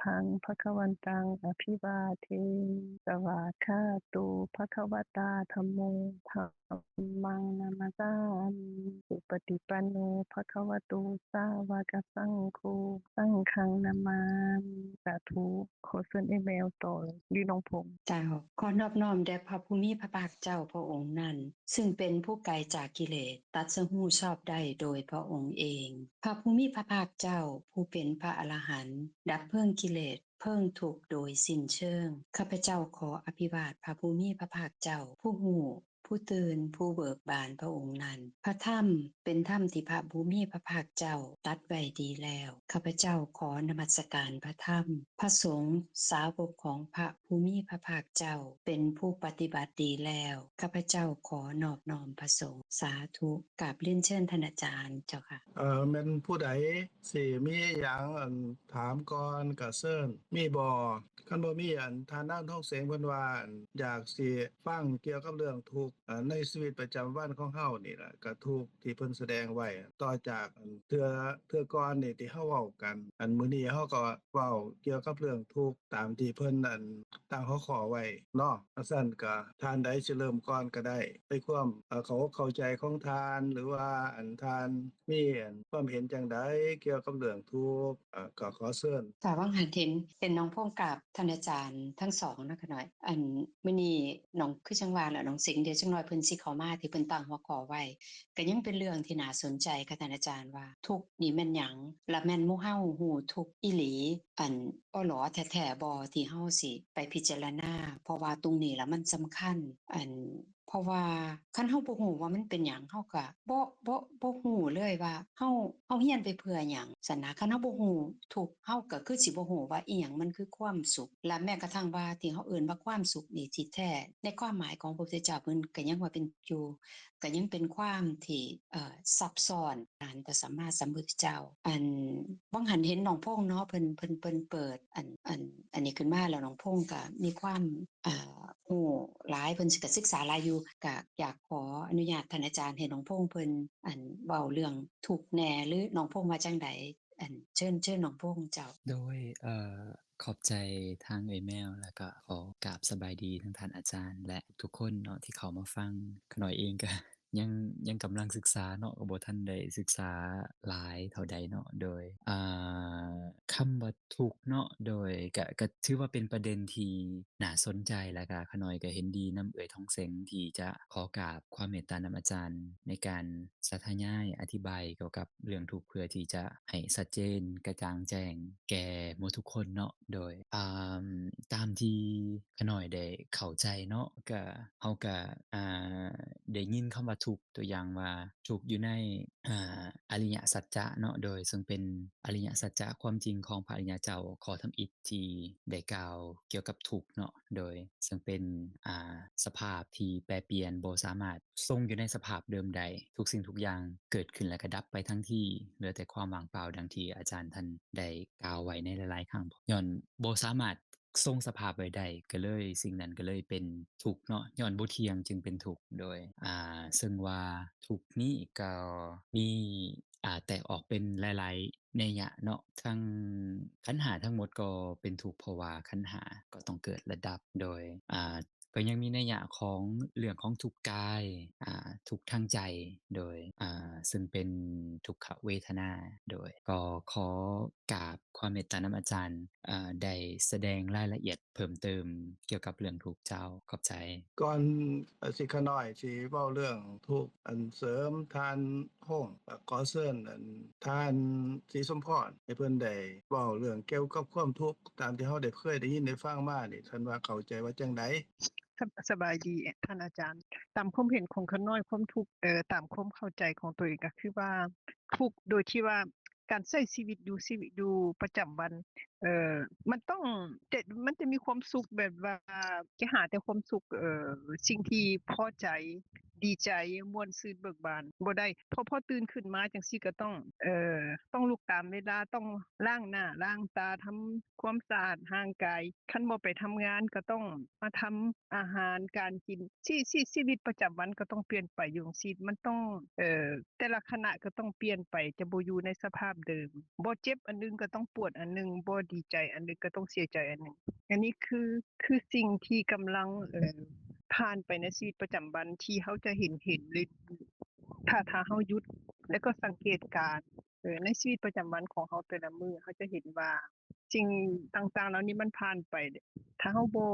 ພັງ ພະຄະວັນຕັງ ອະພິວາເທ ສະວາຄາໂຕ ພະຄະວະຕາ ທຳໂມ ທຳມັງ ນະມັດສາມິ ສຸປະຕິປັນໂນ ພະຄະວະໂຕ ສາວະກະສັງໂຄ ສັງຄັງ ນະມາມິ ສາທຸ. ຂໍເຊີນເອື້ອຍແມວຕໍ່ ຫຼື ນ້ອງພົງ. ເຈົ້າ ຂໍນອບນ້ອມແດ່ພະຜູ້ມີພະພາກເຈົ້າພະອົງນັ້ນ ຊຶ່ງເປັນຜູ້ໄກຈາກກິເລດ ຕັດສະຮູ້ຊອບໄດ້ໂດຍພະອົງເອງ. ພະຜູ້ມີພະພາກເຈົ້າ ຜູ້ເປັນພະອະລະຫັນ ດັບເພີງກິເລດ ເພີງທຸກໂດຍສິ້ນເຊີງ. ຂ້າພະເຈົ້າຂໍອະພິວາດພະຜູ້ມີພະພາກເຈົ້າ ຜູ້ຮູ້ ຜູ້ຕື່ນ ຜູ້ເບີກບານພະອົງນັ້ນ. ພະທຳເປັນທຳທີ່ພະຜູ້ມີພະພາກເຈົ້າຕັດໄວ້ດີແລ້ວ. ຂ້າພະເຈົ້າຂໍນະມັດສະການພະທຳ. ພະສົງສາວົກຂອງພະຜູ້ມີພະພາກເຈົ້າ ເປັນຜູ້ປະຕິບັດດີແລ້ວ. ຂ້າພະເຈົ້າຂໍນອບນ້ອມພະສົງ. ສາທຸ. ກາບລຽນເຊີນທ່ານອາຈານເຈົ້າຄ່ະ. ເອີ ແມ່ນຜູ້ໃດຊິມີຫຍັງ ອັນ ຖາມກ່ອນກະເຊີນ ມີບໍ່? ຄັນບໍ່ມີ ອັນ ທ່ານນາງທອງເສງເພິ່ນວ່າ ອັນ ຢາກຊິຟັງກ່ຽວກັບເລື່ອງທຸກ ເອີ ໃນຊີວິດປະຈຳວັນຂອງເຮົານີ້ລະ ກະທຸກທີ່ເພິ່ນສະແດງໄວ້ ຕໍ່ຈາກ ອັນ ເທື່ອ ເທື່ອກ່ອນນີ້ທີ່ເຮົາເວົ້າກັນ ອັນ ມື້ນີ້ເຮົາກໍເວົ້າກ່ຽວກັບເລື່ອງທຸກຕາມທີ່ເພິ່ນ ອັນ ຕັ້ງຫົວຂໍ້ໄວ້ເນາະ. ຈັ່ງຊັ້ນກະທ່ານໃດຊິເລີ່ມກ່ອນກະໄດ້ ໃນຄວາມ ເອີ ເຂົ້າອົກເຂົ້າໃຈຂອງທ່ານ ຫຼືວ່າ ອັນ ທ່ານມີ ອັນ ຄວາມເຫັນຈັ່ງໃດກ່ຽວກັບເລື່ອງທຸກ ເອີ ກໍຂໍເຊີນ. ກະຫວັງຫັນເຫັນ ເຫັນນ້ອງພົງກັບທ່ານອາຈານທັງສອງເນາະຂ້ານ້ອຍ. ອັນ ມື້ນີ້ນ້ອງ ຄືຈັ່ງວ່າແຫຼະ ນ້ອງເສັງ ດຽວຈັກໜ້ອຍເພິ່ນຊິເຂົ້າມາ ທີ່ເພິ່ນຕັ້ງຫົວຂໍ້ໄວ້ ກະຍັງເປັນເລື່ອງທີ່ໜ້າສົນໃຈຄ່ະທ່ານອາຈານ ວ່າທຸກນີ້ແມ່ນຫຍັງ ລະແມ່ນໝູ່ເຮົາຮູ້ທຸກອີ່ຫຼີ ອັນ ອີ່ຫຼີແທ້ໆບໍ່ ທີ່ເຮົາຊິໄປພິຈາລະນາ ເພາະວ່າຕົງນີ້ລະມັນສຳຄັນ ອັນ ເພາະວ່າຄັນເຮົາບໍ່ຮູ້ວ່າມັນເປັນຫຍັງ ເຮົາກະບໍ່ ບໍ່ ບໍ່ຮູ້ເລີຍວ່າເຮົາ ເຮົາຮຽນໄປເພື່ອຫຍັງຊັ້ນນະ. ຄັນເຮົາບໍ່ຮູ້ທຸກ ເຮົາກະຄືຊິບໍ່ຮູ້ວ່າອີ່ຫຍັງມັນຄືຄວາມສຸກ ແລະ ແມ້ກະທັ່ງວ່າທີ່ເຮົາເອີ້ນວ່າຄວາມສຸກນີ້ ທີ່ແທ້ໃນຄວາມໝາຍຂອງພະພຸດທະເຈົ້າ ເພິ່ນກະຍັງວ່າເປັນຢູ່ ກະຍັງເປັນຄວາມທີ່ ເອີ ຊັບຊ້ອນ ອານພະສຳມາສຳພຸດທະເຈົ້າ. ອັນ ຫວັງຫັນເຫັນນ້ອງພົງເນາະ ເພິ່ນ ເພິ່ນ ເພິ່ນເປີດ ອັນ ອັນ ອັນນີ້ຂຶ້ນມາ ແລ້ວນ້ອງພົງກະມີຄວາມ ອ່າ ຮູ້ຫຼາຍ ເພິ່ນກະສຶກສາຫຼາຍຢູ່ ກະຢາກຂໍອະນຸຍາດທ່ານອາຈານໃຫ້ນ້ອງພົງເພິ່ນ ອັນ ເວົ້າເລື່ອງທຸກແດ່ ຫຼື ນ້ອງພົງວ່າຈັ່ງໃດ? ອັນ ເຊີນ ເຊີນນ້ອງພົງເຈົ້າ. ໂດຍ ເອີ ຂອບໃຈທາງເອື້ອຍແມວ ແລ້ວກະຂໍກາບສະບາຍດີທັງທ່ານອາຈານ ແລະ ທຸກໆຄົນເນາະທີ່ເຂົ້າມາຟັງ. ຂ້ານ້ອຍເອງກະຍັງ ຍັງກຳລັງສຶກສາເນາະ ກະບໍ່ທັນໄດ້ສຶກສາຫຼາຍເທົ່າໃດເນາະ. ໂດຍ ອ່າ ຄຳວ່າທຸກເນາະ ໂດຍ ກະ ກະຖືວ່າເປັນປະເດັນທີ່ໜ້າສົນໃຈ ແລ້ວກະຂ້ານ້ອຍກະເຫັນດີນຳເອື້ອຍທອງເສັງ ທີ່ຈະຂໍກາບຄວາມເມດຕານຳອາຈານ ໃນການສາທະຍາຍອະທິບາຍກ່ຽວກັບເລື່ອງທຸກ ເພື່ອທີ່ຈະໃຫ້ຊັດເຈນກະຈ່າງແຈ້ງແກ່ໝົດທຸກຄົນເນາະ. ໂດຍ ອ່າ ຕາມທີ່ຂ້ານ້ອຍໄດ້ເຂົ້າໃຈເນາະ ກະ ເຮົາກະ ອ່າ ໄດ້ຍິນຄຳວ່າທຸກ ຕົວຢ່າງວ່າທຸກຢູ່ໃນ ອ່າ ອະລິຍະສັດຈະເນາະ ໂດຍ ເຊິ່ງເປັນອະລິຍະສັດຈະ ຄວາມຈິງຂອງພະອະລິຍະເຈົ້າ ຂໍ້ທຳອິດທີ່ໄດ້ກ່າວກ່ຽວກັບທຸກເນາະ ໂດຍ ເຊິ່ງເປັນ ອ່າ ສະພາບທີ່ແປປ່ຽນ ບໍ່ສາມາດຊົງຢູ່ໃນສະພາບເດີມໄດ້ ທຸກສິ່ງທຸກຢ່າງເກີດຂຶ້ນແລ້ວກະດັບໄປທັງທີ ເຫຼືອແຕ່ຄວາມວ່າງເປົ່າ ດັ່ງທີ່ອາຈານທ່ານໄດ້ກ່າວໄວ້ໃນຫຼາຍໆຄັ້ງ ຍ້ອນບໍ່ສາມາດ ຊົງສະພາບໄວ້ໄດ້ ກະເລີຍ ສິ່ງນັ້ນກະເລີຍເປັນທຸກເນາະ ຍ້ອນບໍ່ທ່ຽງຈຶ່ງເປັນທຸກ. ໂດຍ ອ່າ ເຊິ່ງວ່າທຸກນີ້ກໍມີ ອ່າ ແຕກອອກເປັນຫຼາຍໆໄນຍະເນາະ ທັງຂັນຫ້າທັງໝົດກໍເປັນທຸກ ເພາະວ່າຂັນຫ້າກໍຕ້ອງເກີດ ແລະ ດັບ. ໂດຍ ອ່າ ກໍຍັງມີໄນຍະຂອງເລື່ອງຂອງທຸກກາຍ ອ່າ ທຸກທາງໃຈ ໂດຍ ອ່າ ເຊິ່ງເປັນທຸກຂະເວທະນາ. ໂດຍ ກໍຂໍກາບຄວາມເມດຕານຳອາຈານ ເອີ ໄດ້ສະແດງລາຍລະອຽດເພີ່ມເຕີມກ່ຽວກັບເລື່ອງທຸກເຈົ້າ. ຂອບໃຈ. ກ່ອນ ເອີ ຊິຂ້ານ້ອຍຊິເວົ້າເລື່ອງທຸກ ອັນ ເສີມທ່ານພົງ ກໍຂໍເຊີນ ອັນ ທ່ານສີສົມພອນ ໃຫ້ເພິ່ນໄດ້ເວົ້າເລື່ອງກ່ຽວກັບຄວາມທຸກ ຕາມທີ່ເຮົາໄດ້ເຄີຍໄດ້ຍິນໄດ້ຟັງມານີ້ ທ່ານວ່າເຂົ້າໃຈວ່າຈັ່ງໃດ? ສະ ສະບາຍດີທ່ານອາຈານ. ຕາມຄວາມເຫັນຂອງຂ້ານ້ອຍ ຄວາມທຸກ ເອີ ຕາມຄວາມເຂົ້າໃຈຂອງຕົວເອງ ກໍຄືວ່າ ທຸກໂດຍທີ່ວ່າການໃຊ້ຊີວິດຢູ່ ຊີວິດຢູ່ປະຈຳວັນ ເອີ ມັນຕ້ອງ ຈະ ມັນຈະມີຄວາມສຸກແບບວ່າຈະຫາແຕ່ຄວາມສຸກ ເອີ ສິ່ງທີ່ພໍໃຈ ດີໃຈ ມ່ວນຊື່ນເບີກບານບໍ່ໄດ້ ເພາະພໍຕື່ນຂຶ້ນມາຈັ່ງຊີ້ກໍຕ້ອງ ເອີ ຕ້ອງລຸກຕາມເວລາ ຕ້ອງລ້າງໜ້າລ້າງຕາ ທຳຄວາມສະອາດຮ່າງກາຍ ຄັນບໍ່ໄປທຳງານກໍຕ້ອງມາທຳອາຫານການກິນ ຊີ ຊີ ຊີວິດປະຈຳວັນກໍຕ້ອງປ່ຽນໄປຢູ່ຈັ່ງຊີ້ ມັນຕ້ອງ ເອີ ແຕ່ລະຂະນະກໍຕ້ອງປ່ຽນໄປ ຈະບໍ່ຢູ່ໃນສະພາບເດີມ ບໍ່ເຈັບອັນໜຶ່ງກໍຕ້ອງປວດອັນໜຶ່ງ ບໍ່ ດີໃຈອັນໜຶ່ງ ກໍຕ້ອງເສຍໃຈອັນໜຶ່ງ. ອັນນີ້ຄື ຄືສິ່ງທີ່ກຳລັງ ເອີ ຜ່ານໄປໃນຊີວິດປະຈຳວັນທີ່ເຮົາຈະເຫັນ ເຫັນເລີຍ ຖ້າ ຖ້າເຮົາຢຸດ ແລ້ວກໍສັງເກດການ ເອີ ໃນຊີວິດປະຈຳວັນຂອງເຮົາແຕ່ລະມື້ ເຮົາຈະເຫັນວ່າ ສິ່ງຕ່າງໆເຫຼົ່ານີ້ມັນຜ່ານໄປ ຖ້າເຮົາບໍ່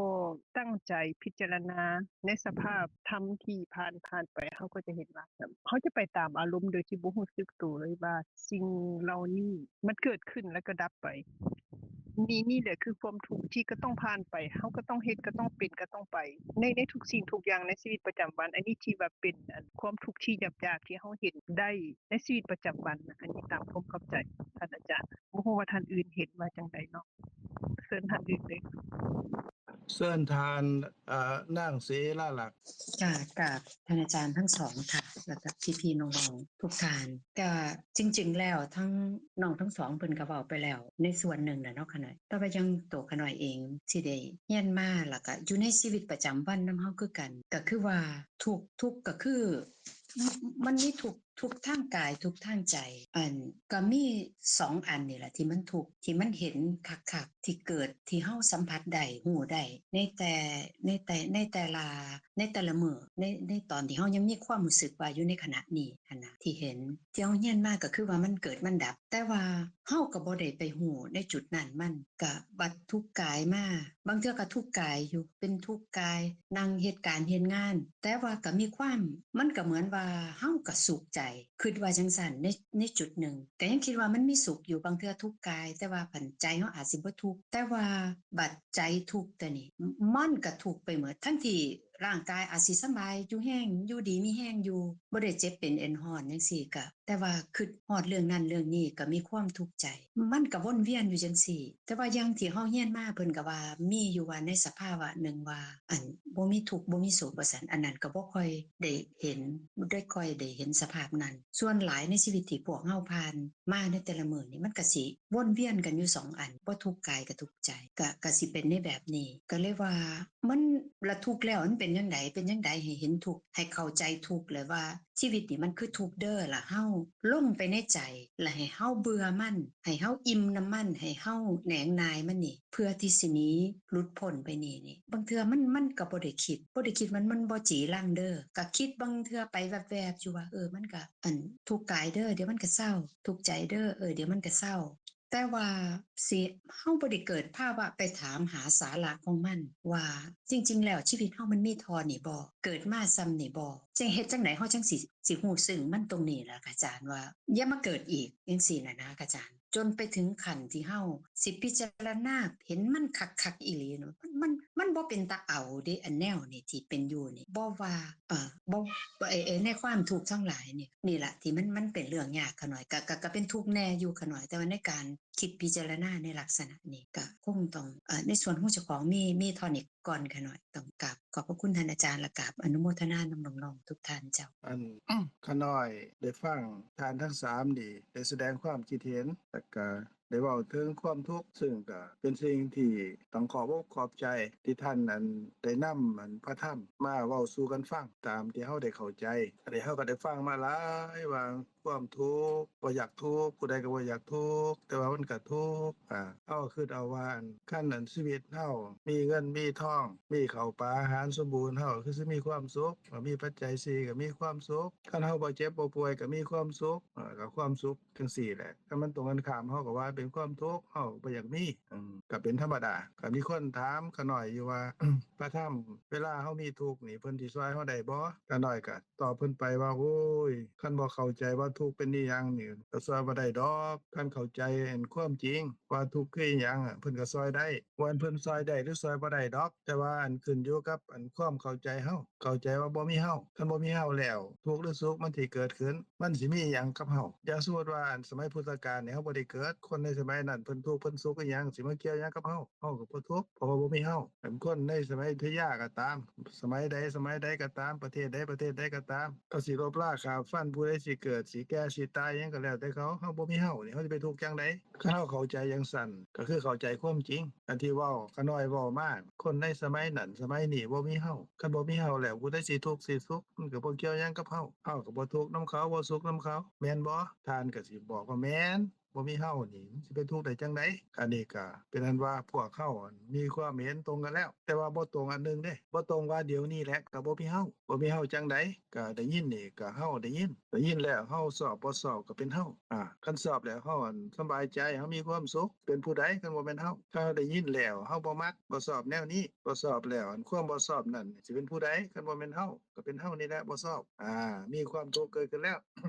ຕັ້ງໃຈພິຈາລະນາໃນສະພາບທຳທີ່ຜ່ານ ຜ່ານໄປ ເຮົາກໍຈະເຫັນວ່າ ເຮົາຈະໄປຕາມອາລົມໂດຍທີ່ບໍ່ຮູ້ສຶກໂຕເລີຍວ່າ ສິ່ງເຫຼົ່ານີ້ມັນເກີດຂຶ້ນແລ້ວກໍດັບໄປ. ນີ້ ນີ້ແຫຼະຄືຄວາມທຸກທີ່ກໍຕ້ອງຜ່ານໄປ ເຮົາກໍຕ້ອງເຮັດ ກໍຕ້ອງເປັນ ກໍຕ້ອງໄປ ໃນ ໃນທຸກສິ່ງທຸກຢ່າງໃນຊີວິດປະຈຳວັນ. ອັນນີ້ທີ່ວ່າເປັນ ອັນ ຄວາມທຸກທີ່ຫຍາບໆທີ່ເຮົາເຫັນໄດ້ໃນຊີວິດປະຈຳວັນ. ອັນນີ້ຕາມຄວາມເຂົ້າໃຈທ່ານອາຈານ. ບໍ່ຮູ້ວ່າທ່ານອື່ນເຫັນວ່າຈັ່ງໃດເນາະ? ເຊີນທ່ານອື່ນເລີຍ. ເຊີນທ່ານ ເອີ ນາງເສລາລັກ. ກາບ ກາບທ່ານອາຈານທັງສອງທ່ານ ແລ້ວກໍພີ່ໆນ້ອງໆທຸກທ່ານ. ກະຈິງໆແລ້ວທັງນ້ອງທັງສອງເພິ່ນກໍເວົ້າໄປແລ້ວໃນສ່ວນໜຶ່ງແລ້ວເນາະຂະນ້ອຍ, ແຕ່ວ່າຢ່າງໂຕຂະນ້ອຍເອງທີ່ໄດ້ຮຽນມາ ແລ້ວກະຢູ່ໃນຊີວິດປະຈຳວັນນຳເຮົາຄືກັນ ກໍຄືວ່າທຸກ ທຸກກໍຄື ມັນມີທຸກ ທຸກທາງກາຍ ທຸກທາງໃຈ. ອັນ ກໍມີສອງອັນນີ້ແຫຼະທີ່ມັນທຸກ ທີ່ມັນເຫັນຄັກໆ ທີ່ເກີດ ທີ່ເຮົາສຳຜັດໄດ້ ຮູ້ໄດ້ ໃນແຕ່ ໃນແຕ່ ໃນແຕ່ລະ ໃນແຕ່ລະມື້ ໃນ ໃນຕອນທີ່ເຮົາຍັງມີຄວາມຮູ້ສຶກວ່າຢູ່ໃນຂະນະນີ້ຫັ້ນນະ ທີ່ເຫັນ ທີ່ເຮົາຮຽນມາກໍຄືວ່າມັນເກີດມັນດັບ ແຕ່ວ່າເຮົາກໍບໍ່ໄດ້ໄປຮູ້ໃນຈຸດນັ້ນ ມັນກະບັດທຸກກາຍມາ. ບາງເທື່ອກໍທຸກກາຍຢູ່ ເປັນທຸກກາຍ ນັ່ງເຮັດການເຮັດງານ ແຕ່ວ່າກໍມີຄວາມ ມັນກໍເໝືອນວ່າເຮົາກໍສຸກໃຈ ຄິດວ່າຈັ່ງຊັ້ນ ໃນ ໃນຈຸດໜຶ່ງ ກໍຍັງຄິດວ່າມັນມີສຸກຢູ່. ບາງເທື່ອທຸກກາຍ ແຕ່ວ່າອັນໃຈເຮົາອາດຊິບໍ່ທຸກ ແຕ່ວ່າບັດໃຈທຸກ ແຕ່ນີ້ມັນກໍທຸກໄປໝົດ ທັງທີ່ ຮ່າງກາຍອາດຊິສະບາຍ ຢູ່ແຮງ ຢູ່ດີມີແຮງຢູ່ ບໍ່ໄດ້ເຈັບເປັນເອັນຮ້ອນຈັ່ງຊີ້ ກະ ແຕ່ວ່າຄິດຮອດເລື່ອງນັ້ນເລື່ອງນີ້ ກະມີຄວາມທຸກໃຈ. ມັນກະວົນວຽນຢູ່ຈັ່ງຊີ້ ແຕ່ວ່າຢ່າງທີ່ເຮົາຮຽນມາ ເພິ່ນກະວ່າມີຢູ່ວ່າໃນສະພາວະໜຶ່ງວ່າ ອັນ ບໍ່ມີທຸກ ບໍ່ມີໂສກວ່າຊັ້ນ. ອັນນັ້ນກະບໍ່ຄ່ອຍໄດ້ເຫັນ ບໍ່ໄດ້ຄ່ອຍໄດ້ເຫັນສະພາບນັ້ນ. ສ່ວນຫຼາຍໃນຊີວິດທີ່ພວກເຮົາຜ່ານມາໃນແຕ່ລະມື້ນີ້ ມັນກະຊິວົນວຽນກັນຢູ່ສອງອັນ ບໍ່ທຸກກາຍກະທຸກ ໃຈ ກະ ກະຊິເປັນໃນແບບນີ້ ກະເລີຍວ່າ ມັນລະທຸກແລ້ວມັນເປັນຈັ່ງໃດ ເປັນຈັ່ງໃດ ໃຫ້ເຫັນທຸກ ໃຫ້ເຂົ້າໃຈທຸກ ແລະວ່າຊີວິດນີ້ມັນຄືທຸກເດີ ລະເຮົາລົງໄປໃນໃຈ ລະໃຫ້ເຮົາເບື່ອມັນ ໃຫ້ເຮົາອີ່ມນຳມັນ ໃຫ້ເຮົາແໜງໜ່າຍມັນນີ້ ເພື່ອທີ່ຊິໜີ ຫຼຸດພົ້ນໄປນີ້ນີ້ ບາງເທື່ອມັນ ມັນກະບໍ່ໄດ້ຄິດ ບໍ່ໄດ້ຄິດ ມັນ ມັນບໍ່ຈີລັງເດີ ກະຄິດບາງເທື່ອໄປແວບໆຢູ່ວ່າ ເອີ ມັນກະ ອັນ ທຸກກາຍເດີ ດຽວມັນກະເຊົາ ທຸກໃຈເດີ ເອີ ດຽວມັນກະເຊົາ. ແຕ່ວ່າຊິ ເຮົາບໍ່ໄດ້ເກີດພາວະໄປຖາມຫາສາລະຂອງມັນວ່າ ຈິງໆແລ້ວຊີວິດເຮົາມັນມີທໍ່ນີ້ບໍ່? ເກີດມາຊ່ຳນີ້ບໍ່? ຈັ່ງເຮັດຈັ່ງໃດເຮົາຈັ່ງຊິ ຊິຮູ້ເຊິ່ງມັນຕົງນີ້ລະອາຈານ ວ່າຢ່າມາເກີດອີກ ຈັ່ງຊີ້ນະນະອາຈານ. ຈົນໄປເຖິງຂັ້ນທີ່ເຮົາຊິພິຈາລະນາເຫັນມັນຄັກໆອີ່ຫຼີເນາະ ມັນ ມັນ ມັນບໍ່ເປັນຕາເອົາເດ ອັນແນວນີ້ທີ່ເປັນຢູ່ນີ້ ບໍ່ວ່າ ເອີ ບໍ່ ເອີ ໃນຄວາມທຸກທັງຫຼາຍນີ້ ນີ້ລະທີ່ມັນ ມັນເປັນເລື່ອງຍາກຂະນ້ອຍ ກະ ກະ ກະເປັນທຸກແດ່ຢູ່ຂະນ້ອຍ ແຕ່ວ່າໃນການຄິດພິຈາລະນາໃນລັກສະນະນີ້ ກະຄົງຕ້ອງ ເອີ ໃນສ່ວນຂອງເຈົ້າຂອງມີ ມີເທົ່ານີ້ກ່ອນຂະນ້ອຍ. ຕ້ອງກາບຂອບພະຄຸນທ່ານອາຈານ ແລະ ກາບອະນຸໂມທະນານຳນ້ອງໆທຸກທ່ານເຈົ້າ. ອັນ ຂະນ້ອຍໄດ້ຟັງທ່ານທັງສາມນີ້ໄດ້ສະແດງຄວາມຄິດເຫັນ ແລະກະ ໄດ້ເວົ້າເຖິງຄວາມທຸກ ເຊິ່ງກະເປັນສິ່ງທີ່ຕ້ອງຂອບອົກຂອບໃຈ ທີ່ທ່ານ ອັນ ໄດ້ນຳ ອັນ ພະທຳມາເວົ້າສູ່ກັນຟັງ ຕາມທີ່ເຮົາໄດ້ເຂົ້າໃຈ. ອັນນີ້ເຮົາກະໄດ້ຟັງມາຫຼາຍວ່າ ຄວາມທຸກ ບໍ່ຢາກທຸກ ຜູ້ໃດກະບໍ່ຢາກທຸກ ແຕ່ວ່າມັນກະທຸກ. ອາ ເຮົາກະຄຶດເອົາວ່າ ອັນ ຄັນ ອັນ ຊີວິດເຮົາມີເງິນມີທອງ ມີເຂົ້າປາອາຫານສົມບູນ ເຮົາກະຄືຊິມີຄວາມສຸກ ມີປັດໄຈສີ່ກະມີຄວາມສຸກ ຄັນເຮົາບໍ່ເຈັບບໍ່ປ່ວຍກະມີຄວາມສຸກ ເອີ ກະຄວາມສຸກ ຈັ່ງຊີ້ແຫຼະ. ຄັນມັນຕົງກັນຂ້າມ ເຮົາກໍວ່າເປັນຄວາມທຸກ ເຮົາກໍບໍ່ຢາກມີ ອືມ ກໍເປັນທຳມະດາ. ກໍມີຄົນຖາມຂະນ້ອຍຢູ່ວ່າ ພະທຳ ເວລາເຮົາມີທຸກນີ້ ເພິ່ນຊິຊ່ວຍເຮົາໄດ້ບໍ່? ຂະນ້ອຍກໍຕອບເພິ່ນໄປວ່າ ໂອ້ຍ ຄັນບໍ່ເຂົ້າໃຈວ່າທຸກເປັນອີ່ຫຍັງນີ້ ກໍຊ່ວຍບໍ່ໄດ້ດອກ. ຄັນເຂົ້າໃຈ ອັນ ຄວາມຈິງວ່າທຸກຄືອີ່ຫຍັງ ເພິ່ນກໍຊ່ວຍໄດ້. ວ່າເພິ່ນຊ່ວຍໄດ້ ຫຼື ຊ່ວຍບໍ່ໄດ້ດອກ ແຕ່ວ່າ ອັນ ຂຶ້ນຢູ່ກັບ ອັນ ຄວາມເຂົ້າໃຈເຮົາ ເຂົ້າໃຈວ່າບໍ່ມີເຮົາ. ຄັນບໍ່ມີເຮົາແລ້ວ ທຸກ ຫຼື ສຸກ ມັນຊິເກີດຂຶ້ນ ມັນຊິມີຫຍັງກັບເຮົາ? ຢ່າງສົມມຸດວ່າ ອັນ ສະໄໝພຸດທະການນີ້ ເຮົາບໍ່ໄດ້ເກີດ ຄົນໃນສະໄໝນັ້ນເພິ່ນທຸກເພິ່ນສຸກອີ່ຫຍັງ ຊິມາກ່ຽວຫຍັງກັບເຮົາ? ເຮົາກໍບໍ່ທຸກ ເພາະວ່າບໍ່ມີເຮົາ. ເປັນຄົນໃນສະໄໝອະຍຸທະຍາກໍຕາມ ສະໄໝໃດ ສະໄໝໃດກໍຕາມ ປະເທດໃດ ປະເທດໃດກໍຕາມ ເຂົາຊິລົບລາຂ້າຟັນ ຜູ້ໃດຊິເກີດ ຊິແກ່ ຊິຕາຍ ຫຍັງກໍແລ້ວແຕ່ເຂົາ ເຮົາບໍ່ມີເຮົານີ້ ເຮົາຊິໄປທຸກຈັ່ງໃດ? ຄັນເຮົາເຂົ້າໃຈຈັ່ງຊັ້ນ ກໍຄືເຂົ້າໃຈຄວາມຈິງ ອັນທີ່ເວົ້າ ຂະນ້ອຍເວົ້າມາ ຄົນໃນສະໄໝນັ້ນສະໄໝນີ້ບໍ່ມີເຮົາ. ຄັນບໍ່ມີເຮົາແລ້ວ ຜູ້ໃດຊິທຸກຊິສຸກ ມັນກໍບໍ່ກ່ຽວຫຍັງກັບເຮົາ. ເຮົາກໍບໍ່ທຸກນຳເຂົາ ບໍ່ສຸກນຳເຂົາ ແມ່ນບໍ່? ທ່ານກໍຊິບອກວ່າແມ່ນ. ບໍ່ມີເຮົານີ້ ມັນຊິເປັນທຸກໄດ້ຈັ່ງໃດ? ອັນນີ້ກໍເປັນອັນວ່າພວກເຮົາ ອັນ ມີຄວາມເຫັນຕົງກັນແລ້ວ ແຕ່ວ່າບໍ່ຕົງອັນໜຶ່ງເດ້ ບໍ່ຕົງວ່າດຽວນີ້ແຫຼະກໍບໍ່ມີເຮົາ ບໍ່ມີເຮົາຈັ່ງໃດ? ກໍໄດ້ຍິນນີ້ກໍເຮົາໄດ້ຍິນ ໄດ້ຍິນແລ້ວເຮົາຊອບບໍ່ຊອບກໍເປັນເຮົາ ອາ ຄັນຊອບແລ້ວເຮົາ ອັນ ສະບາຍໃຈ ເຮົາມີຄວາມສຸກ ເປັນຜູ້ໃດຄັນບໍ່ແມ່ນເຮົາ? ຖ້າເຮົາໄດ້ຍິນແລ້ວເຮົາບໍ່ມັກບໍ່ຊອບແນວນີ້ ບໍ່ຊອບແລ້ວ ອັນ ຄວາມບໍ່ຊອບນັ້ນຊິເປັນຜູ້ໃດຄັນບໍ່ແມ່ນເຮົາ? ກໍເປັນເຮົານີ້ແຫຼະບໍ່ຊອບ ອາ ມີຄວາມທຸກເກີດຂຶ້ນແລ້ວ.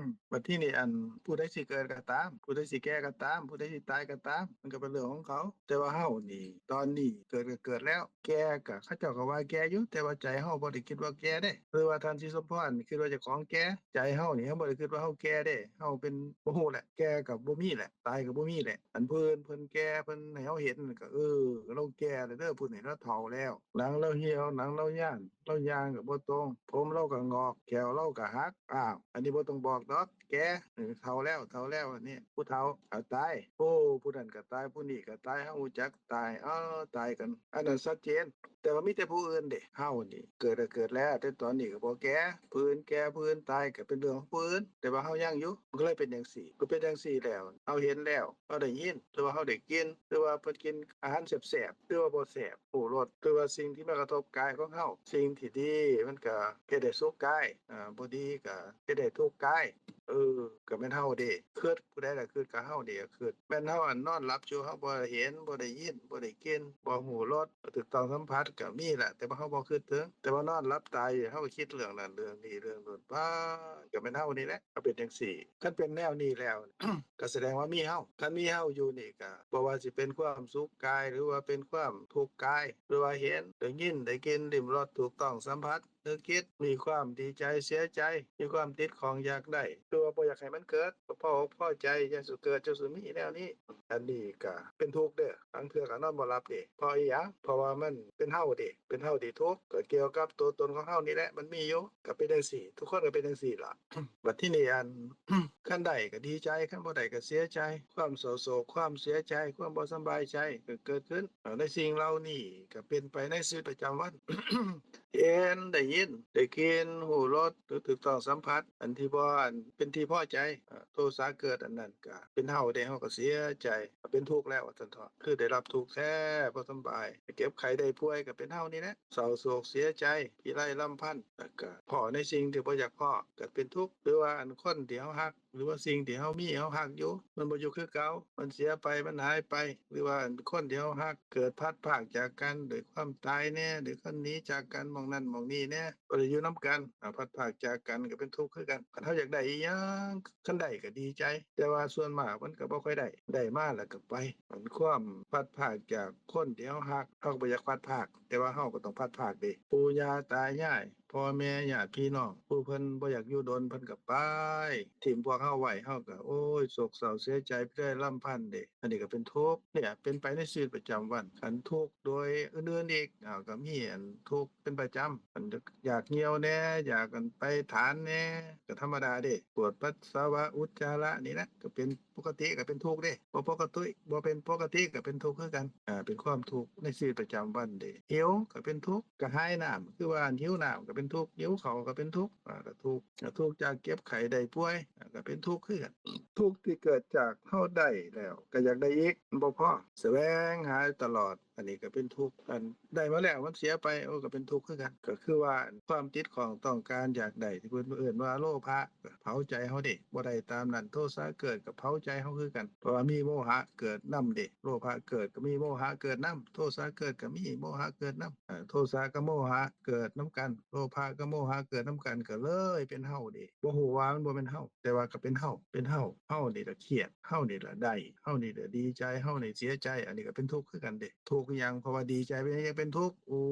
ບັດທີນີ້ ອັນ ຜູ້ໃດຊິເກີດກໍຕາມ ຜູ້ໃດຊິແກ່ກໍຕາມ ຜູ້ໃດຊິຕາຍກໍຕາມ ມັນກໍເປັນເລື່ອງຂອງເຂົາ ແຕ່ວ່າເຮົານີ້ ຕອນນີ້ເກີດກໍເກີດແລ້ວ ແກ່ກໍ ເຂົາເຈົ້າກໍວ່າແກ່ຢູ່ ແຕ່ວ່າໃຈເຮົາບໍ່ໄດ້ຄິດວ່າແກ່ເດ້ ຫຼືວ່າທ່ານສີສົມພອນຄິດວ່າເຈົ້າຂອງແກ່ ໃຈເຮົານີ້ ເຮົາບໍ່ໄດ້ຄິດວ່າເຮົາແກ່ເດ້ ເຮົາເປັນ ບໍ່ຮູ້ແຫຼະ ແກ່ກໍບໍ່ມີແຫຼະ ຕາຍກໍບໍ່ມີແຫຼະ ອັນເພິ່ນ ເພິ່ນແກ່ ເພິ່ນໃຫ້ເຮົາເຫັນກໍ ເອີ ລາວແກ່ແລ້ວເດີ ຜູ້ນີ້ລາວເຖົ້າແລ້ວ ໜັງລາວຫ່ຽວ ໜັງລາວຍານ ລາວຍ່າງກໍບໍ່ຕົງ ຜົມລາວກໍງອກ ແຂ້ວລາວກໍຫັກ ອ້າວ ອັນນີ້ບໍ່ຕ້ອງບອກດອກ ແກ່ ເອີ ເຖົ້າແລ້ວ ເຖົ້າແລ້ວ ອັນນີ້ຜູ້ເຖົ້າ ເອົາ ຕາຍ ໂອ້ ຜູ້ນັ້ນກໍຕາຍ ຜູ້ນີ້ກໍຕາຍ ເຮົາຮູ້ຈັກຕາຍ ເອີ ຕາຍກັນ ອັນນັ້ນຊັດເຈນ ແຕ່ວ່າມີແຕ່ຜູ້ອື່ນເດ້ ເຮົານີ້ເກີດກໍເກີດແລ້ວ ແຕ່ຕອນນີ້ກໍບໍ່ແກ່ ຜູ້ອື່ນແກ່ ຜູ້ອື່ນຕາຍ ກໍເປັນເລື່ອງຂອງຜູ້ອື່ນ ແຕ່ວ່າເຮົາຍັງຢູ່ ມັນກໍເລີຍເປັນຈັ່ງຊີ້ ກໍເປັນຈັ່ງຊີ້ແລ້ວ ເຮົາເຫັນແລ້ວ ເຮົາໄດ້ຍິນ ຫຼືວ່າເຮົາໄດ້ກິ່ນ ຫຼືວ່າເພິ່ນກິນອາຫານແຊບໆ ຫຼືວ່າບໍ່ແຊບ ຮູ້ລົດ ຫຼືວ່າສິ່ງທີ່ມາກະທົບກາຍຂອງເຮົາ ສິ່ງທີ່ດີມັນກະເຮັດໃຫ້ສຸກກາຍ ອາ ບໍ່ດີກະເຮັດໃຫ້ທຸກກາຍ ເອີ ກະແມ່ນເຮົາເດ້ ຄຶດ ຜູ້ໃດລະຄຶດ ກະເຮົາເດ້ຄຶດ ແມ່ນເຮົາ ອັນ ນອນຫຼັບຢູ່ ເຮົາບໍ່ເຫັນ ບໍ່ໄດ້ຍິນ ບໍ່ໄດ້ກິ່ນ ບໍ່ຮູ້ລົດ ບໍ່ຖືກຕ້ອງສຳຜັດ ກະມີແຫຼະ ແຕ່ວ່າເຮົາບໍ່ຄຶດເຖິງ ແຕ່ວ່ານອນຫຼັບຕາຍຢູ່ ເຮົາກໍຄິດເລື່ອງນັ້ນເລື່ອງນີ້ ເລື່ອງໂນ້ນ ປາດ ກະແມ່ນເຮົານີ້ແຫຼະ ກໍເປັນຈັ່ງຊີ້ ຄັນເປັນແນວນີ້ແລ້ວ ກໍສະແດງວ່າມີເຮົາ ຄັນມີເຮົາຢູ່ນີ້ກໍບໍ່ວ່າຊິເປັນຄວາມສຸກກາຍ ຫຼືວ່າເປັນຄວາມທຸກກາຍ ຫຼືວ່າເຫັນ ໄດ້ຍິນ ໄດ້ກິ່ນ ລິ້ມລົດ ຖືກຕ້ອງສຳຜັດ ນຶກຄິດ ມີຄວາມດີໃຈ ເສຍໃຈ ມີຄວາມຕິດຂ້ອງຢາກໄດ້ ຫຼືວ່າບໍ່ຢາກໃຫ້ມັນເກີດ ບໍ່ພໍອົກພໍໃຈ ຢ່າສູ່ເກີດ ຢ່າສູ່ມີແນວນີ້ ອັນນີ້ກໍເປັນທຸກເດີ ລາງເທື່ອກໍນອນບໍ່ຫຼັບເດ້ ເພາະອີ່ຫຍັງ? ເພາະວ່າມັນເປັນເຮົາເດ້ ເປັນເຮົາທີ່ທຸກ ກໍກ່ຽວກັບຕົວຕົນຂອງເຮົານີ້ແຫຼະ ມັນມີຢູ່ ກໍເປັນຈັ່ງຊີ້ ທຸກຄົນກໍເປັນຈັ່ງຊີ້ລະ ບັດທີນີ້ ອັນ ຄັນໄດ້ກໍດີໃຈ ຄັນບໍ່ໄດ້ກໍເສຍໃຈ ຄວາມເສົ້າໂສກ ຄວາມເສຍໃຈ ຄວາມບໍ່ສະບາຍໃຈກໍເກີດຂຶ້ນ ເອີ ໃນສິ່ງເຫຼົ່ານີ້ກໍເປັນໄປໃນຊີວິດປະຈຳວັນ ເຫັນ ໄດ້ຍິນ ໄດ້ກິ່ນ ຮູ້ລົດ ຫຼື ຖືກຕ້ອງສຳຜັດ ອັນທີ່ບໍ່ ອັນ ເປັນທີ່ພໍໃຈ ເອີ ໂທສະເກີດ ອັນນັ້ນກໍເປັນເຮົາເດ້ ເຮົາກໍເສຍໃຈ ກໍເປັນທຸກແລ້ວວ່າຊັ້ນເຖາະ ຄືໄດ້ຮັບທຸກແທ້ ບໍ່ສຳບາຍ ເຈັບໄຂ້ໄດ້ປ່ວຍ ກໍເປັນເຮົານີ້ແຫຼະ ເສົ້າໂສກເສຍໃຈ ພິໄລລຳພັນ ແລ້ວກໍພໍ້ໃນສິ່ງທີ່ບໍ່ຢາກພໍ້ ກໍເປັນທຸກ ຫຼືວ່າ ອັນ ຄົນທີ່ເຮົາຮັກ ຫຼືວ່າສິ່ງທີ່ເຮົາມີເຮົາຮັກຢູ່ ມັນບໍ່ຢູ່ຄືເກົ່າ ມັນເສຍໄປ ມັນຫາຍໄປ ຫຼືວ່າ ອັນ ຄົນທີ່ເຮົາຮັກເກີດພັດພາກຈາກກັນ ດ້ວຍຄວາມຕາຍແດ່ ຫຼື ຄັນໜີຈາກກັນໝ່ອງນັ້ນໝ່ອງນີ້ແດ່ ບໍ່ໄດ້ຢູ່ນຳກັນ ອາ ພັດພາກຈາກກັນກໍເປັນທຸກຄືກັນ ຄັນເຮົາຢາກໄດ້ອີ່ຫຍັງ ຄັນໄດ້ກໍດີໃຈ ແຕ່ວ່າສ່ວນມາກມັນກໍບໍ່ຄ່ອຍໄດ້ ໄດ້ມາແລ້ວກໍໄປ ອັນ ຄວາມພັດພາກຈາກຄົນທີ່ເຮົາຮັກ ເຮົາກໍບໍ່ຢາກພັດພາກ ແຕ່ວ່າເຮົາກໍຕ້ອງພັດພາກເດ້ ປູ່ຍ່າຕາຍາຍ ພໍ່ແມ່ຍາດພີ່ນ້ອງ ຜູ້ເພິ່ນບໍ່ຢາກຢູ່ດົນ ເພິ່ນກໍໄປ ຖິ້ມພວກເຮົາໄວ້ ເຮົາກໍ ໂອ້ຍ ໂສກເສົ້າເສຍໃຈ ພິໄລລຳພັນເດ້ ອັນນີ້ກໍເປັນທຸກ ເປັນໄປໃນຊີວິດປະຈຳວັນ ຄັນທຸກໂດຍອື່ນໆອີກ ເຮົາກໍມີ ອັນ ທຸກເປັນປະຈຳ ອັນ ຢາກຍ່ຽວແດ່ ຢາກ ອັນ ໄປຖານແດ່ ກໍທຳມະດາເດ້ ປວດປັດສະວະ ອຸດຈາລະ ນີ້ແຫຼະ ກໍເປັນ ປົກກະຕິກໍເປັນທຸກເດ້ ບໍ່ປົກກະຕິ ບໍ່ເປັນປົກກະຕິກໍເປັນທຸກຄືກັນ ອາ ເປັນຄວາມທຸກໃນຊີວິດປະຈຳວັນເດ້ ຫິວກໍເປັນທຸກ ກະຫາຍນ້ຳ ຄືວ່າຫິວນ້ຳກໍເປັນທຸກ ຫິວເຂົ້າກໍເປັນທຸກ ອາ ກໍທຸກ ກໍທຸກຈາກເຈັບໄຂ້ໄດ້ປ່ວຍ ອາ ກໍເປັນທຸກຄືກັນ ທຸກທີ່ເກີດຈາກເຮົາໄດ້ແລ້ວກໍຢາກໄດ້ອີກ ມັນບໍ່ພໍ ສະແຫວງຫາຕະຫຼອດ ອັນນີ້ກໍເປັນທຸກ ອັນໄດ້ມາແລ້ວມັນເສຍໄປ ໂອ້ ກໍເປັນທຸກຄືກັນ ກໍຄືວ່າຄວາມຕິດຂ້ອງຕ້ອງການຢາກໄດ້ ທີ່ເພິ່ນເອີ້ນວ່າໂລພະ ກໍເຜົາໃຈເຮົາເດ້ ບໍ່ໄດ້ຕາມນັ້ນ ໂທສະເກີດກໍເຜົາໃຈເຮົາຄືກັນ ເພາະວ່າມີໂມຫະເກີດນຳເດ້ ໂລພະເກີດກໍມີໂມຫະເກີດນຳ ໂທສະເກີດກໍມີໂມຫະເກີດນຳ ເອີ ໂທສະກັບໂມຫະເກີດນຳກັນ ໂລພະກັບໂມຫະເກີດນຳກັນ ກໍເລີຍເປັນເຮົາເດ້ ບໍ່ຮູ້ວ່າມັນບໍ່ແມ່ນເຮົາ ແຕ່ວ່າກໍເປັນເຮົາ ເປັນເຮົາ ເຮົານີ້ລະຄຽດ ເຮົານີ້ລະໄດ້ ເຮົານີ້ລະດີໃຈ ເຮົານີ້ເສຍໃຈ ອັນນີ້ກໍເປັນທຸກຄືກັນເດ້ ທຸກອີ່ຫຍັງ ເພາະວ່າດີໃຈ ເປັນຫຍັງຈັ່ງເປັນທຸກ? ໂອ້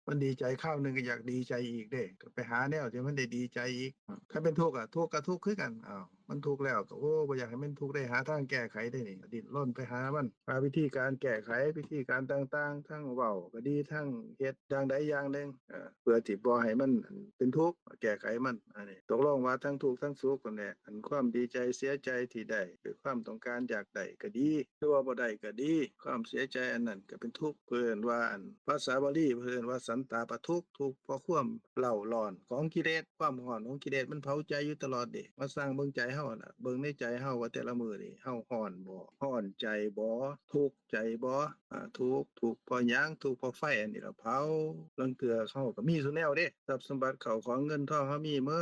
ມັນດີໃຈຄາວໜຶ່ງກໍຢາກດີໃຈອີກເດ້ ກໍໄປຫາແນວທີ່ມັນໄດ້ດີໃຈອີກ ຄັນເປັນທຸກອະ ທຸກກໍທຸກຄືກັນ ອ້າວ ມັນທຸກແລ້ວກໍ ໂອ້ ບໍ່ຢາກໃຫ້ມັນທຸກເດ້ ຫາທາງແກ້ໄຂເດ້ນີ້ ດີ້ນລົນໄປຫາມັນ ຫາວິທີການແກ້ໄຂ ວິທີການຕ່າງໆ ທັງເວົ້າກໍດີ ທັງເຮັດຢ່າງໃດຢ່າງໜຶ່ງ ເອີ ເພື່ອທີ່ບໍ່ໃຫ້ມັນເປັນທຸກ ແກ້ໄຂມັນ ອັນນີ້ຕົກລົງວ່າທັງທຸກທັງສຸກຫັ້ນແຫຼະ ອັນຄວາມດີໃຈເສຍໃຈທີ່ໄດ້ ຫຼືຄວາມຕ້ອງການຢາກໄດ້ກໍດີ ຫຼືວ່າບໍ່ໄດ້ກໍດີ ຄວາມເສຍໃຈອັນນັ້ນກໍເປັນທຸກ ເພິ່ນວ່າ ອັນ ພາສາບາລີເພິ່ນວ່າ ສັນຕາປະທຸກ ທຸກເພາະຄວາມເລົ້າຮ້ອນຂອງກິເລດ ຄວາມຮ້ອນຂອງກິເລດມັນເຜົາໃຈຢູ່ຕະຫຼອດເດ້ ມາຊັ່ງເບິ່ງໃຈ ເຮົາຫັ້ນລະ ເບິ່ງໃນໃຈເຮົາວ່າແຕ່ລະມື້ນີ້ເຮົາຮ້ອນບໍ່ ຮ້ອນໃຈບໍ່ ທຸກໃຈບໍ່ ອາ ທຸກ ທຸກເພາະຫຍັງ ທຸກເພາະໄຟອັນນີ້ລະເຜົາ. ລາງເທື່ອເຮົາກໍມີສູ່ແນວເດ້ ຊັບສົມບັດເຂົ້າຂອງເງິນທອງເຮົາມີໝົ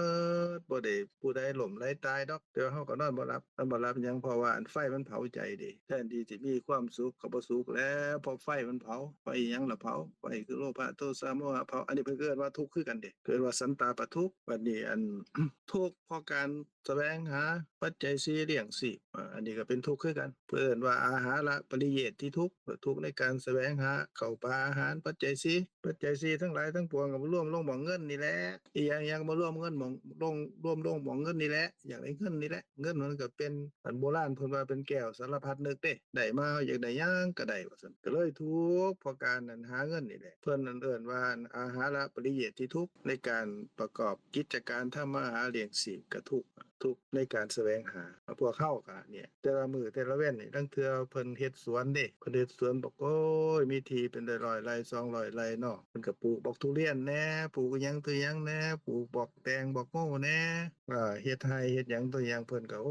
ດ ບໍ່ໄດ້ຜູ້ໃດລົ້ມຫຼາຍຕາຍດອກ ແຕ່ວ່າເຮົາກໍນອນບໍ່ຫຼັບ ນອນບໍ່ຫຼັບຫຍັງ ເພາະວ່າອັນໄຟມັນເຜົາໃຈເດ້. ແທນທີ່ຊິມີຄວາມສຸກກໍບໍ່ສຸກແລ້ວ ເພາະໄຟມັນເຜົາ. ໄຟອີ່ຫຍັງລະເຜົາ? ໄຟຄືໂລພະ ໂທສະ ໂມຫະເຜົາ. ອັນນີ້ເພິ່ນກໍເອີ້ນວ່າທຸກຄືກັນເດ້ ເອີ້ນວ່າສັນຕາປະທຸກ. ບັດນີ້ອັນ ທຸກເພາະການສະແຫວງຫາປັດໄຈສີ່ລ້ຽງຊີບ ອາ ອັນນີ້ກໍເປັນທຸກຄືກັນ ເພິ່ນເອີ້ນວ່າອາຫາລະປະລິເວທທີ່ທຸກ ທຸກໃນການສະແຫວງຫາເຂົ້າປາອາຫານ ປັດໄຈສີ່ ປັດໄຈສີ່ທັງຫຼາຍທັງປວງກໍມາລວມລົງໝ້ອງເງິນນີ້ແຫຼະ ອີ່ຫຍັງໆກໍມາລວມເງິນໝ້ອງ ລົງ ລວມລົງໝ້ອງເງິນນີ້ແຫຼະ ຢາກໄດ້ເງິນນີ້ແຫຼະ. ເງິນມັນກໍເປັນ ອັນໂບລານເພິ່ນວ່າເປັນແກ້ວສາລະພັດນຶກເດ້ ໄດ້ມາຢາກໄດ້ຫຍັງກໍໄດ້ວ່າຊັ້ນ ກໍເລີຍທຸກເພາະການອັນຫາເງິນນີ້ແຫຼະ. ເພິ່ນອັນເອີ້ນວ່າອາຫາລະປະລິເວທທີ່ທຸກໃນການປະກອບກິດຈະການທຳມາຫາລ້ຽງຊີບ ກໍທຸກ ທຸກໃນການສະແຫວງຫາ. ພວກເຮົາກໍນີ້ ແຕ່ລະມື້ແຕ່ລະເວັນນີ້ ລາງເທື່ອເພິ່ນເຮັດສວນເດ້ ເພິ່ນເຮັດສວນບັກ ໂອ້ຍ ມີທີ່ເປັນຮ້ອຍໆໄຮ່ ສອງຮ້ອຍໄຮ່ເນາະ ເພິ່ນກໍປູກບັກທຸລຽນແດ່ ປູກອີ່ຫຍັງຕົວຫຍັງແດ່ ປູກບັກແຕງບັກໂມແດ່ ອາ ເຮັດໄຮ່ເຮັດຫຍັງຕົວຫຍັງ ເພິ່ນກໍ ໂອ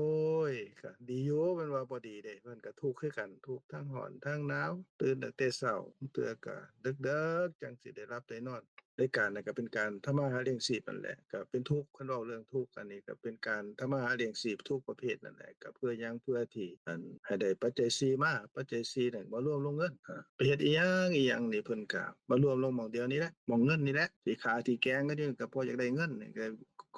້ຍ ກໍດີຢູ່ ແມ່ນວ່າບໍ່ດີເດ້ ເພິ່ນກໍທຸກຄືກັນ ທຸກທັງຮ້ອນທັງໜາວ ຕື່ນຕັ້ງແຕ່ເຊົ້າ ເທື່ອກໍເດິກໆ ຈັ່ງຊິໄດ້ຫຼັບໄດ້ນອນ. ໃນການນັ້ນກໍເປັນການທຳມາຫາລ້ຽງຊີບນັ້ນແຫຼະ ກໍເປັນທຸກ ຄັນເວົ້າເລື່ອງທຸກ ອັນນີ້ກໍເປັນການທຳມາຫາລ້ຽງຊີບທຸກປະເພດນັ້ນແຫຼະ ກໍເພື່ອຫຍັງ ເພື່ອທີ່ ອັນ ໃຫ້ໄດ້ປັດໄຈສີ່ມາ ປັດໄຈສີ່ນັ້ນມາລວມລົງເງິນ ອາ ໄປເຮັດອີ່ຫຍັງອີ່ຫຍັງນີ້ ເພິ່ນກໍມາລວມລົງໝ່ອງດຽວນີ້ແຫຼະ ໝ່ອງເງິນນີ້ແຫຼະ ທີ່ຂ້າທີ່ແກງກັນຢູ່ ກໍເພາະຢາກໄດ້ເງິນນີ້ ກໍ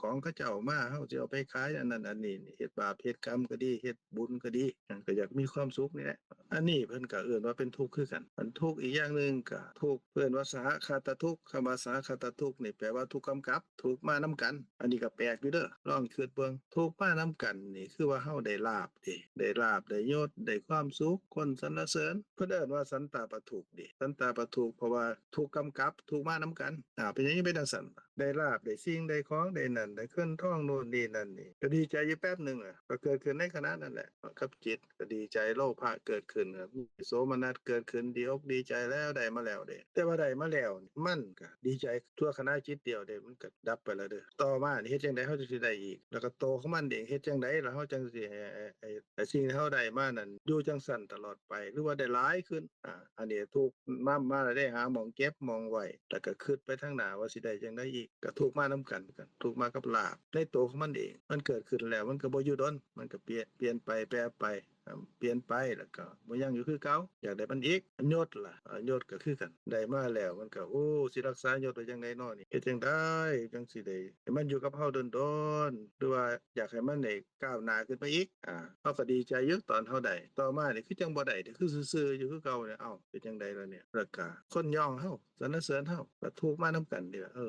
ຂອງເຂົາເຈົ້າມາ ເຮົາຊິເອົາໄປຂາຍອັນນັ້ນອັນນີ້ ເຮັດບາບເຮັດກຳກໍດີ ເຮັດບຸນກໍດີ ກໍຢາກມີຄວາມສຸກນີ້ແຫຼະ. ອັນນີ້ເພິ່ນກໍເອີ້ນວ່າເປັນທຸກຄືກັນ. ອັນທຸກອີກຢ່າງໜຶ່ງກໍທຸກ ເອີ້ນວ່າສະຫະຄະຕະທຸກ. ຄຳວ່າສະຫະຄະຕະທຸກນີ້ແປວ່າທຸກກຳກັບ, ທຸກມານຳກັນ. ອັນນີ້ກໍແປກຢູ່ເດີ້, ລອງຄິດເບິ່ງ, ທຸກມານຳກັນນີ້ຄືວ່າເຮົາໄດ້ລາບເດ້, ໄດ້ລາບ, ໄດ້ຍົດ, ໄດ້ຄວາມສຸກ, ຄົນສັນລະເສີນ. ເພິ່ນເອີ້ນວ່າສັນຕາປະທຸກເດ້, ສັນຕາປະທຸກ ເພາະວ່າທຸກກຳກັບ, ທຸກມານຳກັນ. ອ້າວ ເປັນຫຍັງຈຶ່ງເປັນຈັ່ງຊັ້ນ? ໄດ້ລາບ, ໄດ້ສິ່ງ, ໄດ້ຂອງ, ໄດ້ນັ້ນ, ໄດ້ເງິນທອງ, ໂນ່ນນີ້ນັ້ນນີ້, ກໍດີໃຈຢູ່ແປັບໜຶ່ງ ກໍເກີດຂຶ້ນໃນຂະນະນັ້ນແຫຼະ ກັບຈິດ. ກໍດີໃຈ ໂລພະເກີດຂຶ້ນ ມີໂສມະນັດເກີດຂຶ້ນ ດີອົກດີໃຈແລ້ວ ໄດ້ມາແລ້ວເດ້. ແຕ່ວ່າໄດ້ມາແລ້ວນີ້ ມັນກໍດີໃຈຊົ່ວຂະນະຈິດດຽວເດ້ ມັນກໍດັບໄປແລ້ວເດີ້. ຕໍ່ມານີ້ເຮັດຈັ່ງໃດເຮົາຈຶ່ງຊິໄດ້ອີກ? ແລ້ວກໍໂຕຂອງມັນເອງ ເຮັດຈັ່ງໃດລະເຮົາຈັ່ງຊິໃຫ້ ໃຫ້ ໃຫ້ ໃຫ້ສິ່ງທີ່ເຮົາໄດ້ມານັ້ນຢູ່ຈັ່ງຊັ້ນຕະຫຼອດໄປ ຫຼືວ່າໄດ້ຫຼາຍຂຶ້ນ? ອາ ອັນນີ້ທຸກນຳມາແລ້ວເດ້ ຫາໝ່ອງເກັບໝ່ອງໄວ້ ແລ້ວກໍຄິດໄປທາງໜ້າວ່າຊິໄດ້ຈັ່ງໃດອີກ. ກໍທຸກມານຳກັນ ທຸກມາກັບລາບໃນໂຕຂອງມັນເອງ. ມັນເກີດຂຶ້ນແລ້ວ ມັນກໍບໍ່ຢູ່ດົນ ມັນກໍປ່ຽນ ປ່ຽນໄປ ແປໄປ ອ່າ ປ່ຽນໄປ ແລ້ວກໍບໍ່ຍັງຢູ່ຄືເກົ່າ. ຢາກໄດ້ມັນອີກ. ຍົດລະ ອ່າ ຍົດກໍຄືກັນ ໄດ້ມາແລ້ວມັນກໍ ໂອ້ ຊິຮັກສາຍົດໄວ້ຈັ່ງໃດນໍນີ້? ເຮັດຈັ່ງໃດຈັ່ງຊິໄດ້ໃຫ້ມັນຢູ່ກັບເຮົາດົນໆ ຫຼືວ່າຢາກໃຫ້ມັນໄດ້ກ້າວໜ້າຂຶ້ນໄປອີກ? ອາ ເຮົາກໍດີໃຈຢູ່ຕອນເຮົາໄດ້, ຕໍ່ມານີ້ຄືຈັ່ງບໍ່ໄດ້ເດ້ ຄືຊື່ໆຢູ່ຄືເກົ່ານີ້. ເອົ້າ ເປັນຈັ່ງໃດລະນີ້? ແລ້ວກໍຄົນຍ້ອງເຮົາ ສັນລະເສີນເຮົາ ກໍທຸກມານຳກັນນີ້ລະ. ເອີ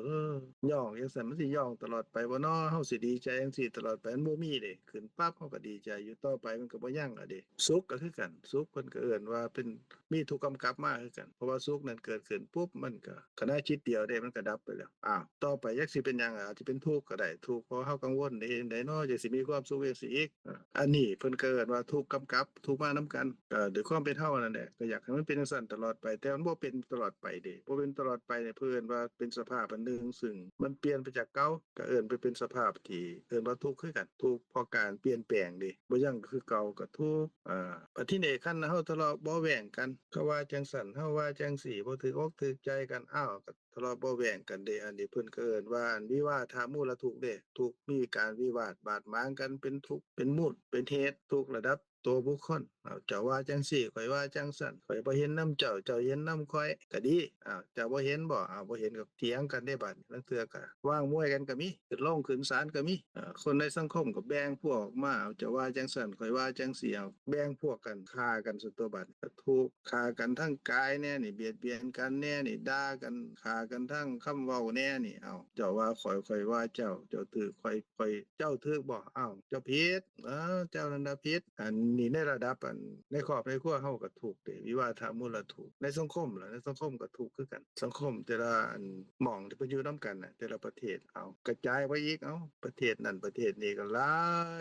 ຍ້ອງຈັ່ງຊັ້ນ ມັນຊິຍ້ອງຕະຫຼອດໄປບໍ່ນໍ? ເຮົາຊິດີໃຈຈັ່ງຊີ້ຕະຫຼອດໄປ? ມັນບໍ່ມີເດ້. ຂຶ້ນປັບ ເຮົາກໍດີໃຈຢູ່, ຕໍ່ໄປມັນກໍບໍ່ຍັງລະເດ້. ສຸກກໍຄືກັນ, ສຸກເພິ່ນກໍເອີ້ນວ່າເປັນ ມີທຸກກຳກັບມາຄືກັນ, ເພາະວ່າສຸກນັ້ນເກີດຂຶ້ນປຸບ ມັນກໍຂະນະຈິດດຽວເດ້ ມັນກໍດັບໄປແລ້ວ. ອ້າວ ຕໍ່ໄປຈັກຊິເປັນຫຍັງ? ອາດຈະເປັນທຸກກໍໄດ້, ທຸກເພາະເຮົາກັງວົນ ເຮັດຈັ່ງໃດນໍ ຈັ່ງຊິມີຄວາມສຸກຈັ່ງຊີ້ອີກ? ອາ ອັນນີ້ເພິ່ນກໍເອີ້ນວ່າທຸກກຳກັບ, ທຸກມານຳກັນ. ກໍດ້ວຍຄວາມເປັນເຮົານັ້ນແຫຼະ ກໍຢາກໃຫ້ມັນເປັນຈັ່ງຊັ້ນຕະຫຼອດໄປ, ແຕ່ມັນບໍ່ເປັນຕະຫຼອດໄປເດ້. ບໍ່ເປັນຕະຫຼອດໄປນີ້ ເພິ່ນວ່າເປັນສະພາບອັນໜຶ່ງ ຊຶ່ງມັນປ່ຽນໄປຈາກເກົ່າ, ກໍເອີ້ນໄປເປັນສະພາບທີ່ເອີ້ນວ່າທຸກຄືກັນ, ທຸກເພາະການປ່ຽນແປງເດ້. ບໍ່ຍັງຄືເກົ່າກໍທຸກ. ອາ ບັດທີນີ້ ຄັນເຮົາທະເລາະເບາະແຫວ່ງກັນ, ເຂົາວ່າຈັ່ງຊັ້ນ ເຮົາວ່າຈັ່ງຊີ້, ບໍ່ຖືກອົກຖືກໃຈກັນ, ອ້າວ ກໍທະເລາະເບາະແຫວ່ງກັນເດ້. ອັນນີ້ເພິ່ນກໍເອີ້ນວ່າ ອັນ ວິວາທະມູລະທຸກເດ້, ທຸກ ມີການວິວາດບາດໝາງກັນ ເປັນທຸກ ເປັນມູນ ເປັນເຫດ, ທຸກລະດັບ ຕົວບຸກຄົນ. ເຈົ້າວ່າຈັ່ງຊີ້ ຂ້ອຍວ່າຈັ່ງຊັ້ນ, ຂ້ອຍບໍ່ເຫັນນຳເຈົ້າ ເຈົ້າເຫັນນຳຂ້ອຍ ກໍດີ. ເຈົ້າບໍ່ເຫັນບໍ? ບໍ່ເຫັນກໍຖຽງກັນເດ້. ບາດນີ້ລາງເທື່ອກໍວາງມວຍກັນກໍມີ, ຂຶ້ນໂລງຂຶ້ນສານກໍມີ. ຄົນໃນສັງຄົມກໍແບ່ງພວກອອກມາ, ເຈົ້າວ່າຈັ່ງຊັ້ນ ຂ້ອຍວ່າຈັ່ງຊີ້, ເອົາ ແບ່ງພວກກັນ ຂ້າກັນຊັ້ນຕົວະ. ບາດນີ້ກໍທຸກ, ຂ້າກັນທາງກາຍແດ່ນີ້, ບຽດບຽນກັນແດ່ນີ້, ດ່າກັນ, ຂ້າກັນທາງຄຳເວົ້າແດ່ນີ້. ເອົ້າ ເຈົ້າວ່າຂ້ອຍ ຂ້ອຍວ່າເຈົ້າ, ເຈົ້າຖືກ ຂ້ອຍ ຂ້ອຍ ເຈົ້າຖືກບໍ? ເອົ້າ ເຈົ້າຜິດ. ເອີ ເຈົ້ານັ້ນລະຜິດ. ອັນ ນີ້ໃນລະດັບອັນໃນຄອບໃນຄົວເຮົາກໍທຸກເດ້ ວິວາທະມູນລະທຸກ ໃນສັງຄົມລະ ໃນສັງຄົມກໍທຸກຄືກັນ ສັງຄົມແຕ່ລະອັນໝ່ອງທີ່ເພິ່ນຢູ່ນຳກັນນະ ແຕ່ລະປະເທດ ເອົາກະຈາຍໄປອີກ ເອົາປະເທດນັ້ນປະເທດນີ້ກໍຫຼາ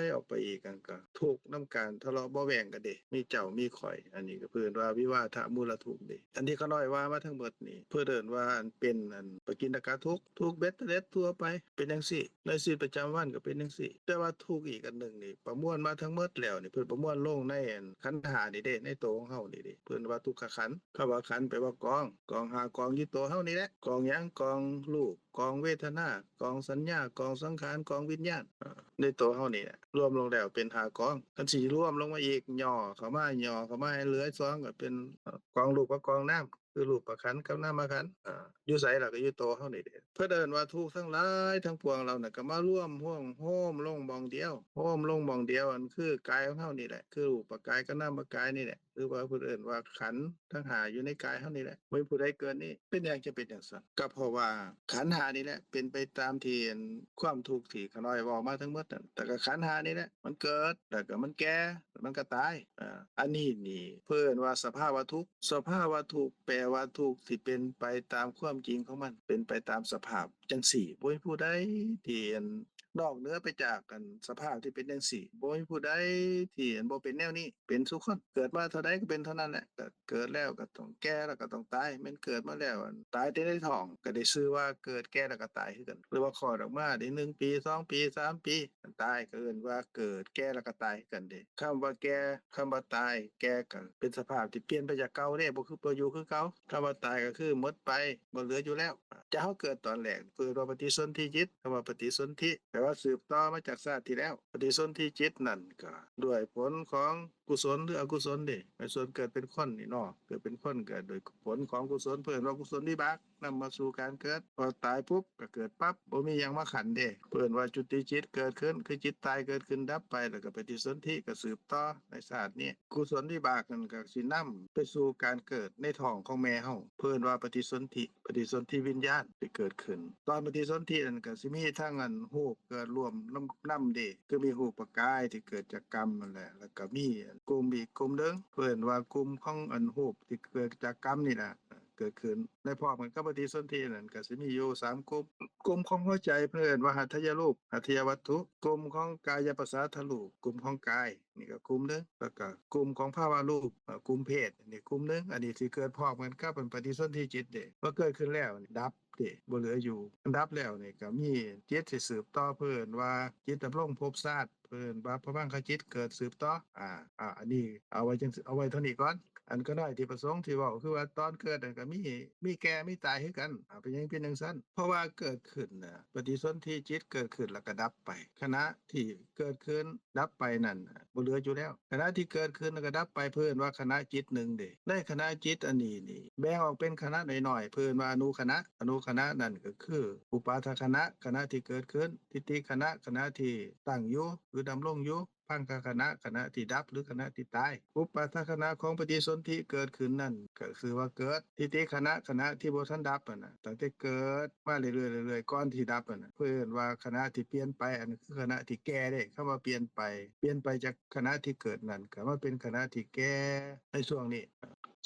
ຍອອກໄປອີກ ອັນກໍທຸກນຳກັນ ທະເລາະເບາະແວ້ງກັນເດ້ ມີເຈົ້າມີຂ້ອຍ ອັນນີ້ກໍເອີ້ນວ່າວິວາທະມູນລະທຸກເດ້ ອັນທີ່ຂ້ານ້ອຍວ່າມາທັງໝົດນີ້ ເພິ່ນເອີ້ນວ່າອັນເປັນອັນປະກິນຕະກະທຸກ ທຸກເບັດເຕັດທົ່ວໄປ ເປັນຈັ່ງຊີ້ ໃນຊີວິດປະຈຳວັນກໍເປັນຈັ່ງຊີ້ ແຕ່ວ່າທຸກອີກອັນໜຶ່ງນີ້ ປະມວນມາທັງໝົດແລ້ວນີ້ ເພິ່ນປະມວນລົງໃນອັນຂັນຫ້ານີ້ເດ້ ໃນໂຕຂອງເຮົານີ້ເດ້ ເພິ່ນວ່າທຸກຂະຂັນ ຄຳວ່າຂັນແປວ່າກອງ ກອງຫ້າກອງຢູ່ໂຕເຮົານີ້ແຫຼະ ກອງຫຍັງ ກອງຮູບ ກອງເວທະນາ ກອງສັນຍາ ກອງສັງຂານ ກອງວິນຍານ ເອີ ໃນໂຕເຮົານີ້ແຫຼະ ລວມລົງແລ້ວເປັນຫ້າກອງ ຄັນຊິລວມລົງມາອີກ ຫຍໍ້ເຂົ້າມາ ຫຍໍ້ເຂົ້າມາໃຫ້ເຫຼືອສອງ ກໍເປັນ ເອີ ກອງຮູບກັບກອງນາມ ຄືຮູບປະຂັນກັບນາມມະຂັນ ເອີ ຢູ່ໃສລະ ກໍຢູ່ໂຕເຮົານີ້ເດ້ ເພິ່ນເອີ້ນວ່າທຸກທັງຫຼາຍທັງປວງເຫຼົ່ານັ້ນ ກໍມາລວມໂຮມລົງໝ່ອງດຽວ ໂຮມລົງໝ່ອງດຽວ ອັນຄືກາຍຂອງເຮົານີ້ແຫຼະ ຄືຮູບປະກາຍກັບນາມມະກາຍນີ້ແຫຼະ ຫຼືວ່າເພິ່ນເອີ້ນວ່າຂັນທັງຫ້າຢູ່ໃນກາຍເຮົານີ້ແຫຼະ ບໍ່ມີຜູ້ໃດເກີນນີ້ ເປັນຫຍັງຈະເປັນຈັ່ງຊັ້ນ? ກໍເພາະວ່າຂັນຫ້ານີ້ແຫຼະ ເປັນໄປຕາມທີ່ອັນຄວາມທຸກທີ່ຂ້ານ້ອຍເວົ້າມາທັງໝົດນັ້ນ ແຕ່ກໍຂັນຫ້ານີ້ແຫຼະ ມັນເກີດ ແລ້ວກໍມັນແກ່ ແລ້ວມັນກໍຕາຍ ອາ ອັນນີ້ນີ້ເພິ່ນເອີ້ນວ່າສະພາວະທຸກ ສະພາວະທຸກ ແປວ່າທຸກທີ່ເປັນໄປຕາມຄວາມຈິງຂອງມັນ ເປັນໄປຕາມສະພາບຈັ່ງຊີ້ ບໍ່ມີຜູ້ໃດທີ່ອັນ ນອກເໜືອໄປຈາກອັນສະພາບທີ່ເປັນຈັ່ງຊີ້ ບໍ່ມີຜູ້ໃດທີ່ອັນບໍ່ເປັນແນວນີ້ ເປັນສູ່ຄົນ ເກີດມາເທົ່າໃດກໍເປັນເທົ່ານັ້ນແຫຼະ ກໍເກີດແລ້ວກໍຕ້ອງແກ່ ແລ້ວກໍຕ້ອງຕາຍ ແມ່ນເກີດມາແລ້ວອັນຕາຍແຕ່ໃນທ້ອງ ກໍໄດ້ຊື່ວ່າເກີດ ແກ່ ແລ້ວກໍຕາຍຄືກັນ ຫຼືວ່າຄອດອອກມາໄດ້ໜຶ່ງປີ ສອງປີ ສາມປີ ອັນຕາຍ ກໍເອີ້ນວ່າເກີດ ແກ່ ແລ້ວກໍຕາຍຄືກັນເດ້ ຄຳວ່າແກ່ ຄຳວ່າຕາຍ ແກ່ກໍເປັນສະພາບທີ່ປ່ຽນໄປຈາກເກົ່າເດ້ ບໍ່ຄື ບໍ່ຢູ່ຄືເກົ່າ ຄຳວ່າຕາຍກໍຄືໝົດໄປ ບໍ່ເຫຼືອຢູ່ແລ້ວ ຈາກເຮົາເກີດຕອນແລກ ເອີ້ນວ່າປະຕິສົນທິຈິດ ຄຳວ່າປະຕິສົນທິ ແປວ່າສືບຕໍ່ມາຈາກຊາດທີ່ແລ້ວ ປະຕິສົນທິຈິດນັ້ນກໍດ້ວຍຜົນຂອງກຸສົນ ຫຼື ອະກຸສົນເດ້ ໃນສ່ວນເກີດເປັນຄົນນີ້ເນາະ ເກີດເປັນຄົນກໍໂດຍຜົນຂອງກຸສົນ ເພິ່ນເອີ້ນວ່າກຸສົນວິບາກ ນຳມາສູ່ການເກີດ ພໍຕາຍປຸບກໍເກີດປັບ ບໍ່ມີຫຍັງມາຂັນເດ້ ເພິ່ນວ່າຈຸຕິຈິດເກີດຂຶ້ນ ຄືຈິດຕາຍເກີດຂຶ້ນດັບໄປ ແລ້ວກໍປະຕິສົນທິກໍສືບຕໍ່ໃນຊາດນີ້ ກຸສົນວິບາກນັ້ນກໍຊິນຳໄປສູ່ການເກີດໃນທ້ອງຂອງແມ່ເຮົາ ເພິ່ນວ່າປະຕິສົນທິ ປະຕິສົນທິວິນຍານທີ່ເກີດຂຶ້ນ ຕອນປະຕິສົນທິນັ້ນກໍຊິມີທັງອັນຮູບເກີດຮ່ວມນຳ ນຳເດ້ ຄືມີຮູບປະກາຍທີ່ເກີດຈາກກຳນັ້ນແຫຼະ ແລ້ວກໍມີກຸ່ມອີກກຸ່ມໜຶ່ງ ເພິ່ນວ່າກຸ່ມຂອງອັນຮູບທີ່ເກີດຈາກກຳນີ້ນະ ເກີດຂຶ້ນ ໃນພ້ອມກັນກັບປະຕິສົນທິນັ້ນກໍຊິມີຢູ່ສາມກຸ່ມ ກຸ່ມຂອງຫົວໃຈເພິ່ນເອີ້ນວ່າຫັດຖະຍະຮູບ ຫັດຖະຍະວັດຖຸ ກຸ່ມຂອງກາຍະປະສາທະຮູບ ກຸ່ມຂອງກາຍ ນີ້ກໍກຸ່ມໜຶ່ງ ແລ້ວກໍກຸ່ມຂອງພາວະຮູບ ເອີ ກຸ່ມເພດ ນີ້ກຸ່ມໜຶ່ງ ອັນນີ້ຊິເກີດພ້ອມກັນກັບອັນປະຕິສົນທິຈິດເດ້ ເມື່ອເກີດຂຶ້ນແລ້ວນີ້ດັບເດ້ ບໍ່ເຫຼືອຢູ່ ອັນດັບແລ້ວນີ້ກໍມີຈິດທີ່ສືບຕໍ່ ເພິ່ນວ່າຈິດດຳລົງພົບຊາດ ເພິ່ນວ່າພະວັງຄະຈິດເກີດສືບຕໍ່ ອາ ອາ ອັນນີ້ເອົາໄວ້ຈັ່ງ ເອົາໄວ້ເທົ່ານີ້ກ່ອນ ອັນຂ້ານ້ອຍທີ່ປະສົງທີ່ເວົ້າ ຄືວ່າຕອນເກີດນັ້ນກໍມີ ມີແກ່ມີຕາຍຄືກັນ ອາ ເປັນຫຍັງເປັນຈັ່ງຊັ້ນ? ເພາະວ່າເກີດຂຶ້ນນະ ປະຕິສົນທິຈິດເກີດຂຶ້ນແລ້ວກໍດັບໄປ ຂະນະທີ່ເກີດຂຶ້ນດັບໄປນັ້ນນະ ບໍ່ເຫຼືອຢູ່ແລ້ວ ຂະນະທີ່ເກີດຂຶ້ນແລ້ວກໍດັບໄປ ເພິ່ນວ່າຂະນະຈິດໜຶ່ງເດ້ ໃນຂະນະຈິດອັນນີ້ນີ້ ແບ່ງອອກເປັນຂະນະນ້ອຍໆ ເພິ່ນວ່າອະນຸຂະນະ ອະນຸຂະນະນັ້ນກໍຄື ອຸປາທາຂະນະ ຂະນະທີ່ເກີດຂຶ້ນ ທິດຖິຂະນະ ຂະນະທີ່ຕັ້ງຢູ່ ຫຼື ດຳລົງຢູ່ ພັງຄະຂະນະ ຂະນະທີ່ດັບ ຫຼື ຂະນະທີ່ຕາຍ ອຸປາທາຂະນະຂອງປະຕິສົນທິເກີດຂຶ້ນນັ້ນ ກໍຄືວ່າເກີດ ທິດຖິຂະນະ ຂະນະທີ່ບໍ່ທັນດັບຫັ້ນນະ ຕັ້ງແຕ່ເກີດມາເລື້ອຍໆ ເລື້ອຍໆ ກ່ອນທີ່ດັບຫັ້ນນະ ເພິ່ນວ່າຂະນະທີ່ປ່ຽນໄປ ອັນນັ້ນຄືຂະນະທີ່ແກ່ເດ້ ຄຳວ່າປ່ຽນໄປ ປ່ຽນໄປຈາກຂະນະທີ່ເກີດນັ້ນ ກໍມາເປັນຂະນະທີ່ແກ່ໃນຊ່ວງນີ້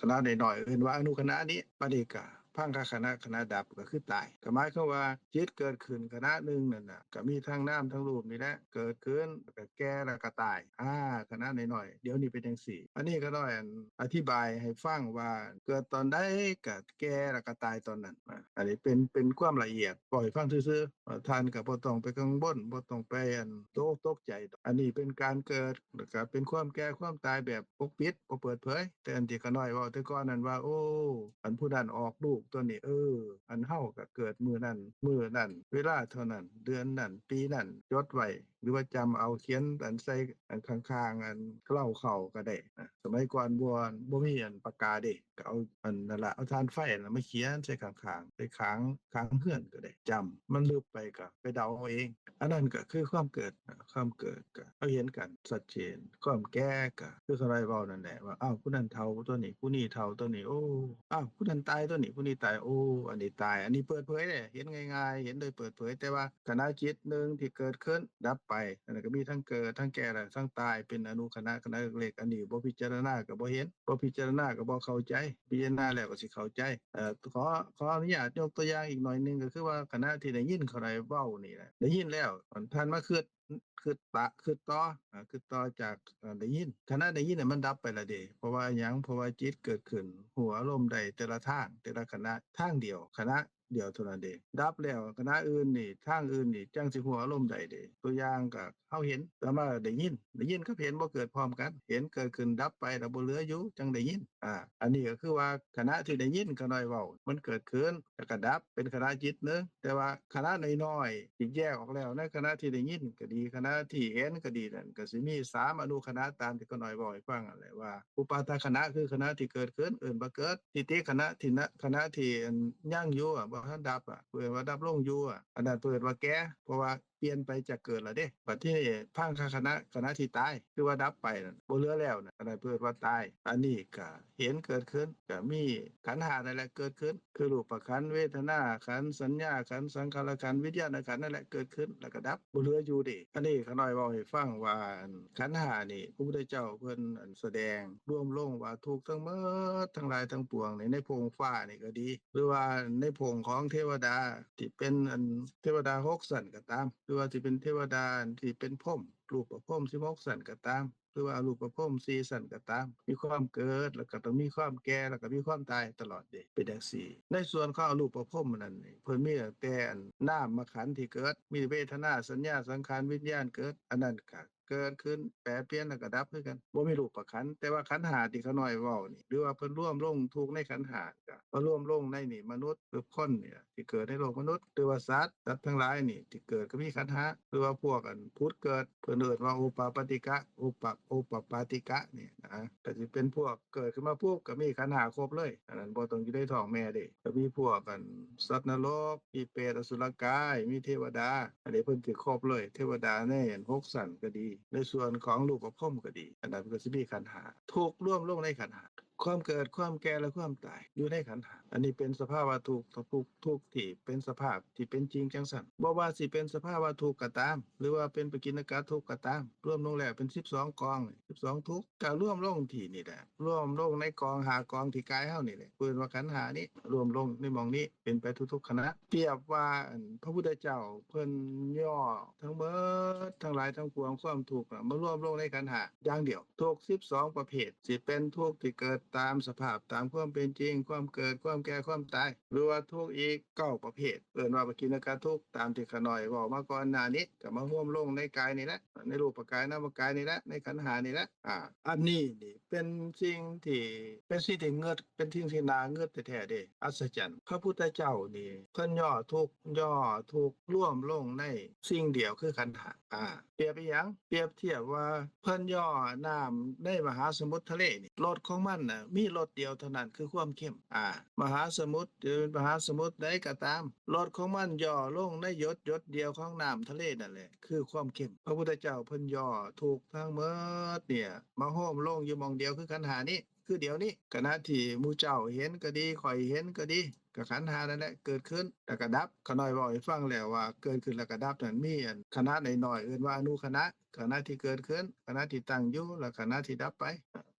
ຂະນະນ້ອຍໆ ເອີ້ນວ່າອະນຸຂະນະນີ້ ບັດນີ້ກໍ ພັງຄະຂະນະ ຂະນະດັບກໍຄືຕາຍ ກໍໝາຍຄວາມວ່າຈິດເກີດຂຶ້ນຂະນະໜຶ່ງນັ້ນນະ ກໍມີທັງນາມທັງຮູບນີ້ແຫຼະ ເກີດຂຶ້ນ ແລ້ວກໍແກ່ ແລ້ວກໍຕາຍ ອາ ຂະນະນ້ອຍໆ ດຽວນີ້ເປັນຈັ່ງຊີ້ ອັນນີ້ຂ້ານ້ອຍ ອັນ ອະທິບາຍໃຫ້ຟັງວ່າເກີດຕອນໃດກໍແກ່ ແລ້ວກໍຕາຍຕອນນັ້ນ ອາ ອັນນີ້ເປັນ ເປັນຄວາມລະອຽດ ເວົ້າໃຫ້ຟັງຊື່ໆ ທ່ານກໍບໍ່ຕ້ອງໄປກັງວົນ ບໍ່ຕ້ອງໄປ ອັນ ຕົກອົກຕົກໃຈ ອັນນີ້ເປັນການເກີດ ແລ້ວກໍເປັນຄວາມແກ່ຄວາມຕາຍແບບປົກປິດ ບໍ່ເປີດເຜີຍ ແຕ່ອັນທີ່ຂ້ານ້ອຍເວົ້າແຕ່ກ່ອນນັ້ນວ່າ ໂອ້ ອັນຜູ້ນັ້ນອອກລູກຕົວນີ້ ເອີ ອັນເຮົາກໍເກີດມື້ນັ້ນ ມື້ນັ້ນ ເວລາເທົ່ານັ້ນ ເດືອນນັ້ນ ປີນັ້ນ ຈົດໄວ້ ຫຼືວ່າຈຳເອົາ ຂຽນອັນໃສ່ອັນຂ້າງໆ ອັນເລົ້າເຂົ້າກໍໄດ້ ສະໄໝກ່ອນບໍ່ ບໍ່ມີອັນປາກກາເດ້ ກໍເອົາອັນນັ້ນລະ ເອົາຖ່ານໄຟນັ້ນມາຂຽນໃສ່ຂ້າງໆ ໃສ່ຂ້າງ ຂ້າງເຮືອນກໍໄດ້ ຈຳ ມັນລຶບໄປກໍໄປເດົາເອົາເອງ ອັນນັ້ນກໍຄືຄວາມເກີດ ຄວາມເກີດກໍເຮົາເຫັນກັນຊັດເຈນ ຄວາມແກ່ກໍຄືຂ້ານ້ອຍເວົ້ານັ້ນແຫຼະວ່າ ອ້າວ ຜູ້ນັ້ນເຖົ້າຕົວນີ້ ຜູ້ນີ້ເຖົ້າຕົວນີ້ ໂອ້ ອ້າວ ຜູ້ນັ້ນຕາຍຕົວນີ້ ຜູ້ນີ້ຕາຍ ໂອ້ ອັນນີ້ຕາຍ ອັນນີ້ເປີດເຜີຍເດ້ ເຫັນງ່າຍໆ ເຫັນໂດຍເປີດເຜີຍ ແຕ່ວ່າຂະນະຈິດໜຶ່ງທີ່ເກີດຂຶ້ນ ດັບ ໄປ. ອັນນັ້ນກໍມີທັງເກີດ ທັງແກ່ ແລະ ທັງຕາຍ ເປັນອະນຸຂະນະ ຂະນະເລັກໆ. ອັນນີ້ບໍ່ພິຈາລະນາກໍບໍ່ເຫັນ ບໍ່ພິຈາລະນາກໍບໍ່ເຂົ້າໃຈ ພິຈາລະນາແລ້ວກໍຊິເຂົ້າໃຈ. ເອີ ຂໍ ຂໍອະນຸຍາດຍົກຕົວຢ່າງອີກໜ້ອຍໜຶ່ງ ກໍຄືວ່າຂະນະທີ່ໄດ້ຍິນເຂົາໄດ້ເວົ້ານີ້ແຫຼະ ໄດ້ຍິນແລ້ວ ທ່ານມາຄິດ ຄິດຕະ ຄິດຕໍ່ ອາ ຄິດຕໍ່ຈາກ ອາ ໄດ້ຍິນ. ຂະນະໄດ້ຍິນນະ ມັນດັບໄປແລ້ວເດ້. ເພາະວ່າຫຍັງ? ເພາະວ່າຈິດເກີດຂຶ້ນ ຮູ້ອາລົມໄດ້ແຕ່ລະທາງ ແຕ່ລະຂະນະ ທາງດຽວ ຂະນະດຽວເທົ່ານັ້ນເດ້. ດັບແລ້ວຂະນະອື່ນນີ້ ທາງອື່ນນີ້ ຈັ່ງຊິຮູ້ອາລົມໄດ້ເດ້. ຕົວຢ່າງກໍເຮົາເຫັນ ຕໍ່ມາໄດ້ຍິນ ໄດ້ຍິນກັບເຫັນບໍ່ເກີດພ້ອມກັນ ເຫັນເກີດຂຶ້ນດັບໄປ ແລ້ວບໍ່ເຫຼືອຢູ່ ຈັ່ງໄດ້ຍິນ. ອາ ອັນນີ້ກໍຄືວ່າຂະນະທີ່ໄດ້ຍິນຂະນ້ອຍເວົ້າ ມັນເກີດຂຶ້ນ ແລ້ວກໍດັບ ເປັນຂະນະຈິດໜຶ່ງ. ແຕ່ວ່າຂະນະນ້ອຍໆ ທີ່ແຍກອອກແລ້ວ ໃນຂະນະທີ່ໄດ້ຍິນກໍດີ ຂະນະທີ່ເຫັນກໍດີນັ້ນ ກໍຊິມີສາມອະນຸຂະນະ ຕາມທີ່ຂະນ້ອຍເວົ້າໃຫ້ຟັງນັ້ນແຫຼະ ວ່າອຸປາທານຂະນະ ຄືຂະນະທີ່ເກີດຂຶ້ນ ເອີ້ນວ່າເກີດ. ທິດຖິຂະນະ ທີ່ນະ ຂະນະທີ່ຍັງຢູ່ ອາ ບໍ່ທັນດັບ ອາ ເອີ້ນວ່າດັບລົງຢູ່ ອາ ອັນນັ້ນເອີ້ນວ່າແກ່ ເພາະວ່າປ່ຽນໄປຈາກເກີດແລ້ວເດ້. ບັດທີນີ້ພັງຄະຂະນະ ຂະນະທີ່ຕາຍ ຄືວ່າດັບໄປນັ້ນ ບໍ່ເຫຼືອແລ້ວນັ້ນ ອັນນັ້ນເອີ້ນວ່າຕາຍ. ອັນນີ້ກໍເຫັນເກີດຂຶ້ນ ກໍມີຂັນຫ້ານັ້ນແຫຼະເກີດຂຶ້ນ ຄືຮູບປະຂັນ ເວທະນາຂັນ ສັນຍາຂັນ ສັງຂາລະຂັນ ວິນຍານະຂັນນັ້ນແຫຼະເກີດຂຶ້ນ ແລ້ວກໍດັບ ບໍ່ເຫຼືອຢູ່ເດ້. ອັນນີ້ຂະນ້ອຍເວົ້າໃຫ້ຟັງວ່າ ອັນ ຂັນຫ້ານີ້ ພະພຸດທະເຈົ້າເພິ່ນ ອັນ ສະແດງລວມລົງວ່າທຸກທັງໝົດ ທັງຫຼາຍທັງປວງນີ້ ໃນພົງຟ້ານີ້ກໍດີ ຫຼືວ່າໃນພົງຂອງເທວະດາ ທີ່ເປັນ ອັນ ເທວະດາຫົກຊັ້ນກໍຕາມ ຫຼືວ່າຊິເປັນເທວະດາ ອັນ ທີ່ເປັນພົມ ຮູບປະພົມສິບຫົກຊັ້ນກໍຕາມ ຫຼືວ່າອະຮູບປະພົມສີ່ຊັ້ນກໍຕາມ ມີຄວາມເກີດ ແລ້ວກໍຕ້ອງມີຄວາມແກ່ ແລ້ວກໍມີຄວາມຕາຍຕະຫຼອດເດ້ ເປັນຈັ່ງຊີ້. ໃນສ່ວນຂອງອະຮູບປະພົມນັ້ນນີ້ ເພິ່ນມີຕັ້ງແຕ່ ອັນ ນາມມະຂັນທີ່ເກີດ ມີເວທະນາ ສັນຍາ ສັງຂານ ວິນຍານເກີດ ອັນນັ້ນກໍເກີດຂຶ້ນ ແປປ່ຽນ ແລ້ວກໍດັບຄືກັນ ບໍ່ມີຮູບປະຂັນ. ແຕ່ວ່າຂັນຫ້າທີ່ຂະນ້ອຍເວົ້ານີ້ ຫຼືວ່າເພິ່ນລວມລົງທຸກໃນຂັນຫ້າ ກໍມາລວມລົງໃນນີ້ ມະນຸດ ຫຼືຄົນນີ້ ທີ່ເກີດໃນໂລກມະນຸດ ຫຼືວ່າສັດ ສັດທັງຫຼາຍນີ້ທີ່ເກີດກໍມີຂັນຫ້າ ຫຼືວ່າພວກ ອັນ ຜຸດເກີດ ເພິ່ນເອີ້ນວ່າໂອປາປາຕິກະ ໂອປະ ໂອປະປາຕິກະນີ້ນະ ກໍຊິເປັນພວກເກີດຂຶ້ນມາປຸບກໍມີຂັນຫ້າຄົບເລີຍ ອັນນັ້ນບໍ່ຕ້ອງຢູ່ໃນທ້ອງແມ່ເດ້. ກໍມີພວກ ອັນ ສັດນະລົກ ມີເປດ ອະສຸລະກາຍ ມີເທວະດາ ອັນນີ້ເພິ່ນຊິຄົບເລີຍ ເທວະດາໃນ ອັນ ຫົກຊັ້ນກໍດີ ໃນສ່ວນຂອງຮູບປະພົມກໍດີ ອັນນັ້ນກໍຊິມີຂັນຫ້າ ທຸກລວມລົງໃນຂັນຫ້າ ຄວາມເກີດ ຄວາມແກ່ ແລະ ຄວາມຕາຍ ຢູ່ໃນຂັນຫ້າ. ອັນນີ້ເປັນສະພາວະທຸກ ທຸກ ທຸກທີ່ເປັນສະພາບທີ່ເປັນຈິງຈັ່ງຊັ້ນ ບໍ່ວ່າຊິເປັນສະພາວະທຸກກໍຕາມ ຫຼືວ່າເປັນປະກິນນະກະທຸກກໍຕາມ ລວມລົງແລ້ວເປັນສິບສອງກອງ ສິບສອງທຸກ ກໍລວມລົງທີ່ນີ້ແຫຼະ ລວມລົງໃນກອງຫ້າກອງທີ່ກາຍເຮົານີ້ແຫຼະ ເອີ້ນວ່າຂັນຫ້ານີ້ ລວມລົງໃນໝ່ອງນີ້ ເປັນໄປທຸກໆຂະນະ. ປຽບວ່າ ອັນ ພະພຸດທະເຈົ້າເພິ່ນຫຍໍ້ທັງໝົດ ທັງຫຼາຍທັງປວງ ຄວາມທຸກນະ ມາລວມລົງໃນຂັນຫ້າຢ່າງດຽວ ທຸກສິບສອງປະເພດ ຊິເປັນທຸກທີ່ເກີດຕາມສະພາບ ຕາມຄວາມເປັນຈິງ ຄວາມເກີດ ຄວາມແກ່ ຄວາມຕາຍ ຫຼືວ່າທຸກອີກເກົ້າປະເພດ ເອີ້ນວ່າປະກິນນະກະທຸກ ຕາມທີ່ຂະນ້ອຍເວົ້າມາກ່ອນໜ້ານີ້ ກໍມາລວມລົງໃນກາຍນີ້ແຫຼະ ໃນຮູບປະກາຍ ນາມະກາຍນີ້ແຫຼະ ໃນຂັນຫ້ານີ້ແຫຼະ. ອາ ອັນນີ້ນີ້ເປັນສິ່ງທີ່ ເປັນສິ່ງທີ່ງຶດ ເປັນສິ່ງທີ່ໜ້າງຶດແທ້ໆເດ້ ອັດສະຈັນ. ພະພຸດທະເຈົ້ານີ້ເພິ່ນຫຍໍ້ທຸກ ຫຍໍ້ທຸກລວມລົງໃນສິ່ງດຽວຄືຂັນຫ້າ. ອາ ປຽບອີຫຍັງ? ປຽບທຽບວ່າເພິ່ນຫຍໍ້ນ້ຳໃນມະຫາສະໝຸດທະເລນີ້ ລົດຂອງມັນນະມີລົດດຽວເທົ່ານັ້ນ ຄືຄວາມເຄັມ. ອາ ມະຫາສະໝຸດ ຫຼື ເປັນມະຫາສະໝຸດໃດກໍຕາມ ລົດຂອງມັນຫຍໍ້ລົງໃນຢົດ ຢົດດຽວຂອງນ້ຳທະເລນັ້ນແຫຼະ ຄືຄວາມເຄັມ. ພະພຸດທະເຈົ້າເພິ່ນຫຍໍ້ທຸກທັງໝົດເນີ້ຍ ມາໂຮມລົງຢູ່ໝ່ອງດຽວ ຄືຂັນຫ້ານີ້ ຄືດຽວນີ້. ຂະນະທີ່ໝູ່ເຈົ້າເຫັນກໍດີ ຂ້ອຍເຫັນກໍດີ ກໍຂັນຫ້ານັ້ນແຫຼະເກີດຂຶ້ນ ແລ້ວກໍດັບ. ຂະນ້ອຍເວົ້າໃຫ້ຟັງແລ້ວວ່າເກີດຂຶ້ນແລ້ວກໍດັບນັ້ນ ມີ ອັນ ຂະນະນ້ອຍໆ ເອີ້ນວ່າອະນຸຂະນະ ຂະນະທີ່ເກີດຂຶ້ນ ຂະນະທີ່ຕັ້ງຢູ່ ແລະ ຂະນະທີ່ດັບໄປ.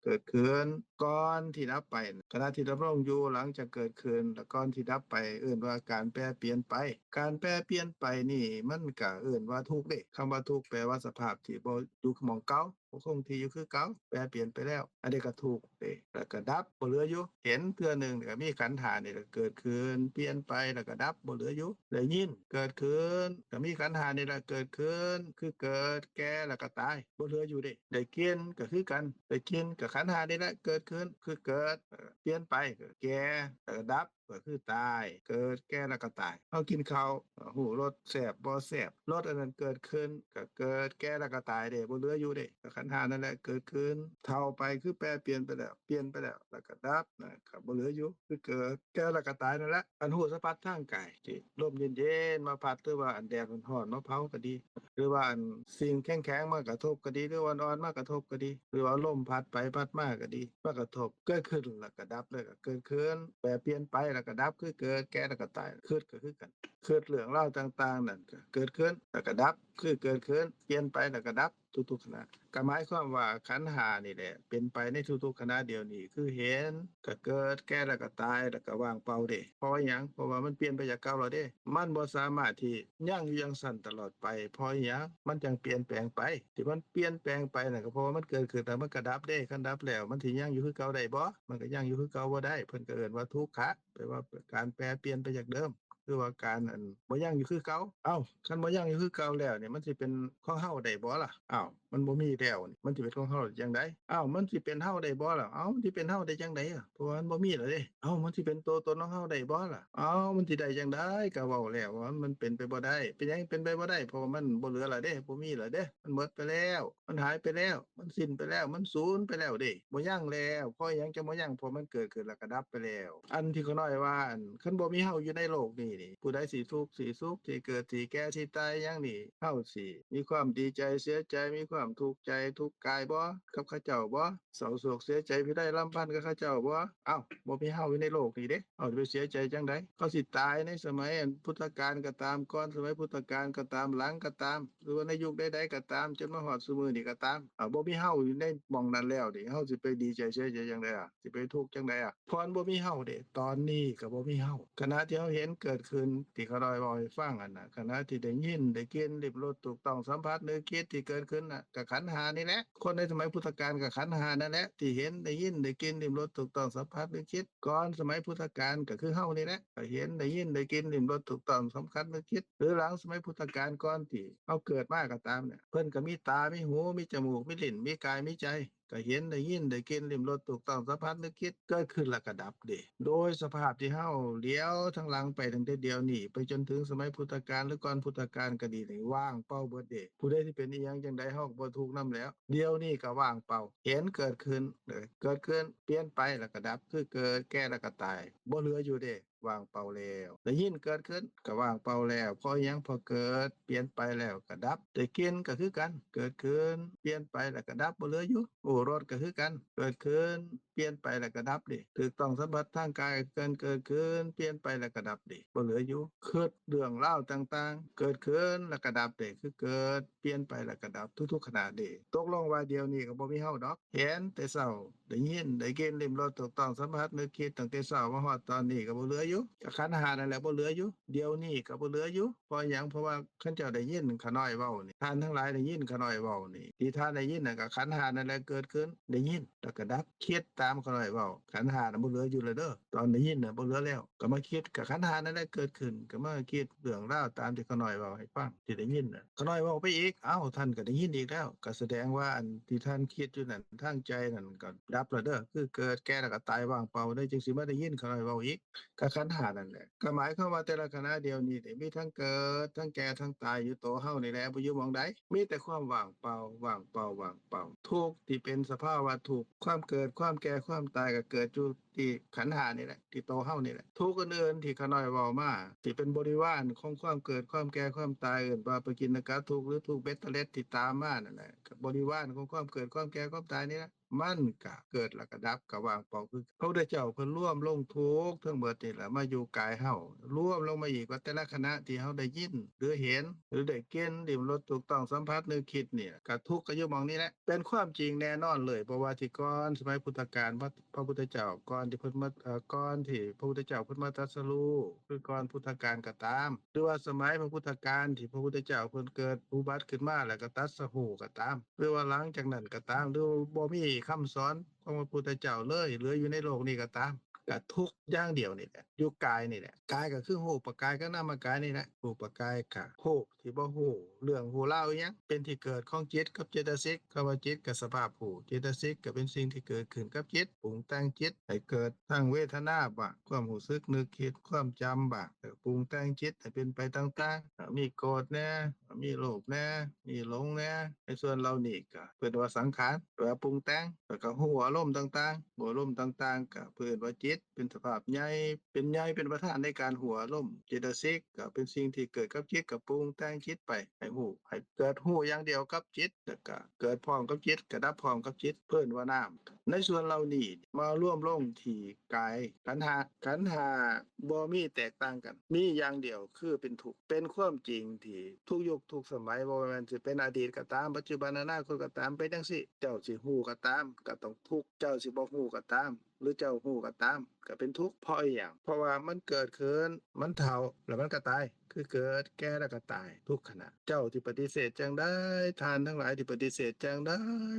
ເກີດຂຶ້ນ ກ່ອນທີ່ດັບໄປ ຂະນະທີ່ດຳລົງຢູ່ ຫຼັງຈາກເກີດຂຶ້ນ ແລະ ກ່ອນທີ່ດັບໄປ ເອີ້ນວ່າການແປປ່ຽນໄປ. ການແປປ່ຽນໄປນີ້ ມັນກະເອີ້ນວ່າທຸກເດ້. ຄຳວ່າທຸກແປວ່າສະພາບທີ່ບໍ່ຢູ່ໝ່ອງເກົ່າ ບໍ່ຄົງທີ່ຢູ່ຄືເກົ່າ ແປປ່ຽນໄປແລ້ວ ອັນນີ້ກໍທຸກເດ້. ແລ້ວກໍດັບ ບໍ່ເຫຼືອຢູ່. ເຫັນເທື່ອໜຶ່ງ ກໍມີຂັນຫ້ານີ້ແຫຼະເກີດຂຶ້ນ ປ່ຽນໄປ ແລ້ວກໍດັບ ບໍ່ເຫຼືອຢູ່. ໄດ້ຍິນ ເກີດຂຶ້ນ ກໍມີຂັນຫ້ານີ້ແຫຼະເກີດຂຶ້ນ ຄືເກີດ ແກ່ ແລ້ວກໍຕາຍ ບໍ່ເຫຼືອຢູ່ເດ້. ໄດ້ກິ່ນກໍຄືກັນ ໄດ້ກິ່ນກໍຂັນຫ້ານີ້ແຫຼະເກີດຂຶ້ນ ຄືເກີດ ເອີ ປ່ຽນໄປກໍແກ່ ແລ້ວກໍດັບ ກໍຄືຕາຍ ເກີດ ແກ່ ແລ້ວກໍຕາຍ. ເຮົາກິນເຂົ້າ ເຮົາຮູ້ລົດແຊບບໍ່ແຊບ ລົດອັນນັ້ນເກີດຂຶ້ນ ກໍເກີດ ແກ່ ແລ້ວກໍຕາຍເດ້ ບໍ່ເຫຼືອຢູ່ເດ້. ກໍຂັນຫ້ານັ້ນແຫຼະເກີດຂຶ້ນ ເຖົ້າໄປ ຄືແປປ່ຽນໄປແລ້ວ ປ່ຽນໄປແລ້ວ ແລ້ວກໍດັບນະ ກໍບໍ່ເຫຼືອຢູ່ ຄືເກີດ ແກ່ ແລ້ວກໍຕາຍນັ້ນແຫຼະ. ອັນຮູ້ສະພັດທາງກາຍ ທີ່ລົມເຢັນໆມາພັດ ຫຼືວ່າອັນແດດຮ້ອນໆມາເຜົາກໍດີ ຫຼືວ່າອັນສິ່ງແຂງໆມາກະທົບກໍດີ ຫຼືອ່ອນໆມາກະທົບກໍດີ ຫຼືວ່າລົມພັດໄປພັດມາກໍດີ ມາກະທົບ ເກີດຂຶ້ນແລ້ວກໍດັບ ແລ້ວກໍເກີດຂຶ້ນ ແປປ່ຽນໄປ ກໍດັບ ຄືເກີດ ແກ່ ແລ້ວກໍຕາຍ. ຄິດກໍຄືກັນ ຄິດເລື່ອງລາວຕ່າງໆນັ້ນກໍເກີດຂຶ້ນ ແລ້ວກໍດັບ ຄືເກີດຂຶ້ນ ປ່ຽນໄປ ແລ້ວກໍດັບ ທຸກໆຂະນະ. ກໍໝາຍຄວາມວ່າຂັນຫ້ານີ້ແຫຼະ ເປັນໄປໃນທຸກໆຂະນະດຽວນີ້ ຄືເຫັນ ກໍເກີດ ແກ່ ແລ້ວກໍຕາຍ ແລ້ວກໍວ່າງເປົ່າເດ້. ເພາະວ່າຫຍັງ? ເພາະວ່າມັນປ່ຽນໄປຈາກເກົ່າແລ້ວເດ້. ມັນບໍ່ສາມາດທີ່ຍັງຢູ່ຈັ່ງຊັ້ນຕະຫຼອດໄປ. ເພາະຫຍັງ? ມັນຈັ່ງປ່ຽນແປງໄປ. ທີ່ມັນປ່ຽນແປງໄປນັ້ນ ກໍເພາະວ່າມັນເກີດຂຶ້ນ ແລ້ວມັນກໍດັບເດ້. ຄັນດັບແລ້ວ ມັນຊິຍັງຢູ່ຄືເກົ່າໄດ້ບໍ່? ມັນກໍຍັງຢູ່ຄືເກົ່າບໍ່ໄດ້. ເພິ່ນກໍເອີ້ນວ່າທຸກຂະ ແປວ່າການແປປ່ຽນໄປຈາກເດີມ ຫຼືວ່າການ ອັນ ບໍ່ຍັງຢູ່ຄືເກົ່າ. ເອົ້າ ຄັນບໍ່ຍັງຢູ່ຄືເກົ່າແລ້ວນີ້ ມັນຊິເປັນຂອງເຮົາໄດ້ບໍ່ລະ? ເອົ້າ ມັນບໍ່ມີແລ້ວນີ້ ມັນຊິເປັນຂອງເຮົາໄດ້ຈັ່ງໃດ? ເອົ້າ ມັນຊິເປັນເຮົາໄດ້ບໍ່ລະ? ເອົ້າ ມັນຊິເປັນເຮົາໄດ້ຈັ່ງໃດລະ? ເພາະວ່າມັນບໍ່ມີແລ້ວເດ້. ເອົ້າ ມັນຊິເປັນຕົວຕົນຂອງເຮົາໄດ້ບໍ່ລະ? ເອົ້າ ມັນຊິໄດ້ຈັ່ງໃດ? ກໍເວົ້າແລ້ວວ່າມັນເປັນໄປບໍ່ໄດ້. ເປັນຫຍັງເປັນໄປບໍ່ໄດ້? ເພາະວ່າມັນບໍ່ເຫຼືອແລ້ວເດ້ ບໍ່ມີແລ້ວເດ້ ມັນໝົດໄປແລ້ວ ມັນຫາຍໄປແລ້ວ ມັນສິ້ນໄປແລ້ວ ມັນສູນໄປແລ້ວເດ້ ບໍ່ຍັງແລ້ວ. ເພາະຫຍັງຈັ່ງບໍ່ຍັງ? ເພາະມັນເກີດຂຶ້ນແລ້ວກໍດັບໄປແລ້ວ. ອັນທີ່ຂ້ານ້ອຍວ່າ ອັນ ຄັນບໍ່ມີເຮົາຢູ່ໃນໂລກນີ້ນີ້ ຜູ້ໃດຊິທຸກ ຊິສຸກ ຊິເກີດ ຊິແກ່ ຊິຕາຍຫຍັງນີ້ ເຮົາຊິມີຄວາມດີໃຈ ເສຍໃຈ ມີຄວາມທຸກໃຈ ທຸກກາຍບໍ່ ກັບເຂົາເຈົ້າບໍ່? ເສົ້າໂສກເສຍໃຈພິໄລລຳພັນກັບເຂົາເຈົ້າບໍ່? ເອົ້າ ບໍ່ມີເຮົາຢູ່ໃນໂລກນີ້ເດ້ ເຮົາຊິໄປເສຍໃຈຈັ່ງໃດ? ເຂົາຊິຕາຍໃນສະໄໝ ອັນ ພຸດທະການກໍຕາມ ກ່ອນສະໄໝພຸດທະການກໍຕາມ ຫຼັງກໍຕາມ ຫຼືວ່າໃນຍຸກໃດໆກໍຕາມ ຈົນມາຮອດຊຸມື້ນີ້ກໍຕາມ ເອົາ ບໍ່ມີເຮົາຢູ່ໃນໝ່ອງນັ້ນແລ້ວນີ້ ເຮົາຊິໄປດີໃຈເສຍໃຈຈັ່ງໃດອະ? ຊິໄປທຸກຈັ່ງໃດອະ? ເພາະມັນບໍ່ມີເຮົາເດ້. ຕອນນີ້ກໍບໍ່ມີເຮົາ. ຂະນະທີ່ເຮົາເຫັນເກີດຂຶ້ນ ທີ່ຂ້ານ້ອຍເວົ້າໃຫ້ຟັງຫັ້ນນະ, ຂະນະທີ່ໄດ້ຍິນ ໄດ້ກິ່ນ ລິ້ມລົດ ຖືກຕ້ອງ ສຳຜັດ ນຶກ ຄິດ ທີ່ເກີດຂຶ້ນນະ ກໍຂັນຫ້ານີ້ແຫຼະ. ຄົນໃນສະໄໝພຸດທະການກໍຂັນຫ້ານັ້ນແຫຼະ ທີ່ເຫັນ ໄດ້ຍິນ ໄດ້ກິ່ນ ລິ້ມລົດ ຖືກຕ້ອງ ສຳຜັດ ນຶກ ຄິດ. ກ່ອນສະໄໝພຸດທະການກໍຄືເຮົານີ້ແຫຼະ ກໍເຫັນ ໄດ້ຍິນ ໄດ້ກິ່ນ ລິ້ມລົດ ຖືກຕ້ອງ ສຳຜັດ ນຶກ ຄິດ. ຫຼືຫຼັງສະໄໝພຸດທະການ ກ່ອນທີ່ເຮົາເກີດມາກໍຕາມເນຍ ເພິ່ນກໍມີຕາ ມີຫູ ມີຈະມູກ ມີລີ້ນ ມີກາຍ ມີໃຈ ກໍເຫັນ ໄດ້ຍິນ ໄດ້ກິ່ນ ລິ້ມລົດ ຖືກຕ້ອງ ສຳຜັດ ນຶກ ຄິດ ເກີດຂຶ້ນແລ້ວກໍດັບເດ້. ໂດຍສະພາບທີ່ເຮົາຫຼຽວທາງຫຼັງໄປຕັ້ງແຕ່ດຽວນີ້ ໄປຈົນເຖິງສະໄໝພຸດທະການ ຫຼື ກ່ອນພຸດທະການກໍດີນີ້ ວ່າງເປົ່າເບິດເດ້. ຜູ້ໃດຊິເປັນອີ່ຫຍັງຈັ່ງໃດ ເຮົາກໍບໍ່ທຸກນຳແລ້ວ. ດຽວນີ້ກໍວ່າງເປົ່າ ເຫັນເກີດຂຶ້ນ ເກີດຂຶ້ນ ປ່ຽນໄປ ແລ້ວກໍດັບ ຄືເກີດ ແກ່ ແລ້ວກໍຕາຍ ບໍ່ເຫຼືອຢູ່ເດ້. ວ່າງເປົ່າແລ້ວ. ໄດ້ຍິນເກີດຂຶ້ນກໍວ່າງເປົ່າແລ້ວ. ເພາະຫຍັງ? ເພາະເກີດ ປ່ຽນໄປແລ້ວກໍດັບ. ໄດ້ກິ່ນກໍຄືກັນ ເກີດຂຶ້ນ ປ່ຽນໄປແລ້ວກໍດັບ ບໍ່ເຫຼືອຢູ່. ຮູ້ລົດກໍຄືກັນ ເກີດຂຶ້ນ ປ່ຽນໄປແລ້ວກໍດັບເດ້. ຖືກຕ້ອງສຳຜັດທາງກາຍກໍຄືກັນ ເກີດຂຶ້ນ ປ່ຽນໄປແລ້ວກໍດັບເດ້ ບໍ່ເຫຼືອຢູ່. ຄິດເລື່ອງລາວຕ່າງໆ ເກີດຂຶ້ນແລ້ວກໍດັບເດ້ ຄືເກີດ ປ່ຽນໄປແລ້ວກໍດັບ ທຸກໆຂະນະເດ້. ຕົກລົງວ່າດຽວນີ້ກໍບໍ່ມີເຮົາດອກ ເຫັນແຕ່ເຊົ້າ ໄດ້ຍິນ ໄດ້ກິ່ນ ລິ້ມລົດ ຖືກຕ້ອງ ສຳຜັດ ນຶກ ຄິດ ຕັ້ງແຕ່ເຊົ້າມາຮອດຕອນນີ້ກໍບໍ່ເຫຼືອຢູ່ ກໍຂັນຫ້ານັ້ນແຫຼະບໍ່ເຫຼືອຢູ່. ດຽວນີ້ກໍບໍ່ເຫຼືອຢູ່. ເພາະຫຍັງ? ເພາະວ່າຄັນເຈົ້າໄດ້ຍິນຂ້ານ້ອຍເວົ້ານີ້ ທ່ານທັງຫຼາຍໄດ້ຍິນຂ້ານ້ອຍເວົ້ານີ້ ທີ່ທ່ານໄດ້ຍິນນັ້ນກໍຂັນຫ້ານັ້ນແຫຼະເກີດຂຶ້ນ ໄດ້ຍິນແລ້ວກໍດັບ ຄິດຕາມຂ້ານ້ອຍເວົ້າ ຂັນຫ້ານັ້ນບໍ່ເຫຼືອຢູ່ແລ້ວເດີ. ຕອນໄດ້ຍິນນະບໍ່ເຫຼືອແລ້ວ ກໍມາຄິດ ກໍຂັນຫ້ານັ້ນແຫຼະເກີດຂຶ້ນ ກໍມາຄິດເລື່ອງລາວຕາມທີ່ຂ້ານ້ອຍເວົ້າໃຫ້ຟັງ ທີ່ໄດ້ຍິນນະ. ຂ້ານ້ອຍເວົ້າໄປອີກ ເອົ້າ ທ່ານກໍໄດ້ຍິນອີກແລ້ວ ກໍສະແດງວ່າອັນທີ່ທ່ານຄິດຢູ່ນັ້ນ ທາງໃຈນັ້ນກໍດັບແລ້ວເດີ ຄືເກີດ ແກ່ ແລ້ວກໍຕາຍ ວ່າງເປົ່າເດີ ຈຶ່ງຊິມາໄດ້ຍິນຂ້ານ້ອຍເວົ້າອີກ ກໍຂັນຫ້ານັ້ນແຫຼະ. ກໍໝາຍຄວາມວ່າແຕ່ລະຂະນະດຽວນີ້ນີ້ ມີທັງເກີດ ທັງແກ່ ທັງຕາຍຢູ່ໂຕເຮົານີ້ແຫຼະ ບໍ່ຢູ່ໝ່ອງໃດ ມີແຕ່ຄວາມວ່າງເປົ່າ ວ່າງເປົ່າ ວ່າງເປົ່າ. ທຸກທີ່ເປັນສະພາວະທຸກ ຄວາມເກີດ ຄວາມແກ່ ຄວາມຕາຍ ກໍເກີດຢູ່ ທີ່ຂັນຫ້ານີ້ແຫຼະ ທີ່ໂຕເຮົານີ້ແຫຼະ. ທຸກອື່ນໆທີ່ຂ້ານ້ອຍເວົ້າມາ ທີ່ເປັນບໍລິວານຂອງຄວາມເກີດ ຄວາມແກ່ ຄວາມຕາຍ ເອີ້ນວ່າປະກິນນະກະທຸກ ຫຼື ທຸກເບັດເຕັດທີ່ຕາມມານັ້ນແຫຼະ ກໍບໍລິວານຂອງຄວາມເກີດ ຄວາມແກ່ ຄວາມຕາຍນີ້ແຫຼະ ມັນກະເກີດແລ້ວກະດັບ ກະວ່າງເປົ່າ. ຄືພະພຸດທະເຈົ້າເພິ່ນລວມລົງທຸກທັງເບິດນີ້ແຫຼະ ມາຢູ່ກາຍເຮົາ ລວມລົງມາອີກວ່າແຕ່ລະຂະນະທີ່ເຮົາໄດ້ຍິນ ຫຼື ເຫັນ ຫຼື ໄດ້ກິ່ນ ລິ້ມລົດ ຖືກຕ້ອງ ສຳຜັດ ນຶກ ຄິດນີ້ ກະທຸກກະຢູ່ໝ່ອງນີ້ແຫຼະ. ເປັນຄວາມຈິງແນ່ນອນເລີຍ ບໍ່ວ່າທີ່ກ່ອນສະໄໝພຸດທະການ ພະ ພະພຸດທະເຈົ້າ ກ່ອນທີ່ເພິ່ນມາ ເອີ ກ່ອນທີ່ພະພຸດທະເຈົ້າເພິ່ນມາຕັດສະຮູ້ ຄືກ່ອນພຸດທະການກໍຕາມ ຫຼືວ່າສະໄໝພະພຸດທະການທີ່ພະພຸດທະເຈົ້າເພິ່ນເກີດອຸບັດຂຶ້ນມາ ແລ້ວກໍຕັດສະຮູ້ກໍຕາມ ຫຼືວ່າຫຼັງຈາກນັ້ນກໍຕາມ ຫຼືບໍ່ມີຄຳສອນຂອງພະພຸດທະເຈົ້າເລີຍ ເຫຼືອຢູ່ໃນໂລກນີ້ກໍຕາມ ກະທຸກຢ່າງດຽວນີ້ແຫຼະ ຢູ່ກາຍນີ້ແຫຼະ. ກາຍກໍຄືຮູບປະກາຍກັບນາມມະກາຍນີ້ແຫຼະ. ຮູບປະກາຍກະຮູບ ທີ່ບໍ່ຮູ້ເລື່ອງຮູ້ລາວອີ່ຫຍັງ ເປັນທີ່ເກີດຂອງຈິດກັບເຈດຕະສິກ. ຄຳວ່າຈິດກໍສະພາບຮູ້ ເຈດຕະສິກກໍເປັນສິ່ງທີ່ເກີດຂຶ້ນກັບຈິດ ປຸງແຕ່ງຈິດໃຫ້ເກີດທັງເວທະນາບ້າງ ຄວາມຮູ້ສຶກນຶກຄິດ ຄວາມຈຳບ້າງ ແລ້ວກໍປຸງແຕ່ງຈິດໃຫ້ເປັນໄປຕ່າງໆ ມີໂກດແດ່ ມີໂລບແດ່ ມີຫຼົງແດ່. ໃນສ່ວນເຫຼົ່ານີ້ກໍເອີ້ນວ່າສັງຂານ ແປວ່າປຸງແຕ່ງ ແລ້ວກໍຮູ້ອາລົມຕ່າງໆ ຮູ້ອາລົມຕ່າງໆ ກໍເອີ້ນວ່າຈິດ ເປັນສະພາບໃຫຍ່ ເປັນໃຫຍ່ ເປັນປະທານໃນການຮູ້ອາລົມ ເຈຕະສິກ ກໍເປັນສິ່ງທີ່ເກີດກັບຈິດ ກໍປຸງແຕ່ງຈິດໄປໃຫ້ຮູ້ ໃຫ້ເກີດຮູ້ຢ່າງດຽວກັບຈິດ ແລ້ວກໍເກີດພ້ອມກັບຈິດ ກໍດັບພ້ອມກັບຈິດ ເອີ້ນວ່ານາມ. ໃນສ່ວນເຫຼົ່ານີ້ມາລວມລົງທີ່ກາຍ ຂັນຫ້າ ຂັນຫ້າບໍ່ມີແຕກຕ່າງກັນ ມີຢ່າງດຽວຄືເປັນທຸກ ເປັນຄວາມຈິງທີ່ທຸກຍຸກທຸກສະໄໝ ບໍ່ວ່າແມ່ນຊິເປັນອະດີດກໍຕາມ ປັດຈຸບັນ ອະນາຄົດກໍຕາມ ເປັນຈັ່ງຊີ້ ເຈົ້າຊິຮູ້ກໍຕາມ ກໍຕ້ອງທຸກ ເຈົ້າຊິບໍ່ຮູ້ກໍຕາມ ຫຼືເຈົ້າຮູ້ກໍຕາມ ກໍເປັນທຸກ ເພາະອີຫຍັງ? ເພາະວ່າມັນເກີດຂຶ້ນ ມັນເຖົ້າ ແລ້ວມັນກໍຕາຍ ຄືເກີດ ແກ່ ແລ້ວກໍຕາຍ ທຸກຂະນະ. ເຈົ້າທີ່ປະຕິເສດຈັ່ງໃດ? ທ່ານທັງຫຼາຍທີ່ປະຕິເສດຈັ່ງໃດ?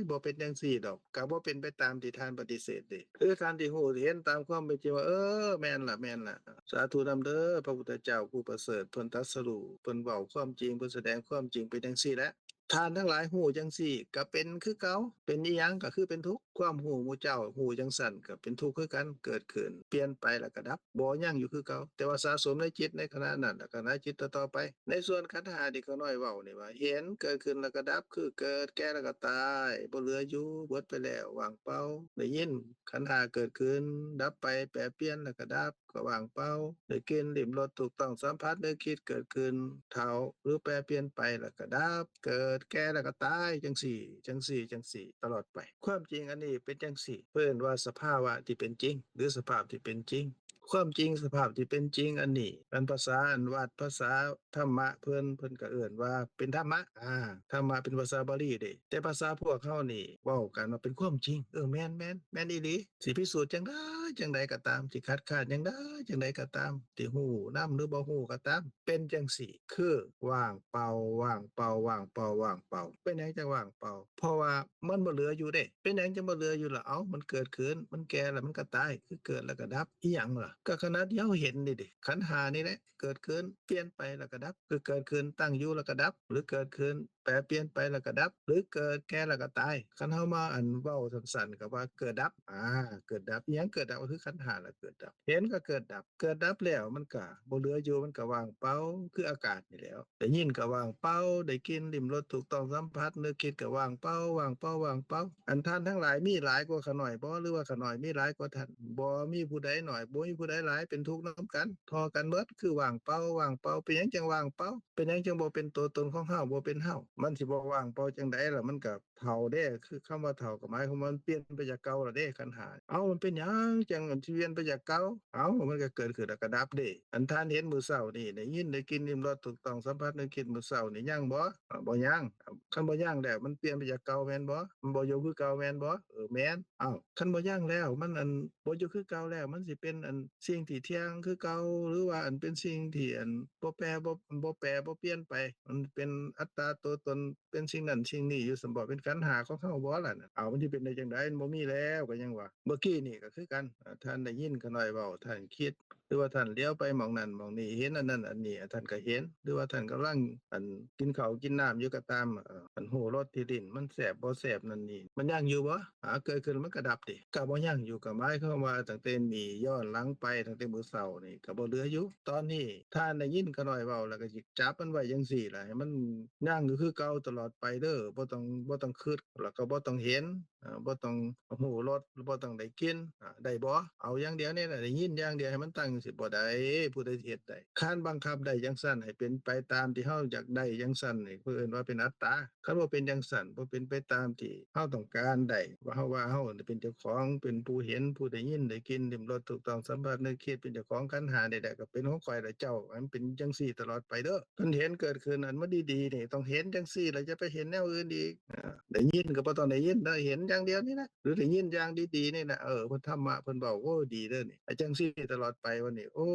ບໍ່ເປັນຈັ່ງຊີ້ດອກ ກໍບໍ່ເປັນໄປຕາມທີ່ທ່ານປະຕິເສດເດ້. ຄືທ່ານທີ່ຮູ້ເຫັນຕາມຄວາມເປັນຈິງວ່າ ເອີ ແມ່ນລະ ແມ່ນລະ ສາທຸນຳເດີ ພະພຸດທະເຈົ້າຜູ້ປະເສີດ ເພິ່ນຕັດສະຮູ້ ເພິ່ນເວົ້າຄວາມຈິງ ເພິ່ນສະແດງຄວາມຈິງ ເປັນຈັ່ງຊີ້ແຫຼະ. ທ່ານທັງຫຼາຍຮູ້ຈັ່ງຊີ້ກໍເປັນຄືເກົ່າ ເປັນອີ່ຫຍັງກໍຄືເປັນທຸກ. ຄວາມຮູ້ໝູ່ເຈົ້າຮູ້ຈັ່ງຊັ້ນກໍເປັນທຸກຄືກັນ ເກີດຂຶ້ນ ປ່ຽນໄປ ແລ້ວກໍດັບ ບໍ່ຍັງຢູ່ຄືເກົ່າ ແຕ່ວ່າສະສົມໃນຈິດໃນຂະນະນັ້ນ ແລ້ວກໍໃນຈິດຕໍ່ໆໄປ. ໃນສ່ວນຂັນຫ້າທີ່ຂ້ານ້ອຍເວົ້ານີ້ວ່າ ເຫັນເກີດຂຶ້ນແລ້ວກໍດັບ ຄືເກີດ ແກ່ ແລ້ວກໍຕາຍ ບໍ່ເຫຼືອຢູ່ ໝົດໄປແລ້ວ ວ່າງເປົ່າ. ໄດ້ຍິນ ຂັນຫ້າເກີດຂຶ້ນ ດັບໄປ ແປປ່ຽນ ແລ້ວກໍດັບ ກໍວ່າງເປົ່າ. ໄດ້ກິ່ນ ລິ້ມລົດ ຖືກຕ້ອງສຳຜັດ ນຶກຄິດ ເກີດຂຶ້ນ ເຖົ້າ ຫຼືແປປ່ຽນໄປ ແລ້ວກໍດັບ ເກີດ ແກ່ ແລ້ວກໍຕາຍ ຈັ່ງຊີ້ ຈັ່ງຊີ້ ຈັ່ງຊີ້ ຕະຫຼອດໄປ. ຄວາມຈິງອັນນີ້ເປັນຈັ່ງຊີ້ ເອີ້ນວ່າສະພາວະທີ່ເປັນຈິງ ຫຼືສະພາບທີ່ເປັນຈິງ. ຄວາມຈິງສະພາບທີ່ເປັນຈິງອັນນີ້ ອັນພາສາອັນວັດ ພາສາທຳມະເພິ່ນ ເພິ່ນກໍເອີ້ນວ່າເປັນທຳມະ ອາ ທຳມະເປັນພາສາບາລີເດ້ ແຕ່ພາສາພວກເຮົານີ້ເວົ້າກັນວ່າເປັນຄວາມຈິງ. ເອີ ແມ່ນໆ ແມ່ນອີ່ຫຼີ. ຊິພິສູດຈັ່ງໃດຈັ່ງໃດກໍຕາມ ຊິຄັດຄ້ານຈັ່ງໃດຈັ່ງໃດກໍຕາມ ຊິຮູ້ນຳ ຫຼືບໍ່ຮູ້ກໍຕາມ ເປັນຈັ່ງຊີ້ ຄືວ່າງເປົ່າ ວ່າງເປົ່າ ວ່າງເປົ່າ ວ່າງເປົ່າ. ເປັນຫຍັງຈັ່ງວ່າງເປົ່າ? ເພາະວ່າມັນບໍ່ເຫຼືອຢູ່ເດ້. ເປັນຫຍັງຈຶ່ງບໍ່ເຫຼືອຢູ່ລະ? ເອົ້າ ມັນເກີດຂຶ້ນ ມັນແກ່ ແລ້ວມັນກໍຕາຍ ຄືເກີດແລ້ວກໍດັບ. ອີ່ຫຍັງລະ? ກໍຂະນະທີ່ເຮົາເຫັນນີ້ເດ້ ຂັນຫ້ານີ້ແຫຼະ ເກີດຂຶ້ນ ປ່ຽນໄປ ແລ້ວກໍດັບ ຄືເກີດຂຶ້ນ ຕັ້ງຢູ່ ແລ້ວກໍດັບ ຫຼືເກີດຂຶ້ນ ແປປ່ຽນໄປ ແລ້ວກໍດັບ ຫຼືເກີດ ແກ່ ແລ້ວກໍຕາຍ. ຄັນເຮົາມາ ອັນ ເວົ້າສັ້ນໆ ກໍວ່າເກີດດັບ ອາ ເກີດດັບ. ອີ່ຫຍັງເກີດດັບ? ກໍຄືຂັນຫ້າລະເກີດດັບ ເຫັນກໍເກີດດັບ ເກີດດັບແລ້ວມັນກໍບໍ່ເຫຼືອຢູ່ ມັນກໍວ່າງເປົ່າ ຄືອາກາດນີ້ແຫຼ້ວ. ໄດ້ຍິນກໍວ່າງເປົ່າ ໄດ້ກິ່ນ ລິ້ມລົດ ຖືກຕ້ອງສຳຜັດ ນຶກຄິດກໍວ່າງເປົ່າ ວ່າງເປົ່າ ວ່າງເປົ່າ. ອັນທ່ານທັງຫຼາຍມີຫຼາຍກວ່າຂ້ານ້ອຍບໍ່ ຫຼືວ່າຂ້ານ້ອຍມີຫຼາຍກວ່າທ່ານ? ບໍ່ມີຜູ້ໃດໜ້ອຍ ບໍ່ມີຜູ້ໃດຫຼາຍ ເປັນທຸກນຳກັນ ທໍ່ກັນໝົດ ຄືວ່າງເປົ່າ ວ່າງເປົ່າ. ເປັນຫຍັງຈັ່ງວ່າງເປົ່າ? ເປັນຫຍັງຈຶ່ງບໍ່ເປັນຕົວຕົນຂອງເຮົາ ບໍ່ເປັນເຮົາ? ມັນຊິບໍ່ວ່າງເປົ່າຈັ່ງໃດລະ? ມັນກໍເຖົ້າເດ້ ຄືຄຳວ່າເຖົ້າກໍໝາຍຄວາມວ່າມັນປ່ຽນໄປຈາກເກົ່າລະເດ້ ຂັນຫ້າ. ເອົ້າ ມັນເປັນຫຍັງຈັ່ງຊິປ່ຽນໄປຈາກເກົ່າ? ເອົ້າ ມັນກໍເກີດຂຶ້ນແລ້ວກໍດັບເດ້. ອັນທ່ານເຫັນມື້ເຊົ້ານີ້ ໄດ້ຍິນ ໄດ້ກິ່ນ ລິ້ມລົດ ຖືກຕ້ອງສຳຜັດ ນຶກຄິດ ມື້ເຊົ້ານີ້ຍັງບໍ່? ອາ ບໍ່ຍັງ. ຄັນບໍ່ຍັງແລ້ວ ມັນປ່ຽນໄປຈາກເກົ່າແມ່ນບໍ່? ມັນບໍ່ຢູ່ຄືເກົ່າແມ່ນບໍ່? ເອີ ແມ່ນ. ເອົ້າ ຄັນບໍ່ຍັງແລ້ວ ມັນ ອັນ ບໍ່ຢູ່ຄືເກົ່າແລ້ວ ມັນຊິເປັນ ອັນ ສິ່ງທີ່ທ່ຽງຄືເກົ່າ ຫຼືວ່າ ອັນ ເປັນສິ່ງທີ່ ອັນ ບໍ່ແປ ບໍ່ ບໍ່ແປ ບໍ່ປ່ຽນໄປ ມັນເປັນອັດຕາຕົວຕົນ ເປັນສິ່ງນັ້ນສິ່ງນີ້ຢູ່ຊັ້ນບໍ? ເປັນຂັນຫ້າຂອງເຮົາບໍລະ? ເອົ້າ ມັນຊິເປັນໄດ້ຈັ່ງໃດ? ມັນບໍ່ມີແລ້ວ ກໍຍັງວ່າ. ເມື່ອກີ້ນີ້ກໍຄືກັນ ອາ ທ່ານໄດ້ຍິນຂ້ານ້ອຍເວົ້າ ທ່ານຄິດ ຫຼືວ່າທ່ານຫຼຽວໄປໝ່ອງນັ້ນໝ່ອງນີ້ ເຫັນອັນນັ້ນອັນນີ້ ອາ ທ່ານກໍເຫັນ ຫຼືວ່າທ່ານກຳລັງ ອັນ ກິນເຂົ້າກິນນ້ຳຢູ່ກໍຕາມ ເອີ ອັນ ຮູ້ລົດທີ່ລີ້ນ ມັນແຊບບໍ່ແຊບນັ້ນນີ້ ມັນຍັງຢູ່ບໍ່? ຫາເກີດຂຶ້ນແລ້ວມັນກໍດັບຕິ ກໍບໍ່ຍັງຢູ່ ກໍໝາຍຄວາມວ່າຕັ້ງແຕ່ນີ້ຍ້ອນຫຼັງໄປ ຕັ້ງແຕ່ມື້ເຊົ້ານີ້ກໍບໍ່ເຫຼືອຢູ່. ຕອນນີ້ທ່ານໄດ້ຍິນຂ້ານ້ອຍເວົ້າ ແລ້ວກໍຊິຈັບມັນໄວ້ຈັ່ງຊີ້ລະ ໃຫ້ມັນຍັງຢູ່ຄືເກົ່າຕະຫຼອດໄປເດີ ບໍ່ຕ້ອງ ບໍ່ຕ້ອງຄິດ ແລ້ວກໍບໍ່ຕ້ອງເຫັນ ເອີ ບໍ່ຕ້ອງຮູ້ລົດ ບໍ່ຕ້ອງໄດ້ກິ່ນ ອາ ໄດ້ບໍ່? ເອົາຢ່າງດຽວນີ້ລະ ໄດ້ຍິນຢ່າງດຽວ ໃຫ້ມັນຕັ້ງຈັ່ງຊີ້ ບໍ່ໄດ້. ຜູ້ໃດຊິເຮັດໄດ້? ຄັນບັງຄັບໄດ້ຈັ່ງຊັ້ນ ໃຫ້ເປັນໄປຕາມທີ່ເຮົາຢາກໄດ້ຈັ່ງຊັ້ນນີ້ ເພິ່ນເອີ້ນວ່າເປັນອັດຕາ. ຄັນບໍ່ເປັນຈັ່ງຊັ້ນ ບໍ່ເປັນໄປຕາມທີ່ເຮົາຕ້ອງການໄດ້ ວ່າເຮົາ ວ່າເຮົາເປັນເຈົ້າຂອງ ເປັນຜູ້ເຫັນ ຜູ້ໄດ້ຍິນ ໄດ້ກິ່ນ ລິ້ມລົດ ຖືກຕ້ອງສຳຜັດ ນຶກຄິດ ເປັນເຈົ້າຂອງຂັນຫ້ານີ້ແຫຼະ ກໍເປັນຂອງຂ້ອຍລະເຈົ້າ ໃຫ້ມັນເປັນຈັ່ງຊີ້ຕະຫຼອດໄປເດີ. ຄັນເຫັນເກີດຂຶ້ນ ອັນມັນດີໆນີ້ ຕ້ອງເຫັນຈັ່ງຊີ້ລະ ຢ່າໄປເຫັນແນວອື່ນອີກ. ອາ ໄດ້ຍິນກໍບໍ່ຕ້ອງໄດ້ຍິນເດີ ເຫັນຢ່າງດຽວນີ້ນະ ຫຼືໄດ້ຍິນຢ່າງດີໆນີ້ນະ ເອີ ເພິ່ນທຳມະເພິ່ນເວົ້າ ໂອ້ ດີເດີນີ້ ໃຫ້ຈັ່ງຊີ້ຕະຫຼອດໄປ ວັນນີ້ ໂອ້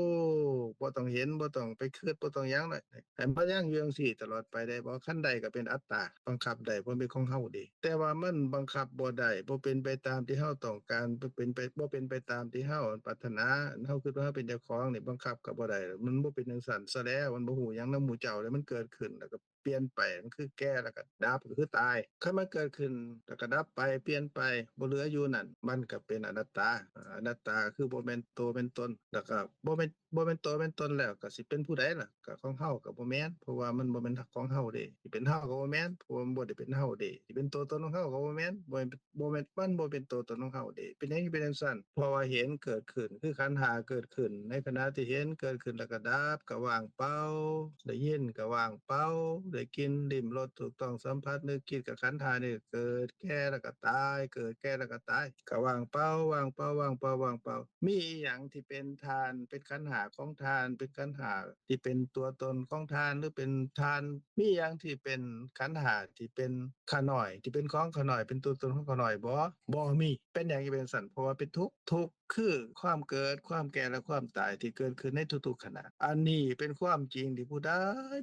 ບໍ່ຕ້ອງເຫັນ ບໍ່ຕ້ອງໄປຄິດ ບໍ່ຕ້ອງຫຍັງລະ ໃຫ້ມັນຍັງຢູ່ຈັ່ງຊີ້ຕະຫຼອດໄປໄດ້ບໍ່? ຄັນໄດ້ກໍເປັນອັດຕາ ບັງຄັບໄດ້ ເພາະມັນເປັນຂອງເຮົາເດ້ ແຕ່ວ່າມັນບັງຄັບບໍ່ໄດ້ ບໍ່ເປັນໄປຕາມທີ່ເຮົາຕ້ອງການ ບໍ່ເປັນໄປ ບໍ່ເປັນໄປຕາມທີ່ເຮົາປາດຖະໜາ ເຮົາຄິດວ່າເຮົາເປັນເຈົ້າຂອງນີ້ ບັງຄັບກໍບໍ່ໄດ້ ມັນບໍ່ເປັນຈັ່ງຊັ້ນຊະແລ້ວ ມັນບໍ່ຮູ້ຫຍັງນຳໝູ່ເຈົ້າແລ້ວ ມັນເກີດຂຶ້ນແລ້ວກໍ ປ່ຽນໄປ ມັນຄືແກ່ ແລ້ວກໍດັບ ກໍຄືຕາຍ. ຄັນມັນເກີດຂຶ້ນ ແລ້ວກໍດັບໄປ ປ່ຽນໄປ ບໍ່ເຫຼືອຢູ່ນັ້ນ ມັນກໍເປັນອະນັດຕາ. ອາ ອະນັດຕາຄືບໍ່ແມ່ນໂຕແມ່ນຕົນ ແລ້ວກໍບໍ່ແມ່ນ ບໍ່ແມ່ນຕົວແມ່ນຕົນແລ້ວ ກໍຊິເປັນຜູ້ໃດລະ? ກໍຂອງເຮົາກໍບໍ່ແມ່ນ ເພາະວ່າມັນບໍ່ແມ່ນຂອງເຮົາເດ້. ຊິເປັນເຮົາກໍບໍ່ແມ່ນ ເພາະວ່າມັນບໍ່ໄດ້ເປັນເຮົາເດ້. ຊິເປັນຕົວຕົນຂອງເຮົາກໍບໍ່ແມ່ນ ບໍ່ແມ່ນ ບໍ່ແມ່ນ ມັນບໍ່ເປັນຕົວຕົນຂອງເຮົາເດ້. ເປັນຫຍັງຈຶ່ງເປັນຈັ່ງຊັ້ນ? ເພາະວ່າເຫັນເກີດຂຶ້ນ ຄືຂັນຫ້າເກີດຂຶ້ນ ໃນຂະນະທີ່ເຫັນເກີດຂຶ້ນແລ້ວກໍດັບ ກໍວ່າງເປົ່າ, ໄດ້ຍິນກໍວ່າງເປົ່າ, ໄດ້ກິນ, ລິ້ມລົດ, ຖືກຕ້ອງສຳຜັດ, ນຶກຄິດ ກໍຂັນຫ້ານີ້ເກີດ, ແກ່ ແລ້ວກໍຕາຍ, ເກີດ, ແກ່ ແລ້ວກໍຕາຍ, ກໍວ່າງເປົ່າ, ວ່າງເປົ່າ, ວ່າງເປົ່າ, ວ່າງເປົ່າ. ມີອີ່ຫຍັງທີ່ເປັນທາດ ເປັນຂັນຫ້າຂອງທາດ ເປັນຂັນຫ້າທີ່ເປັນຕົວຕົນຂອງທາດ ຫຼື ເປັນທາດ? ມີຫຍັງທີ່ເປັນຂັນຫ້າທີ່ເປັນຂ້ານ້ອຍ ທີ່ເປັນຂອງຂ້ານ້ອຍ ເປັນຕົວຕົນຂອງຂ້ານ້ອຍບໍ່? ບໍ່ມີ. ເປັນຫຍັງຈຶ່ງເປັນຊັ້ນ? ເພາະວ່າເປັນທຸກ. ທຸກຄືຄວາມເກີດ, ຄວາມແກ່ ແລະ ຄວາມຕາຍທີ່ເກີດຂຶ້ນໃນທຸກໆຂະນະ. ອັນນີ້ເປັນຄວາມຈິງທີ່ຜູ້ໃດ,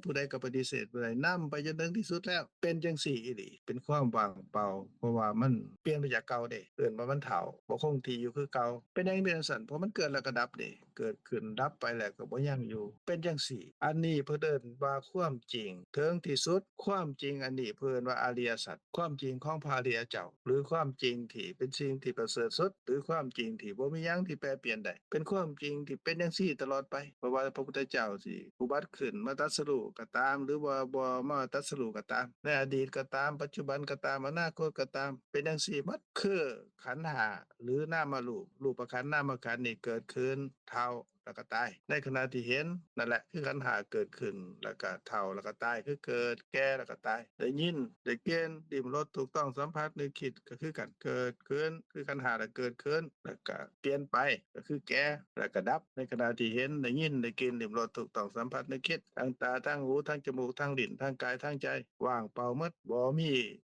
ຜູ້ໃດກໍປະຕິເສດບໍ່ໄດ້. ນຳໄປຈົນເຖິງທີ່ສຸດແລ້ວ ເປັນຈັ່ງຊີ້ອີ່ຫຼີ. ເປັນຄວາມວ່າງເປົ່າ ເພາະວ່າມັນປ່ຽນໄປຈາກເກົ່າເດ້. ເອີ້ນວ່າມັນເຖົ້າ, ບໍ່ຄົງທີ່ຢູ່ຄືເກົ່າ. ເປັນຫຍັງເປັນຈັ່ງຊັ້ນ? ເພາະມັນເກີດແລ້ວກໍດັບເດ້. ເກີດຂຶ້ນດັບໄປແລ້ວກໍບໍ່ຍັງຢູ່ ເປັນຈັ່ງຊີ້. ອັນນີ້ເພິ່ນເອີ້ນວ່າຄວາມຈິງເຖິງທີ່ສຸດ. ຄວາມຈິງອັນນີ້ເພິ່ນວ່າອະລິຍະສັດ, ຄວາມຈິງຂອງພະອະລິຍະເຈົ້າ ຫຼື ຄວາມຈິງທີ່ເປັນສິ່ງທີ່ປະເສີດສຸດ ຫຼື ຄວາມຈິງທີ່ບໍ່ມີຫຍັງທີ່ແປປ່ຽນໄດ້. ເປັນຄວາມຈິງທີ່ເປັນຈັ່ງຊີ້ຕະຫຼອດໄປ. ບໍ່ວ່າພະພຸດທະເຈົ້າຊິອຸບັດຂຶ້ນມາຕັດສະຮູ້ກໍຕາມ ຫຼື ວ່າບໍ່ມາຕັດສະຮູ້ກໍຕາມ, ໃນອະດີດກໍຕາມ, ປັດຈຸບັນກໍຕາມ, ອະນາຄົດກໍຕາມ, ເປັນຈັ່ງຊີ້ໝົດ. ຄືຂັນຫ້າ ຫຼື ນາມະຮູບ, ຮູບປະຂັນ ນາມະຂັນນີ້ເກີດຂຶ້ນ, ເຖົ້າ ແລ້ວກໍຕາຍ. ໃນຂະນະທີ່ເຫັນນັ້ນແຫຼະ ຄືຂັນຫ້າເກີດຂຶ້ນ ແລ້ວກໍເຖົ້າ ແລ້ວກໍຕາຍ ຄືເກີດ, ແກ່ ແລ້ວກໍຕາຍ. ໄດ້ຍິນ, ໄດ້ກິນ, ລິ້ມລົດ, ຖືກຕ້ອງສຳຜັດ, ນຶກຄິດ ກໍຄືກັນ, ເກີດຂຶ້ນ ຄືຂັນຫ້າ ແລ້ວເກີດຂຶ້ນ ແລ້ວກໍປ່ຽນໄປ ກໍຄືແກ່ ແລ້ວກໍດັບ. ໃນຂະນະທີ່ເຫັນ, ໄດ້ຍິນ, ໄດ້ກິນ, ລິ້ມລົດ, ຖືກຕ້ອງສຳຜັດ, ນຶກຄິດ ທາງຕາ, ທາງຫູ, ທາງຈະມູກ, ທາງລີ້ນ, ທາງກາຍ, ທາງໃຈ ວ່າງເປົ່າໝົດ, ບໍ່ມ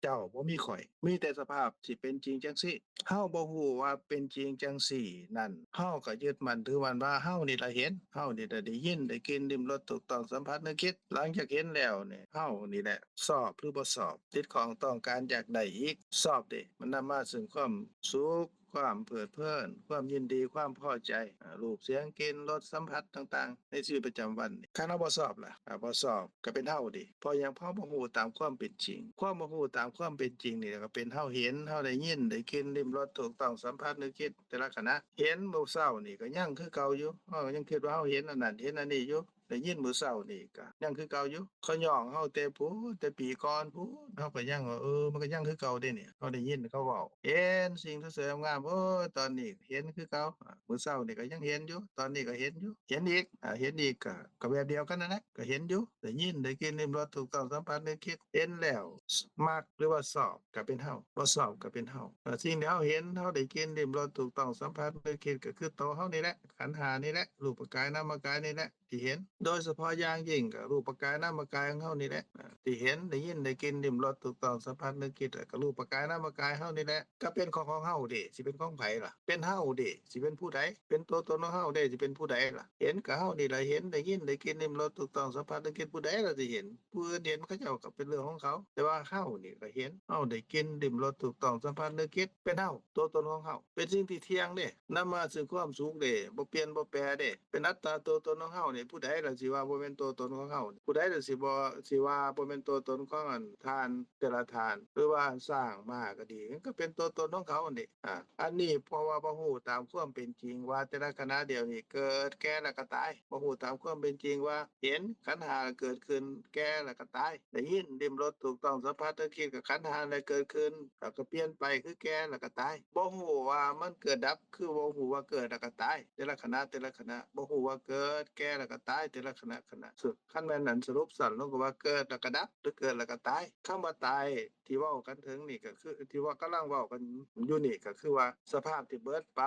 ີເຈົ້າ, ບໍ່ມີຂ້ອຍ, ມີແຕ່ສະພາບທີ່ເປັນຈິງຈັ່ງຊີ້. ເຮົາບໍ່ຮູ້ວ່າເປັນຈິງຈັ່ງຊີ້ນັ້ນ, ເຮົາກໍຍຶດໝັ້ນຖືໝັ້ນວ່າເຮົານີ້ລະເຫັນ, ເຮົານີ້ລະໄດ້ຍິນ, ໄດ້ກິນ, ລິ້ມລົດ, ຖືກຕ້ອງສຳຜັດ, ນຶກຄິດ. ຫຼັງຈາກເຫັນແລ້ວນີ້ ເຮົານີ້ແຫຼະຊອບ ຫຼື ບໍ່ຊອບ, ຕິດຂ້ອງ, ຕ້ອງການ, ຢາກໄດ້ອີກ, ຊອບເດ້. ມັນນຳມາເຊິ່ງຄວາມສຸກ, ຄວາມເພີດເພີນ, ຄວາມຍິນດີ, ຄວາມພໍໃຈ, ອາ, ຮູບ, ສຽງ, ກິ່ນ, ລົດ, ສຳຜັດຕ່າງໆໃນຊີວິດປະຈຳວັນນີ້. ຄັນເຮົາບໍ່ຊອບລະ? ອາ, ບໍ່ຊອບ ກໍເປັນເຮົາເດ້. ເພາະຫຍັງ? ເພາະບໍ່ຮູ້ຕາມຄວາມເປັນຈິງ. ຄວາມບໍ່ຮູ້ຕາມຄວາມເປັນຈິງນີ້ ກໍເປັນເຮົາເຫັນ, ເຮົາໄດ້ຍິນ, ໄດ້ກິນ, ລິ້ມລົດ, ຖືກຕ້ອງສຳຜັດ, ນຶກຄິດແຕ່ລະຂະນະ. ເຫັນມື້ເຊົ້ານີ້ກໍຍັງຄືເກົ່າຢູ່, ເຮົາກໍຍັງຄິດວ່າເຮົາເຫັນອັນນັ້ນເຫັນອັນນີ້ຢູ່. ໄດ້ຍິນມື້ເຊົ້ານີ້ກໍຍັງຄືເກົ່າຢູ່. ເຂົາຍ້ອງເຮົາແຕ່ພຸ້ນ, ແຕ່ປີກ່ອນພຸ້ນ, ເຮົາກໍຍັງວ່າ, ເອີ, ມັນກໍຍັງຄືເກົ່າເດ້ນີ້. ເຮົາໄດ້ຍິນເຂົາເວົ້າ, ເຫັນສິ່ງສວຍໆງາມໆ, ໂອ້ຍ, ຕອນນີ້ເຫັນຄືເກົ່າ. ອາ, ມື້ເຊົ້ານີ້ກໍຍັງເຫັນຢູ່, ຕອນນີ້ກໍເຫັນຢູ່, ເຫັນອີກ, ອາ, ເຫັນອີກກໍ, ກໍແບບດຽວກັນນັ້ນແຫຼະ, ກໍເຫັນຢູ່. ໄດ້ຍິນ, ໄດ້ກິນ, ລິ້ມລົດ, ຖືກຕ້ອງສຳຜັດ, ນຶກຄິດ, ເຫັນແລ້ວມັກ ຫຼືວ່າຊອບ ກໍເປັນເຮົາ, ບໍ່ຊອບກໍເປັນເຮົາ. ເອີ, ສິ່ງທີ່ເຮົາເຫັນ, ເຮົາໄດ້ກິນ, ລິ້ມລົດ, ຖືກຕ້ອງສຳຜັດ, ນຶກຄິດ ກໍຄືໂຕເຮົານີ້ແຫຼະ, ຂັນຫ້ານີ້ແຫຼະ, ຮູບປະກາຍ, ນາມະກາຍນີ້ແຫຼະ ທີ່ເຫັນ. ໂດຍສະເພາະຢ່າງຍິ່ງກໍຮູບປະກາຍນາມະກາຍຂອງເຮົານີ້ແຫຼະ ທີ່ເຫັນ, ໄດ້ຍິນ, ໄດ້ກິນ, ລິ້ມລົດ, ຖືກຕ້ອງສຳຜັດ, ນຶກຄິດ ແລ້ວກໍຮູບປະກາຍນາມະກາຍເຮົານີ້ແຫຼະ ກໍເປັນຂອງ ຂອງເຮົາເດ້ ຊິເປັນຂອງໃຜລະ? ເປັນເຮົາເດ້ ຊິເປັນຜູ້ໃດ? ເປັນຕົວຕົນຂອງເຮົາເດ້ ຊິເປັນຜູ້ໃດລະ? ເຫັນກໍເຮົານີ້ລະເຫັນ, ໄດ້ຍິນ, ໄດ້ກິນ, ລິ້ມລົດ, ຖືກຕ້ອງສຳຜັດ, ນຶກຄິດ ຜູ້ໃດລະຊິເຫັນ? ຜູ້ອື່ນເຫັນ ເຂົາເຈົ້າກໍເປັນເລື່ອງຂອງເຂົາ ແຕ່ວ່າເຮົານີ້ກໍເຫັນ, ເຮົາໄດ້ກິນ, ລິ້ມລົດ, ຖືກຕ້ອງສຳຜັດ, ນຶກຄິດ ເປັນເຮົາ, ຕົວຕົນຂອງເຮົາ ເປັນສິ່ງທີ່ທ່ຽງເດ້ ນຳມາເຊິ່ງຄວາມສຸກເດ້ ບໍ່ປ່ຽນບໍ່ແປເດ້ ເປັນອັດຕາຕົວຕົນຂອງເຮົານີ້ ຜູ້ໃດລະຊິວ່າບໍ່ແມ່ນຕົວຕົນຂອງເຮົາ? ຜູ້ໃດລະຊິບໍ່ ຊິວ່າບໍ່ແມ່ນຕົວຕົນຂອງອັນທ່ານແຕ່ລະທ່ານ ຫຼືວ່າຊ້າງມ້າກໍດີ ມັນກໍເປັນຕົວຕົນຂອງເຂົານີ້. ອາ ອັນນີ້ເພາະວ່າບໍ່ຮູ້ຕາມຄວາມເປັນຈິງວ່າແຕ່ລະຂະນະດຽວນີ້ເກີດ ແກ່ ແລ້ວກໍຕາຍ ບໍ່ຮູ້ຕາມຄວາມເປັນຈິງວ່າເຫັນ ຂັນຫ້າເກີດຂຶ້ນ ແກ່ ແລ້ວກໍຕາຍ ໄດ້ຍິນ ລິ້ມລົດ ຖືກຕ້ອງສຳຜັດ ນຶກຄິດ ກໍຂັນຫ້ານັ້ນແຫຼະເກີດຂຶ້ນ ແລ້ວກໍປ່ຽນໄປ ຄືແກ່ ແລ້ວກໍຕາຍ ບໍ່ຮູ້ວ່າມັນເກີດດັບ ຄືບໍ່ຮູ້ວ່າເກີດແລ້ວກໍຕາຍ ແຕ່ລະຂະນະ ແຕ່ລະຂະນະ ບໍ່ຮູ້ວ່າເກີດ ແກ່ ແລ້ວກໍຕາຍ ແຕ່ລະຂະນະ ຂະນະ ຄັນແມ່ນອັນສະຫຼຸບສັ້ນລົງກໍວ່າເກີດແລ້ວກໍດັບ ຫຼືເກີດແລ້ວກໍຕາຍ. ຄຳວ່າຕາຍທີ່ເວົ້າກັນເຖິງນີ້ກໍຄື ທີ່ວ່າກຳລັງເວົ້າກັນຢູ່ນີ້ ກໍຄືວ່າສະພາບທີ່ເບິດໄປ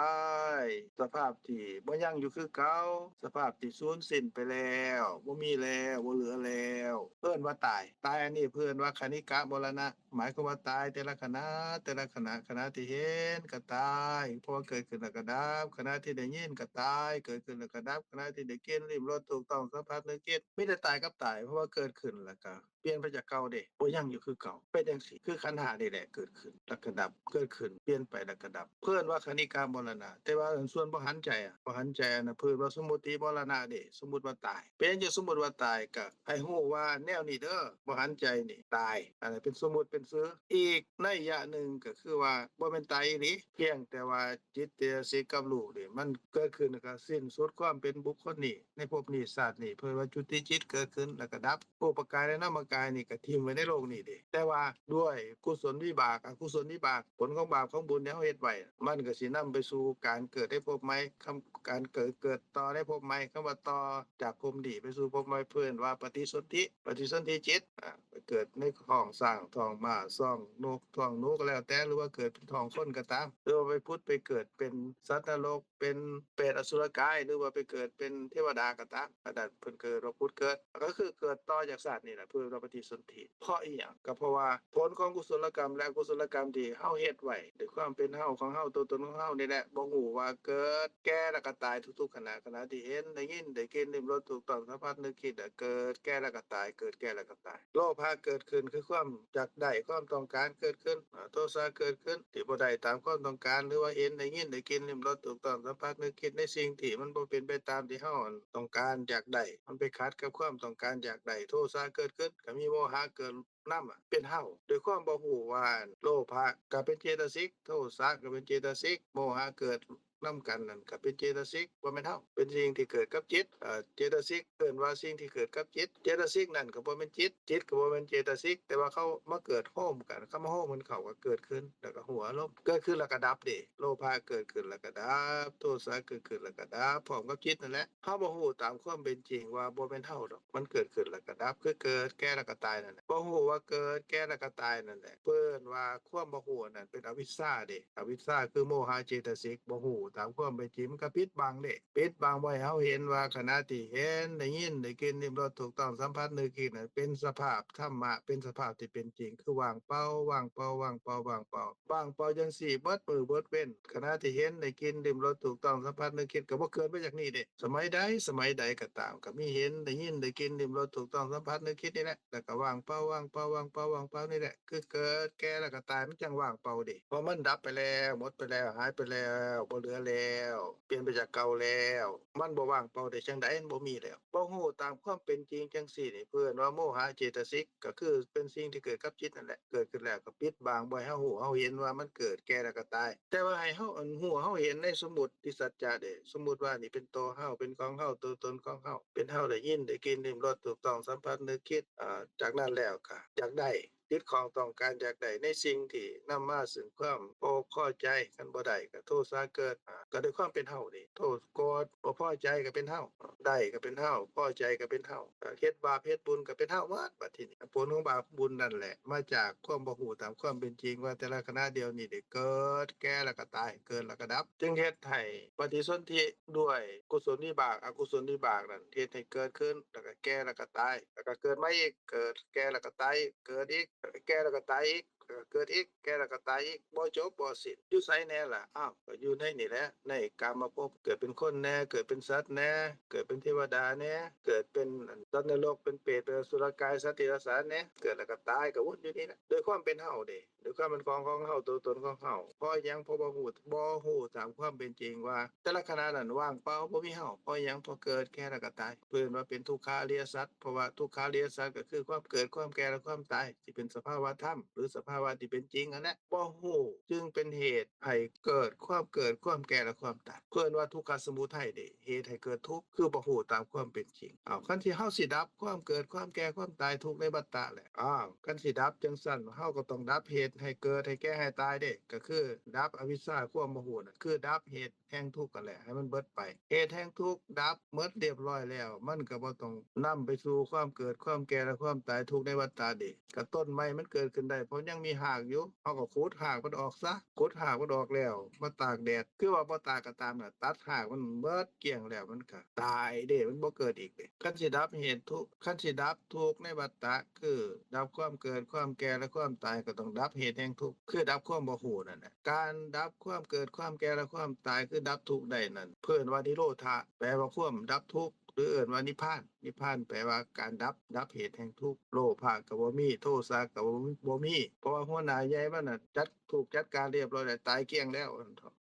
ສະພາບທີ່ບໍ່ຍັງຢູ່ຄືເກົ່າ ສະພາບທີ່ສູນສິ້ນໄປແລ້ວ ບໍ່ມີແລ້ວ ບໍ່ເຫຼືອແລ້ວ ເອີ້ນວ່າຕາຍ. ຕາຍອັນນີ້ເພິ່ນວ່າຄະນິກະມໍລະນະ ໝາຍຄວາມວ່າຕາຍແຕ່ລະຂະນະ ແຕ່ລະຂະນະ ຂະນະທີ່ເຫັນກໍຕາຍ ເພາະວ່າເກີດຂຶ້ນແລ້ວກໍດັບ ຂະນະທີ່ໄດ້ຍິນກໍຕາຍ ເກີດຂຶ້ນແລ້ວກໍດັບ ຂະນະທີ່ໄດ້ກິນ ລິ້ມລົດ ຖືກຕ້ອງສຳຜັດ ນຶກຄິດ ມີແຕ່ຕາຍກັບຕາຍ ເພາະວ່າເກີດຂຶ້ນແລ້ວກໍ ປ່ຽນໄປຈາກເກົ່າເດ້ ບໍ່ຍັງຢູ່ຄືເກົ່າ. ເປັນຈັ່ງຊີ້ ຄືຂັນຫ້ານີ້ແຫຼະ ເກີດຂຶ້ນແລ້ວກໍດັບ ເກີດຂຶ້ນ ປ່ຽນໄປແລ້ວກໍດັບ ເພິ່ນວ່າຄະນິກາມໍລະນະ. ແຕ່ວ່າສ່ວນບໍ່ຫັນໃຈ ບໍ່ຫັນໃຈ ອັນນັ້ນເພິ່ນວ່າສົມມຸຕິມໍລະນະເດ້ ສົມມຸດວ່າຕາຍ. ເປັນຫຍັງຈຶ່ງສົມມຸດວ່າຕາຍ? ກໍໃຫ້ຮູ້ວ່າແນວນີ້ເດີ ບໍ່ຫັນໃຈນີ້ຕາຍ. ອັນນັ້ນເປັນສົມມຸດເປັນຊື່. ອີກໄນຍະໜຶ່ງກໍຄືວ່າ ບໍ່ແມ່ນຕາຍອີ່ຫຼີ ພຽງແຕ່ວ່າຈິດເຈຕະສິກກັບຮູບນີ້ ມັນເກີດຂຶ້ນແລ້ວກໍສິ້ນສຸດຄວາມເປັນບຸກຄົນນີ້ ໃນພົບນີ້ຊາດນີ້. ເພິ່ນວ່າຈຸຕິຈິດເກີດຂຶ້ນແລ້ວກໍດັບ. ຮູບປະກາຍແລະນາມະກາຍນີ້ກໍຖິ້ມໄວ້ໃນໂລກນີ້ເດ້ ແຕ່ວ່າດ້ວຍກຸສົນວິບາກ ອະກຸສົນວິບາກ ຜົນຂອງບາບຂອງບຸນທີ່ເຮົາເຮັດໄວ້ ມັນກໍຊິນຳໄປສູ່ການເກີດໃນພົບໃໝ່ ຄຳ ການເກີດ ເກີດຕໍ່ໃນພົບໃໝ່. ຄຳວ່າຕໍ່ຈາກພົບນີ້ໄປສູ່ພົບໃໝ່ ເພິ່ນວ່າປະຕິສົນທິ ປະຕິສົນທິຈິດ ອາ ໄປເກີດໃນທ້ອງຊ້າງ ທ້ອງມ້າ ທ້ອງນົກ ທ້ອງໜູກໍແລ້ວແຕ່ ຫຼືວ່າເກີດເປັນທ້ອງຄົນກໍຕາມ ຫຼືວ່າໄປຜຸດໄປເກີດເປັນສັດນະລົກ ເປັນເປດອະສຸລະກາຍ ຫຼືວ່າໄປເກີດເປັນເທວະດາກໍຕາມ ອັນນັ້ນເພິ່ນກໍເອີ້ນວ່າຜຸດເກີດ ກໍຄືເກີດຕໍ່ຈາກຊາດນີ້ແຫຼະ ເພິ່ນວ່າປະຕິສົນທິ. ເພາະອີ່ຫຍັງ? ກໍເພາະວ່າຜົນຂອງກຸສົລະກຳ ແລະ ອະກຸສົລະກຳທີ່ເຮົາເຮັດໄວ້ ດ້ວຍຄວາມເປັນເຮົາຂອງເຮົາ ຕົວຕົນຂອງເຮົານີ້ແຫຼະ ບໍ່ຮູ້ວ່າເກີດແກ່ແລ້ວກໍຕາຍທຸກໆຂະນະ. ຂະນະທີ່ເຫັນ ໄດ້ຍິນ ໄດ້ກິ່ນ ລິ້ມລົດ ຖືກຕ້ອງ ສຳຜັດ ນຶກ ຄິດ ເກີດແກ່ແລ້ວກໍຕາຍ ເກີດແກ່ແລ້ວກໍຕາຍ. ໂລພະເກີດຂຶ້ນຄືຄວາມຢາກໄດ້ ຄວາມຕ້ອງການເກີດຂຶ້ນ. ອາ ໂທສະເກີດຂຶ້ນທີ່ບໍ່ໄດ້ຕາມຄວາມຕ້ອງການ ຫຼືວ່າເຫັນ ໄດ້ຍິນ ໄດ້ກິ່ນ ລິ້ມລົດ ຖືກຕ້ອງ ສຳຜັດ ນຶກ ຄິດ ໃນສິ່ງທີ່ມັນບໍ່ເປັນໄປຕາມທີ່ເຮົາຕ້ອງການຢາກໄດ້ ມັນໄປຂັດກັບຄວາມຕ້ອງການຢາກໄດ້. ໂທສະເກີດຂຶ້ນກໍມີໂມຫະເກີດນຳ ເປັນເຮົາ ດ້ວຍຄວາມບໍ່ຮູ້ວ່າໂລພະກໍເປັນເຈຕະສິກ ໂທສະກໍເປັນເຈຕະສິກ ໂມຫະເກີດນຳກັນນັ້ນກໍເປັນເຈຕະສິກ ບໍ່ແມ່ນເຮົາ ເປັນສິ່ງທີ່ເກີດກັບຈິດ. ເອີ ເຈຕະສິກເອີ້ນວ່າສິ່ງທີ່ເກີດກັບຈິດ ເຈຕະສິກນັ້ນກໍບໍ່ແມ່ນຈິດ ຈິດກໍບໍ່ແມ່ນເຈຕະສິກ ແຕ່ວ່າເຂົາມາເກີດໂຮມກັນ ເຂົາມາໂຮມກັນເຂົ້າກໍເກີດຂຶ້ນ ແລ້ວກໍຮູ້ອາລົມ ເກີດຂຶ້ນແລ້ວກໍດັບເດ້. ໂລພະເກີດຂຶ້ນແລ້ວກໍດັບ ໂທສະເກີດຂຶ້ນແລ້ວກໍດັບ ພ້ອມກັບຈິດນັ້ນແຫຼະ. ເຮົາບໍ່ຮູ້ຕາມຄວາມເປັນຈິງວ່າບໍ່ແມ່ນເຮົາດອກ ມັນເກີດຂຶ້ນແລ້ວກໍດັບ ຄືເກີດແກ່ແລ້ວກໍຕາຍນັ້ນແຫຼະ ບໍ່ຮູ້ວ່າເກີດແກ່ແລ້ວກໍຕາຍນັ້ນແຫຼະ ເພິ່ນວ່າຄວາມບໍ່ຮູ້ນັ້ນເປັນອະວິຊຊາເດ້. ອະວິຊຊາຄືໂມຫະເຈຕະສິກ ບໍ່ຮູ້ຕາມຄວາມເປັນຈິງ ມັນກໍປິດບັງເດ້ ປິດບັງບໍ່ໃຫ້ເຮົາເຫັນວ່າຂະນະທີ່ເຫັນ ໄດ້ຍິນ ໄດ້ກິ່ນ ລິ້ມລົດ ຖືກຕ້ອງ ສຳຜັດ ນຶກ ຄິດນັ້ນ ເປັນສະພາບທຳມະ ເປັນສະພາບທີ່ເປັນຈິງ ຄືວ່າງເປົ່າ ວ່າງເປົ່າ ວ່າງເປົ່າ ວ່າງເປົ່າ ວ່າງເປົ່າຈັ່ງຊີ້ເບິດມື້ເບິດເວັນ. ຂະນະທີ່ເຫັນ ໄດ້ກິ່ນ ລິ້ມລົດ ຖືກຕ້ອງ ສຳຜັດ ນຶກ ຄິດ ກໍບໍ່ເກີດມາຈາກນີ້ເດ້. ສະໄໝໃດ ສະໄໝໃດກໍຕາມ ກໍມີເຫັນ ໄດ້ຍິນ ໄດ້ກິ່ນ ລິ້ມລົດ ຖືກຕ້ອງ ສຳຜັດ ນຶກ ຄິດນີ້ແຫຼະ ແລ້ວກໍວ່າງເປົ່າ ວ່າງເປົ່າ ວ່າງເປົ່າ ວ່າງເປົ່ານີ້ແຫຼະ ຄືເກີດແກ່ແລ້ວກໍຕາຍ ມັນຈັ່ງວ່າງເປົ່າເດ້. ເພາະມັນດັບໄປແລ້ວ ໝົດໄປແລ້ວ ຫາຍໄປແລ້ວ ບໍ່ເຫຼືອແລ້ວ ປ່ຽນໄປຈາກເກົ່າແລ້ວ ມັນບໍ່ວ່າງເປົ່າໄດ້ຈັ່ງໃດ? ມັນບໍ່ມີແລ້ວ. ບໍ່ຮູ້ຕາມຄວາມເປັນຈິງຈັ່ງຊີ້ນີ້ ເພິ່ນວ່າໂມຫະເຈຕະສິກ ກໍຄືເປັນສິ່ງທີ່ເກີດກັບຈິດນັ້ນແຫຼະ ເກີດຂຶ້ນແລ້ວກໍປິດບັງບໍ່ໃຫ້ເຮົາຮູ້ເຮົາເຫັນວ່າມັນເກີດແກ່ແລ້ວກໍຕາຍ. ແຕ່ວ່າໃຫ້ເຮົາ ອັນ ຮູ້ເຮົາເຫັນໃນສົມມຸດ ຕິສັດຈະເດ້ ສົມມຸດວ່ານີ້ເປັນໂຕເຮົາ ເປັນຂອງເຮົາ ຕົວຕົນຂອງເຮົາ ເປັນເຮົາໄດ້ຍິນ ໄດ້ກິ່ນ ລິ້ມລົດ ຖືກຕ້ອງ ສຳຜັດ ນຶກ ຄິດ ອາ ຈາກນັ້ນແລ້ວກໍຢາກໄດ້ ຕິດຂ້ອງຕ້ອງການຢາກໄດ້ໃນສິ່ງທີ່ນຳມາເຊິ່ງຄວາມບໍ່ພໍໃຈ ຄັນບໍ່ໄດ້ກໍໂທສະເກີດ ອາ ກໍດ້ວຍຄວາມເປັນເຮົາເດ້ ໂທດ ໂກດ ບໍ່ພໍໃຈກໍເປັນເຮົາ ໄດ້ກໍເປັນເຮົາ ພໍໃຈກໍເປັນເຮົາ ເຮັດບາບເຮັດບຸນກໍເປັນເຮົາໝົດ. ບັດທີນີ້ ຜົນຂອງບາບບຸນນັ້ນແຫຼະ ມາຈາກຄວາມບໍ່ຮູ້ຕາມຄວາມເປັນຈິງວ່າແຕ່ລະຂະນະດຽວນີ້ໄດ້ເກີດ ແກ່ ແລ້ວກໍຕາຍ ເກີດແລ້ວກໍດັບ ຈຶ່ງເຮັດໃຫ້ປະຕິສົນທິດ້ວຍກຸສົນວິບາກ ອະກຸສົນວິບາກນັ້ນ ເຮັດໃຫ້ເກີດຂຶ້ນ ແລ້ວກໍແກ່ ແລ້ວກໍຕາຍ ແລ້ວກໍເກີດໃໝ່ອີກ ເກີດ ແກ່ ແລ້ວກໍຕາຍ ເກີດອີກ ແກ່ ແລ້ວກໍຕາຍອີກ ເກີດອີກ ແກ່ ແລ້ວກໍຕາຍອີກ ບໍ່ຈົບບໍ່ສິ້ນ. ຢູ່ໃສແດ່ລະ? ອ້າວ ກໍຢູ່ໃນນີ້ແຫຼະ ໃນກາມະພົບ ເກີດເປັນຄົນແດ່ ເກີດເປັນສັດແດ່ ເກີດເປັນເທວະດາແດ່ ເກີດເປັນ ອັນ ສັດນະລົກ ເປັນເປດ ເປັນອະສຸລະກາຍ ສັດຕິລະສານແດ່ ເກີດແລ້ວກໍຕາຍ ກໍວົນຢູ່ນີ້ແຫຼະ ໂດຍຄວາມເປັນເຮົາເດ້ ໂດຍຄວາມເປັນຂອງຂອງເຮົາ ຕົວຕົນຂອງເຮົາ. ເພາະຫຍັງ? ເພາະບໍ່ຮູ້ ບໍ່ຮູ້ຕາມຄວາມເປັນຈິງວ່າແຕ່ລະຂະນະນັ້ນວ່າງເປົ່າ ບໍ່ມີເຮົາ. ເພາະຫຍັງ? ເພາະເກີດ ແກ່ ແລ້ວກໍຕາຍ. ເພິ່ນວ່າເປັນທຸກຂາລິຍະສັດ ເພາະວ່າທຸກຂາລິຍະສັດກໍຄືຄວາມເກີດ ຄວາມແກ່ ແລະ ຄວາມຕາຍ ທີ່ເປັນສະພາວະທຳ ຫຼື ສະພາວະທີ່ເປັນຈິງຫັ້ນແຫຼະ ບໍ່ຮູ້ ຈຶ່ງເປັນເຫດໃຫ້ເກີດຄວາມເກີດ ຄວາມແກ່ ແລະ ຄວາມຕາຍ. ເພິ່ນວ່າທຸກຂະສະມຸໄທເດ້ ເຫດໃຫ້ເກີດທຸກ ຄືບໍ່ຮູ້ຕາມຄວາມເປັນຈິງ. ອ້າວ ຄັນທີ່ເຮົາຊິດັບຄວາມເກີດ ຄວາມແກ່ ຄວາມຕາຍ ທຸກໃນວັດຕະແຫຼະ. ອ້າວ ຄັນຊິດັບຈັ່ງຊັ້ນ ເຮົາກໍຕ້ອງດັບເຫດໃຫ້ເກີດ ໃຫ້ແກ່ ໃຫ້ຕາຍເດ້ ກໍຄືດັບອະວິຊຊາ ຄວາມບໍ່ຮູ້ນັ້ນ ຄືດັບເຫດແຫ່ງທຸກຫັ້ນແຫຼະ ໃຫ້ມັນເບິດໄປ. ເຫດແຫ່ງທຸກດັບໝົດລຽບຮ້ອຍແລ້ວ ມັນກໍບໍ່ຕ້ອງນຳໄປສູ່ຄວາມເກີດ ຄວາມແກ່ ແລະ ຄວາມຕາຍ ທຸກໃນວັດຕະເດ້. ກໍຕົ້ນໄມ້ມັນເກີດຂຶ້ນໄດ້ ເພາະຍັງມີຮາກຢູ່ ເຮົາກໍຂຸດຮາກມັນອອກຊະ ຂຸດຮາກມັນອອກແລ້ວ ມາຕາກແດດ ຄືວ່າບໍ່ຕາກກໍຕາມນະ ຕັດຮາກມັນເບິດກ້ຽງແລ້ວ ມັນກໍຕາຍເດ້ ມັນບໍ່ເກີດອີກເດ້. ຄັນຊິດັບເຫດທຸກ ຄັນຊິດັບທຸກໃນວັດຕະ ຄືດັບຄວາມເກີດ ຄວາມແກ່ ແລະ ຄວາມຕາຍ ກໍຕ້ອງດັບເຫດແຫ່ງທຸກ ຄືດັບຄວາມບໍ່ຮູ້ນັ້ນແຫຼະ. ການດັບຄວາມເກີດ ຄວາມແກ່ ແລະ ຄວາມຕາຍ ຄືດັບທຸກໄດ້ນັ້ນ ເພິ່ນວ່ານິໂຣທະ ແປວ່າຄວາມດັບທຸກ ຫຼືເອີ້ນວ່ານິບພານ. ນິບພານແປວ່າການດັບ, ດັບເຫດແຫ່ງທຸກ. ໂລພະກໍບໍ່ມີ, ໂທສະກໍບໍ່ມີ, ເພາະວ່າຫົວໜ້າໃຫຍ່ມັນນະຈັດ ຖືກຈັດການຮຽບຮ້ອຍແລ້ວ, ຕາຍກ້ຽງແລ້ວ,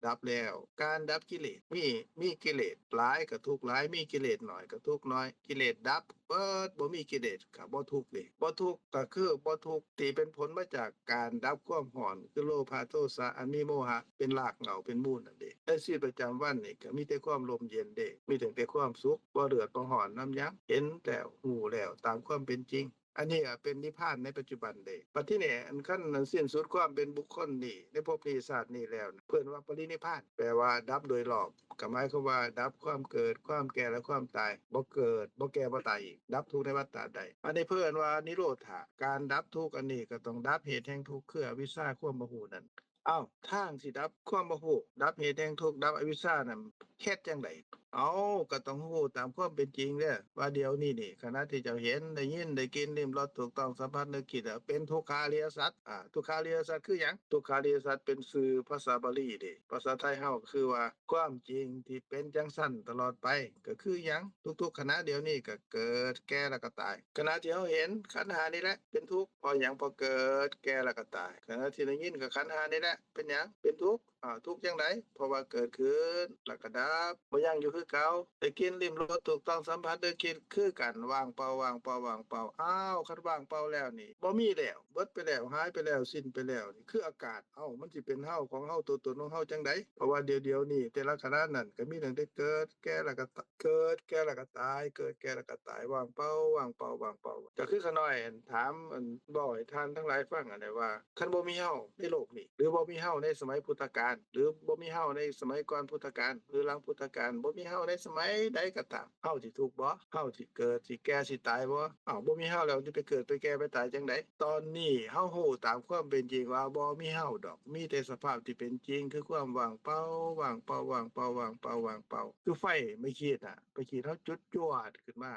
ດັບແລ້ວ. ການດັບກິເລດ ມີ, ມີກິເລດຫຼາຍກໍທຸກຫຼາຍ, ມີກິເລດໜ້ອຍກໍທຸກໜ້ອຍ. ກິເລດດັບເບີດ, ບໍ່ມີກິເລດກໍບໍ່ທຸກເດ້. ບໍ່ທຸກກໍຄືບໍ່ທຸກທີ່ເປັນຜົນມາຈາກການດັບຄວາມຮ້ອນ ຄືໂລພະໂທສະ ອັນມີໂມຫະເປັນລາກເຫງົ້າເປັນມູນນັ້ນເດ້. ໃນຊີວິດປະຈຳວັນນີ້ກໍມີແຕ່ຄວາມຮົ່ມເຢັນເດ້, ມີຕັ້ງແຕ່ຄວາມສຸກ, ບໍ່ເດືອດບໍ່ຮ້ອນນຳຫຍັງ, ເຫັນແລ້ວ ຮູ້ແລ້ວຕາມຄວາມເປັນຈິງ. ອັນນີ້ກໍເປັນນິບພານໃນປັດຈຸບັນເດ້. ບັດທີນີ້ ອັນຄັນອັນສິ້ນສຸດຄວາມເປັນບຸກຄົນນີ້ ໃນພົບນີ້ຊາດນີ້ແລ້ວນະ ເພິ່ນວ່າປະລິນິບພານ ແປວ່າດັບໂດຍລອບ, ກໍໝາຍຄວາມວ່າດັບຄວາມເກີດ, ຄວາມແກ່ ແລະ ຄວາມຕາຍ, ບໍ່ເກີດ, ບໍ່ແກ່, ບໍ່ຕາຍອີກ, ດັບທຸກໃນວັດຕະໃດ. ອັນນີ້ເພິ່ນວ່ານິໂຣທະ, ການດັບທຸກອັນນີ້ກໍຕ້ອງດັບເຫດແຫ່ງທຸກ ຄືອະວິຊຊາ ຄວາມບໍ່ຮູ້ນັ້ນ. ອ້າວ ທາງຊິດັບຄວາມບໍ່ຮູ້, ດັບເຫດແຫ່ງທຸກ, ດັບອະວິຊຊານັ້ນ ເຮັດຈັ່ງໃດ? ເອົ້າ ກໍຕ້ອງຮູ້ຕາມຄວາມເປັນຈິງເດີ້ ວ່າດຽວນີ້ນີ້ ຂະນະທີ່ເຈົ້າເຫັນ, ໄດ້ຍິນ, ໄດ້ກິນ, ລິ້ມລົດ, ຖືກຕ້ອງສຳຜັດ, ນຶກຄິດ ເປັນທຸກຂາລິຍະສັດ. ອາ ທຸກຂາລິຍະສັດຄືຫຍັງ? ທຸກຂາລິຍະສັດເປັນຊື່ພາສາບາລີເດ້, ພາສາໄທເຮົາກໍຄືວ່າ ຄວາມຈິງທີ່ເປັນຈັ່ງຊັ້ນຕະຫຼອດໄປ ກໍຄືຫຍັງ? ທຸກໆຂະນະດຽວນີ້ກໍເກີດ, ແກ່ ແລ້ວກໍຕາຍ. ຂະນະທີ່ເຮົາເຫັນ ຂັນຫ້ານີ້ແຫຼະເປັນທຸກ. ເພາະຫຍັງ? ເພາະເກີດ, ແກ່ ແລ້ວກໍຕາຍ. ຂະນະທີ່ໄດ້ຍິນ ກໍຂັນຫ້ານີ້ແຫຼະເປັນຫຍັງ? ເປັນທຸກ. ອາ ທຸກຈັ່ງໃດ? ເພາະວ່າເກີດຂຶ້ນ ແລ້ວກໍດັບ, ບໍ່ຢັ້ງຢູ່ຄືເກົ່າ. ໄດ້ກິນ, ລິ້ມລົດ, ຖືກຕ້ອງສຳຜັດ, ນຶກຄິດ ຄືກັນ, ວ່າງເປົ່າ, ວ່າງເປົ່າ, ວ່າງເປົ່າ. ອ້າວ ຄັນວ່າງເປົ່າແລ້ວນີ້ ບໍ່ມີແລ້ວ, ເບິດໄປແລ້ວ, ຫາຍໄປແລ້ວ, ສິ້ນໄປແລ້ວ, ນີ້ຄືອາກາດ. ເອົ້າ ມັນຊິເປັນເຮົາ, ຂອງເຮົາ, ຕົວຕົນຂອງເຮົາຈັ່ງໃດ? ເພາະວ່າດຽວໆນີ້ ແຕ່ລະຂະນະນັ້ນ ກໍມີຕັ້ງແຕ່ເກີດ, ແກ່ ແລ້ວກໍຕາຍ, ເກີດ, ແກ່ ແລ້ວກໍຕາຍ, ເກີດ, ແກ່ ແລ້ວກໍຕາຍ, ວ່າງເປົ່າ, ວ່າງເປົ່າ, ວ່າງເປົ່າ. ກໍຄືຂ້ານ້ອຍ ອັນ ຖາມ ອັນ ເວົ້າໃຫ້ທ່ານທັງຫຼາຍຟັງຫັ້ນແຫຼະວ່າ ຄັນບໍ່ມີເຮົາໃນໂລກນີ້ ຫຼື ບໍ່ມີເຮົາໃນສະໄໝພຸດທະການ ຫຼື ບໍ່ມີເຮົາໃນສະໄໝກ່ອນພຸດທະການ ຫຼື ຫຼັງພຸດທະການ, ບໍ່ມີເຮົາໃນສະໄໝໃດກໍຕາມ, ເຮົາຊິທຸກບໍ່? ເຮົາຊິເກີດ, ຊິແກ່, ຊິຕາຍບໍ່? ເອົ້າ ບໍ່ມີເຮົາແລ້ວ ມັນຊິໄປເກີດ, ໄປແກ່, ໄປຕາຍຈັ່ງໃດ? ຕອນນີ້ເຮົາຮູ້ຕາມຄວາມເປັນຈິງວ່າບໍ່ມີເຮົາດອກ, ມີແຕ່ສະພາບທີ່ເປັນຈິງ ຄືຄວາມວ່າງເປົ່າ, ວ່າງເປົ່າ, ວ່າງເປົ່າ, ວ່າງເປົ່າ, ວ່າງເປົ່າ. ຄືໄຟໄມ້ຂີດນະ, ໄມ້ຂີດເຮົາຈູດຈວດຂຶ້ນມາ,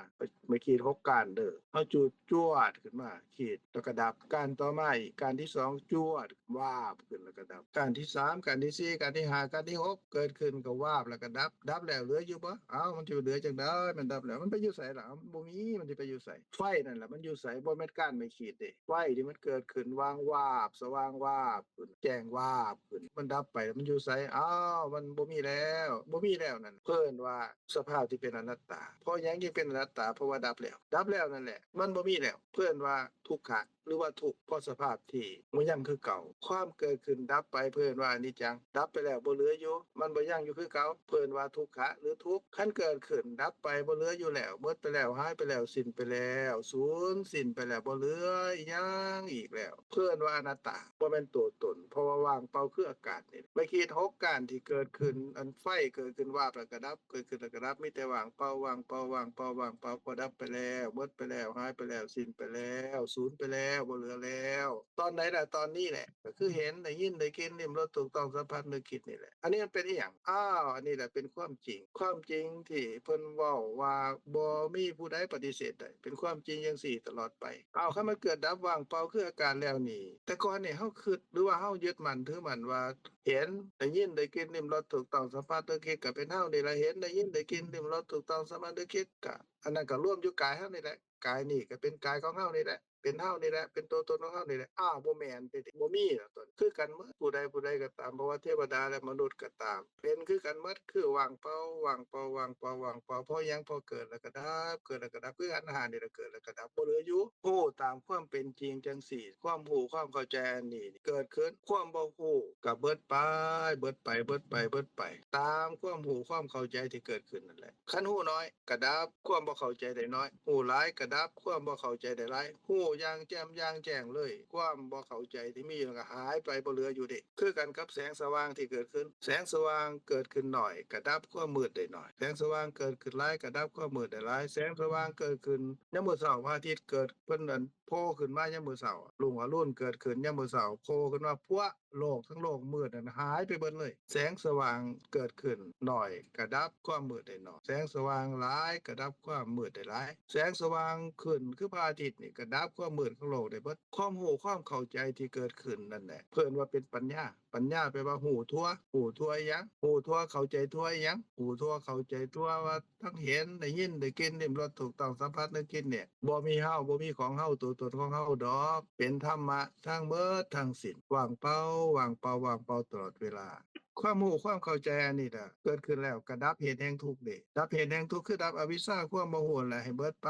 ໄມ້ຂີດຫົກກ້ານເດີ້, ເຮົາຈູດຈວດຂຶ້ນມາ, ຂີດ ແລ້ວກໍດັບ. ກ້ານຕໍ່ມາອີກ, ກ້ານທີສອງ ຈວດ ວາບຂຶ້ນ ແລ້ວກໍດັບ. ກ້ານທີສາມ, ກ້ານທີສີ່, ກ້ານທີຫ້າ, ກ້ານທີຫົກ ເກີດຂຶ້ນກໍວາບ ແລ້ວກໍດັບ. ດັບແລ້ວເຫຼືອຢູ່ບໍ່? ເອົ້າ ມັນຊິເຫຼືອຈັ່ງໃດ? ມັນດັບແລ້ວ ມັນໄປຢູ່ໃສລະ? ມັນບໍ່ມີ, ມັນຊິໄປຢູ່ໃສ? ໄຟນັ້ນລະ ມັນຢູ່ໃສ? ບໍ່ແມ່ນກ້ານໄມ້ຂີດເດ້. ໄຟທີ່ມັນເກີດຂຶ້ນ ວ່າງວາບ, ສະຫວ່າງວາບຂຶ້ນ, ແຈ້ງວາບຂຶ້ນ, ມັນດັບໄປ ມັນຢູ່ໃສ? ອ້າວ ມັນບໍ່ມີແລ້ວ. ບໍ່ມີແລ້ວນັ້ນ ເພິ່ນວ່າ ສະພາບທີ່ເປັນອະນັດຕາ. ເພາະຫຍັງຈຶ່ງເປັນອະນັດຕາ? ເພາະວ່າດັບແລ້ວ. ດັບແລ້ວນັ້ນແຫຼະ ມັນບໍ່ມີແລ້ວ. ເພິ່ນວ່າທຸກຂະ ຫຼືວ່າທຸກ ເພາະສະພາບທີ່ບໍ່ຢັ້ງຄືເກົ່າ. ຄວາມເກີດຂຶ້ນດັບໄປ ເພິ່ນວ່າອະນິດຈັງ, ດັບໄປແລ້ວບໍ່ເຫຼືອຢູ່, ມັນບໍ່ຢັ້ງຢູ່ຄືເກົ່າ, ເພິ່ນວ່າທຸກຂະ ຫຼື ທຸກ. ຄັນເກີດຂຶ້ນດັບໄປບໍ່ເຫຼືອຢູ່ແລ້ວ, ໝົດໄປແລ້ວ, ຫາຍໄປແລ້ວ, ສິ້ນໄປແລ້ວ, ສູນສິ້ນໄປແລ້ວ, ບໍ່ເຫຼືອອີ່ຫຍັງອີກແລ້ວ, ເພິ່ນວ່າອະນັດຕາ. ບໍ່ແມ່ນຕົວຕົນ, ເພາະວ່າວ່າງເປົ່າຄືອາກາດນີ້. ໄມ້ຂີດຫົກກ້ານທີ່ເກີດຂຶ້ນ, ອັນໄຟເກີດຂຶ້ນ ວາບແລ້ວກໍດັບ, ເກີດຂຶ້ນແລ້ວກໍດັບ, ມີແຕ່ວ່າງເປົ່າ, ວ່າງເປົ່າ, ວ່າງເປົ່າ, ວ່າງເປົ່າ, ກໍດັບໄປແລ້ວ, ໝົດໄປແລ້ວ, ຫາຍໄປແລ້ວ, ສິ້ນໄປແລ້ວ, ສູນໄປແລ້ວ, ບໍ່ເຫຼືອແລ້ວ. ຕອນໃດລະ? ຕອນນີ້ແຫຼະ. ກໍຄືເຫັນ, ໄດ້ຍິນ, ໄດ້ກິນ, ລິ້ມລົດ, ຖືກຕ້ອງສຳຜັດ, ນຶກຄິດນີ້ແຫຼະ. ອັນນີ້ມັນເປັນອີ່ຫຍັງ? ອ້າວ ອັນນີ້ແຫຼະເປັນຄວາມຈິງ. ຄວາມຈິງທີ່ເພິ່ນເວົ້າວ່າບໍ່ມີຜູ້ໃດປະຕິເສດໄດ້, ເປັນຄວາມຈິງຈັ່ງຊີ້ຕະຫຼອດໄປ. ອ້າວ ຄັນມັນເກີດດັບວ່າງເປົ່າຄືອາກາດແລ້ວນີ້, ແຕ່ກ່ອນນີ້ເຮົາຄິດ ຫຼືວ່າເຮົາຍຶດໝັ້ນຖືໝັ້ນວ່າ ເຫັນ, ໄດ້ຍິນ, ໄດ້ກິນ, ລິ້ມລົດ, ຖືກຕ້ອງສຳຜັດ, ນຶກຄິດ ກໍເປັນເຮົານີ້ແຫຼະ. ເຫັນ, ໄດ້ຍິນ, ໄດ້ກິນ, ລິ້ມລົດ, ຖືກຕ້ອງສຳຜັດ, ນຶກຄິດ ກໍອັນນັ້ນກໍລວມຢູ່ກາຍເຮົານີ້ແຫຼະ. ກາຍນີ້ກໍເປັນກາຍຂອງເຮົານີ້ແຫຼະ, ເປັນເຮົານີ້ແຫຼະ, ເປັນຕົວຕົນຂອງເຮົານີ້ແຫຼະ. ອ້າວ ບໍ່ແມ່ນເດ້, ບໍ່ມີລະຕົວນີ້. ຄືກັນໝົດ, ຜູ້ໃດຜູ້ໃດກໍຕາມ, ບໍ່ວ່າເທວະດາ ແລະ ມະນຸດກໍຕາມ, ເປັນຄືກັນໝົດ, ຄືວ່າງເປົ່າ, ວ່າງເປົ່າ, ວ່າງເປົ່າ, ວ່າງເປົ່າ. ເພາະຫຍັງ? ເພາະເກີດແລ້ວກໍດັບ, ເກີດແລ້ວກໍດັບ, ຄືຂັນຫ້ານີ້ແຫຼະ, ເກີດແລ້ວກໍດັບ, ບໍ່ເຫຼືອຢູ່. ຮູ້ຕາມຄວາມເປັນຈິງຈັ່ງຊີ້, ຄວາມຮູ້ຄວາມເຂົ້າໃຈອັນນີ້ເກີດຂຶ້ນ, ຄວາມບໍ່ຮູ້ກໍເບິດໄປ, ເບິດໄປ, ເບິດໄປ, ເບິດໄປ, ຕາມຄວາມຮູ້ຄວາມເຂົ້າໃຈທີ່ເກີດຂຶ້ນນັ້ນແຫຼະ. ຄັນຮູ້ໜ້ອຍກໍດັບ, ຄວາມບໍ່ເຂົ້າໃຈໄດ້ໜ້ອຍ, ຮູ້ຫຼາຍກໍດັບ, ຄວາມບໍ່ເຂົ້າໃຈໄດ້ຫຼາຍ, ຮູ້ຢ່າງແຈ່ມຢ່າງແຈ້ງເລີຍ, ຄວາມບໍ່ເຂົ້າໃຈທີ່ມີຢູ່ນັ້ນກໍຫາຍໄປ, ບໍ່ເຫຼືອຢູ່ເດ້. ຄືກັນກັບແສງສະຫວ່າງທີ່ເກີດຂຶ້ນ, ແສງສະຫວ່າງເກີດຂຶ້ນໜ້ອຍກໍດັບ, ຄວາມມືດໄດ້ໜ້ອຍ, ແສງສະຫວ່າງເກີດຂຶ້ນຫຼາຍກໍດັບ, ຄວາມມືດໄດ້ຫຼາຍ. ແສງສະຫວ່າງເກີດຂຶ້ນຍາມມື້ເຊົ້າ, ພະອາທິດເກີດ ເພິ່ນ ອັນ ໂຜ່ຂຶ້ນມາຍາມມື້ເຊົ້າ, ລຸງອະລຸນເກີດຂຶ້ນຍາມມື້ເຊົ້າ, ໂຜ່ຂຶ້ນມາ ພວະ ໂລກທັງໂລກມືດນັ້ນຫາຍໄປເບິດເລີຍ. ແສງສະຫວ່າງເກີດຂຶ້ນໜ້ອຍກໍດັບ, ຄວາມມືດໄດ້ໜ້ອຍ, ແສງສະຫວ່າງຫຼາຍກໍດັບ, ຄວາມມືດໄດ້ຫຼາຍ. ແສງສະຫວ່າງຂຶ້ນຄືພະອາທິດນີ້ກໍດັບ, ຄວາມມືດຂອງໂລກໄດ້ເບິດ. ຄວາມຮູ້ຄວາມເຂົ້າໃຈທີ່ເກີດຂຶ້ນນັ້ນແຫຼະ ເອີ້ນວ່າເປັນປັນຍາ. ປັນຍາແປວ່າຮູ້ທົ່ວ. ຮູ້ທົ່ວອີ່ຫຍັງ? ຮູ້ທົ່ວເຂົ້າໃຈທົ່ວອີ່ຫຍັງ? ຮູ້ທົ່ວເຂົ້າໃຈທົ່ວວ່າທັງເຫັນ, ໄດ້ຍິນ, ໄດ້ກິ່ນ, ລິ້ມລົດ, ຖືກຕ້ອງສຳຜັດ, ນຶກຄິດນີ້ ບໍ່ມີເຮົາ, ບໍ່ມີຂອງເຮົາ, ຕົວຕົນຂອງເຮົາດອກ. ເປັນທຳມະທັງໝົດທັງສິ້ນ, ວ່າງເປົ່າ, ວ່າງເປົ່າ, ວ່າງເປົ່າຕະຫຼອດເວລາ. ຄວາມຮູ້ຄວາມເຂົ້າໃຈອັນນີ້ລະ ເກີດຂຶ້ນແລ້ວກໍດັບເຫດແຫ່ງທຸກເດ້. ດັບເຫດແຫ່ງທຸກ ຄືດັບອະວິຊຊາ ຄວາມບໍ່ຮູ້ນັ້ນແຫຼະ ໃຫ້ເບິດໄປ,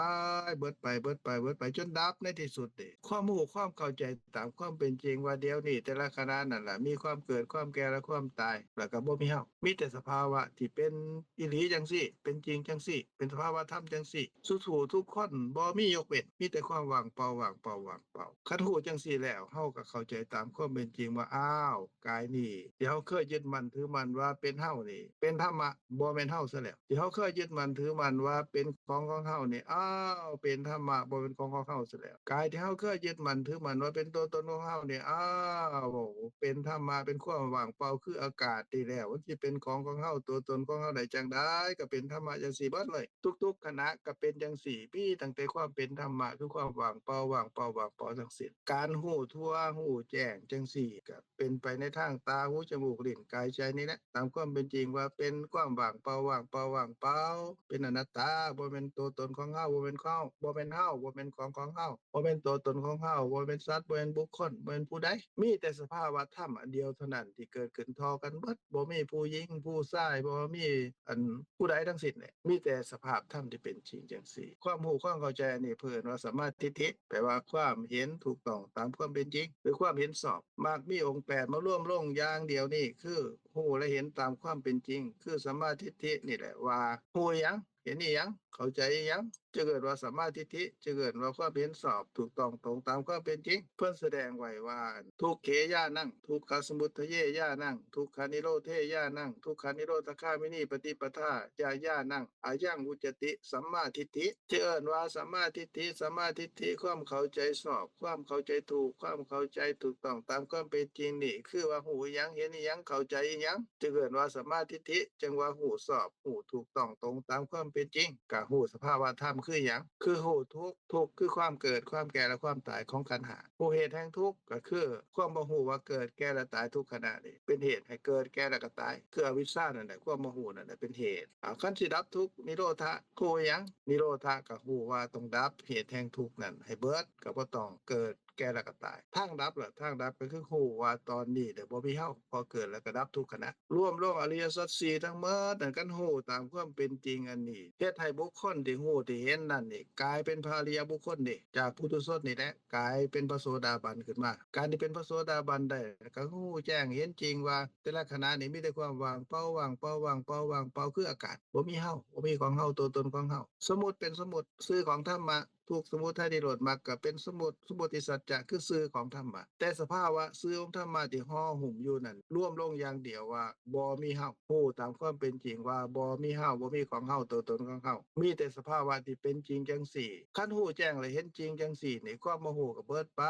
ເບິດໄປ, ເບິດໄປ, ເບິດໄປ ຈົນດັບໃນທີ່ສຸດເດ້. ຄວາມຮູ້ຄວາມເຂົ້າໃຈຕາມຄວາມເປັນຈິງວ່າ ດຽວນີ້ແຕ່ລະຂະນະນັ້ນລະ ມີຄວາມເກີດ, ຄວາມແກ່ ແລະ ຄວາມຕາຍ, ແລ້ວກໍບໍ່ມີເຮົາ. ມີແຕ່ສະພາວະທີ່ເປັນອີ່ຫຼີຈັ່ງຊີ້, ເປັນຈິງຈັ່ງຊີ້, ເປັນສະພາວະທຳຈັ່ງຊີ້. ສຸດຮູ້ທຸກຄົນ ບໍ່ມີຍົກເວັ້ນ, ມີແຕ່ຄວາມວ່າງເປົ່າ, ວ່າງເປົ່າ, ວ່າງເປົ່າ. ຄັນຮູ້ຈັ່ງຊີ້ແລ້ວ ເຮົາກໍເຂົ້າໃຈຕາມຄວາມເປັນຈິງວ່າ ອ້າວ, ກາຍນີ້ທີ່ເຮົາເຄີຍຍຶດໝັ້ນຖືໝັ້ນວ່າເປັນເຮົານີ້ ເປັນທຳມະ, ບໍ່ແມ່ນເຮົາຊະແລ້ວ. ທີ່ເຮົາເຄີຍຍຶດໝັ້ນຖືໝັ້ນວ່າເປັນຂອງຂອງເຮົານີ້ ອ້າວ, ເປັນທຳມະ, ບໍ່ແມ່ນຂອງຂອງເຮົາຊະແລ້ວ. ກາຍທີ່ເຮົາເຄີຍຍຶດໝັ້ນຖືໝັ້ນວ່າເປັນຕົວຕົນຂອງເຮົານີ້ ອ້າວ, ເປັນທຳມະ, ເປັນຄວາມວ່າງເປົ່າ ຄືອາກາດນີ້ແລ້ວ. ມັນຊິເປັນຂອງຂອງເຮົາ, ຕົວຕົນຂອງເຮົາໄດ້ຈັ່ງໃດ? ກໍເປັນທຳມະຈັ່ງຊີ້ເບິດເລີຍ. ທຸກໆຂະນະກໍເປັນຈັ່ງຊີ້, ມີຕັ້ງແຕ່ຄວາມເປັນທຳມະ ຄືຄວາມວ່າງເປົ່າ, ວ່າງເປົ່າ, ວ່າງເປົ່າທັງສິ້ນ. ການຮູ້ທົ່ວ, ຮູ້ແຈ້ງຈັ່ງຊີ້ ກໍ ເປັນໄປໃນທາງຕາ, ຫູ, ຈະມູກ, ລີ້ນ, ກາຍ, ໃຈນີ້ແຫຼະ ຕາມຄວາມເປັນຈິງວ່າເປັນຄວາມວ່າງເປົ່າ, ວ່າງເປົ່າ, ວ່າງເປົ່າ, ເປັນອະນັດຕາ, ບໍ່ແມ່ນຕົວຕົນຂອງເຮົາ, ບໍ່ແມ່ນເຮົາ, ບໍ່ແມ່ນເຮົາ, ບໍ່ແມ່ນຂອງຂອງເຮົາ, ບໍ່ແມ່ນຕົວຕົນຂອງເຮົາ, ບໍ່ແມ່ນສັດ, ບໍ່ແມ່ນບຸກຄົນ, ບໍ່ແມ່ນຜູ້ໃດ. ມີແຕ່ສະພາວະທຳອັນດຽວເທົ່ານັ້ນທີ່ເກີດຂຶ້ນທໍ່ກັນເບິດ, ບໍ່ມີຜູ້ຍິງ, ຜູ້ຊາຍ, ບໍ່ມີ ອັນຜູ້ໃດທັງສິ້ນແຫຼະ, ມີແຕ່ສະພາບທຳທີ່ເປັນຈິງຈັ່ງຊີ້. ຄວາມຮູ້ຄວາມເຂົ້າໃຈອັນນີ້ ເພິ່ນວ່າສຳມາທິດຖິ, ແປວ່າຄວາມເຫັນຖືກຕ້ອງຕາມຄວາມເປັນຈິງ ຫຼື ຄວາມເຫັນຊອບ, ມັກມີອົງແປດມາລວມລົງຢ່າງດຽວນີ້ ຄືຮູ້ ແລະ ເຫັນຕາມຄວາມເປັນຈິງ ຄືສຳມາທິດຖິນີ້ແຫຼະ ວ່າຮູ້ອີ່ຫຍັງ, ເຫັນອີ່ຫຍັງ, ເຂົ້າໃຈອີ່ຫຍັງ, ຈຶ່ງເອີ້ນວ່າສຳມາທິດຖິ, ຈຶ່ງເອີ້ນວ່າຄວາມເຫັນຊອບ ຖືກຕ້ອງຕົງຕາມຄວາມເປັນຈິງ. ເພິ່ນສະແດງໄວ້ວ່າ ທຸກເຂຍານັງ, ທຸກຂະສະມຸດທະເຍຍານັງ, ທຸກຂະນິໂຣເທຍານັງ, ທຸກຂະນິໂຣທະຄາມິນີປະຕິປະທາຍາຍານັງ ອາຍັງວຸດຈະຕິ ສຳມາທິດຖິ. ທີ່ເອີ້ນວ່າສຳມາທິດຖິ, ສຳມາທິດຖິ ຄວາມເຂົ້າໃຈຊອບ, ຄວາມເຂົ້າໃຈຖືກ, ຄວາມເຂົ້າໃຈຖືກຕ້ອງຕາມຄວາມເປັນຈິງນີ້ ຄືວ່າຮູ້ອີ່ຫຍັງ, ເຫັນອີ່ຫຍັງ, ເຂົ້າໃຈອີ່ຫຍັງ, ຈຶ່ງເອີ້ນວ່າສຳມາທິດຖິ, ຈັ່ງວ່າຮູ້ຊອບ, ຮູ້ຖືກຕ້ອງຕົງຕາມຄວາມເປັນຈິງ. ກະຮູ້ສະພາວະທຳຄືຫຍັງ? ຄືຮູ້ທຸກ, ທຸກຄືຄວາມເກີດ, ຄວາມແກ່ ແລະ ຄວາມຕາຍຂອງຂັນຫ້າ. ຮູ້ເຫດແຫ່ງທຸກ ກະຄືຄວາມບໍ່ຮູ້ວ່າເກີດ, ແກ່ ແລະ ຕາຍທຸກຂະນະນີ້ ເປັນເຫດໃຫ້ເກີດ, ແກ່ ແລະ ກະຕາຍ. ຄືອະວິຊຊານັ້ນແຫຼະ, ຄວາມບໍ່ຮູ້ນັ້ນແຫຼະເປັນເຫດ. ອາ ຄັນຊິດັບທຸກ, ນິໂຣທະ ຮູ້ຫຍັງ? ນິໂຣທະ ກະຮູ້ວ່າຕ້ອງດັບເຫດແຫ່ງທຸກນັ້ນໃຫ້ເບິດ, ກະບໍ່ຕ້ອງເກີດ, ແກ່ ແລະ ກະຕາຍ. ທາງດັບລະ, ທາງດັບກະຄືຮູ້ວ່າຕອນນີ້ແຫຼະບໍ່ມີເຮົາ, ເພາະເກີດແລ້ວກະດັບທຸກຂະນະ. ລວມລວມອະລິຍະສັດສີ່ທັງໝົດນັ້ນ, ຄັນຮູ້ຕາມຄວາມເປັນຈິງອັນນີ້ ເຮັດໃຫ້ບຸກຄົນທີ່ຮູ້ທີ່ເຫັນນັ້ນນີ້ ກາຍເປັນພະອະລິຍະບຸກຄົນເດ້, ຈາກປຸຖຸຊົນນີ້ແຫຼະ ກາຍເປັນພະໂສດາບັນຂຶ້ນມາ. ການທີ່ເປັນພະໂສດາບັນໄດ້ ກະຮູ້ແຈ້ງເຫັນຈິງວ່າ ແຕ່ລະຂະນະນີ້ມີແຕ່ຄວາມວ່າງເປົ່າ, ວ່າງເປົ່າ, ວ່າງເປົ່າ, ວ່າງເປົ່າ ຄືອາກາດ, ບໍ່ມີເຮົາ, ບໍ່ມີຂອງເຮົາ, ຕົວຕົນຂອງເຮົາ. ສົມມຸດເປັນສົມມຸດ, ຊື່ຂອງທຳມະ, ທຸກ, ສະໝຸໄທ, ນິໂຣດ, ມັກ ກະເປັນສົມມຸດ, ສົມມຸດຕິສັດຈະ ຄືຊື່ຂອງທຳມະ. ແຕ່ສະພາວະຊື່ຂອງທຳມະທີ່ຫໍ່ຫຸ້ມຢູ່ນັ້ນ ລວມລົງຢ່າງດຽວວ່າບໍ່ມີເຮົາ. ຮູ້ຕາມຄວາມເປັນຈິງວ່າບໍ່ມີເຮົາ, ບໍ່ມີຂອງເຮົາ, ຕົວຕົນຂອງເຮົາ. ມີແຕ່ສະພາວະທີ່ເປັນຈິງຈັ່ງຊີ້. ຄັນຮູ້ແຈ້ງ ແລະ ເຫັນຈິງຈັ່ງຊີ້ນີ້ ຄວາມບໍ່ຮູ້ກະເບິດໄປ,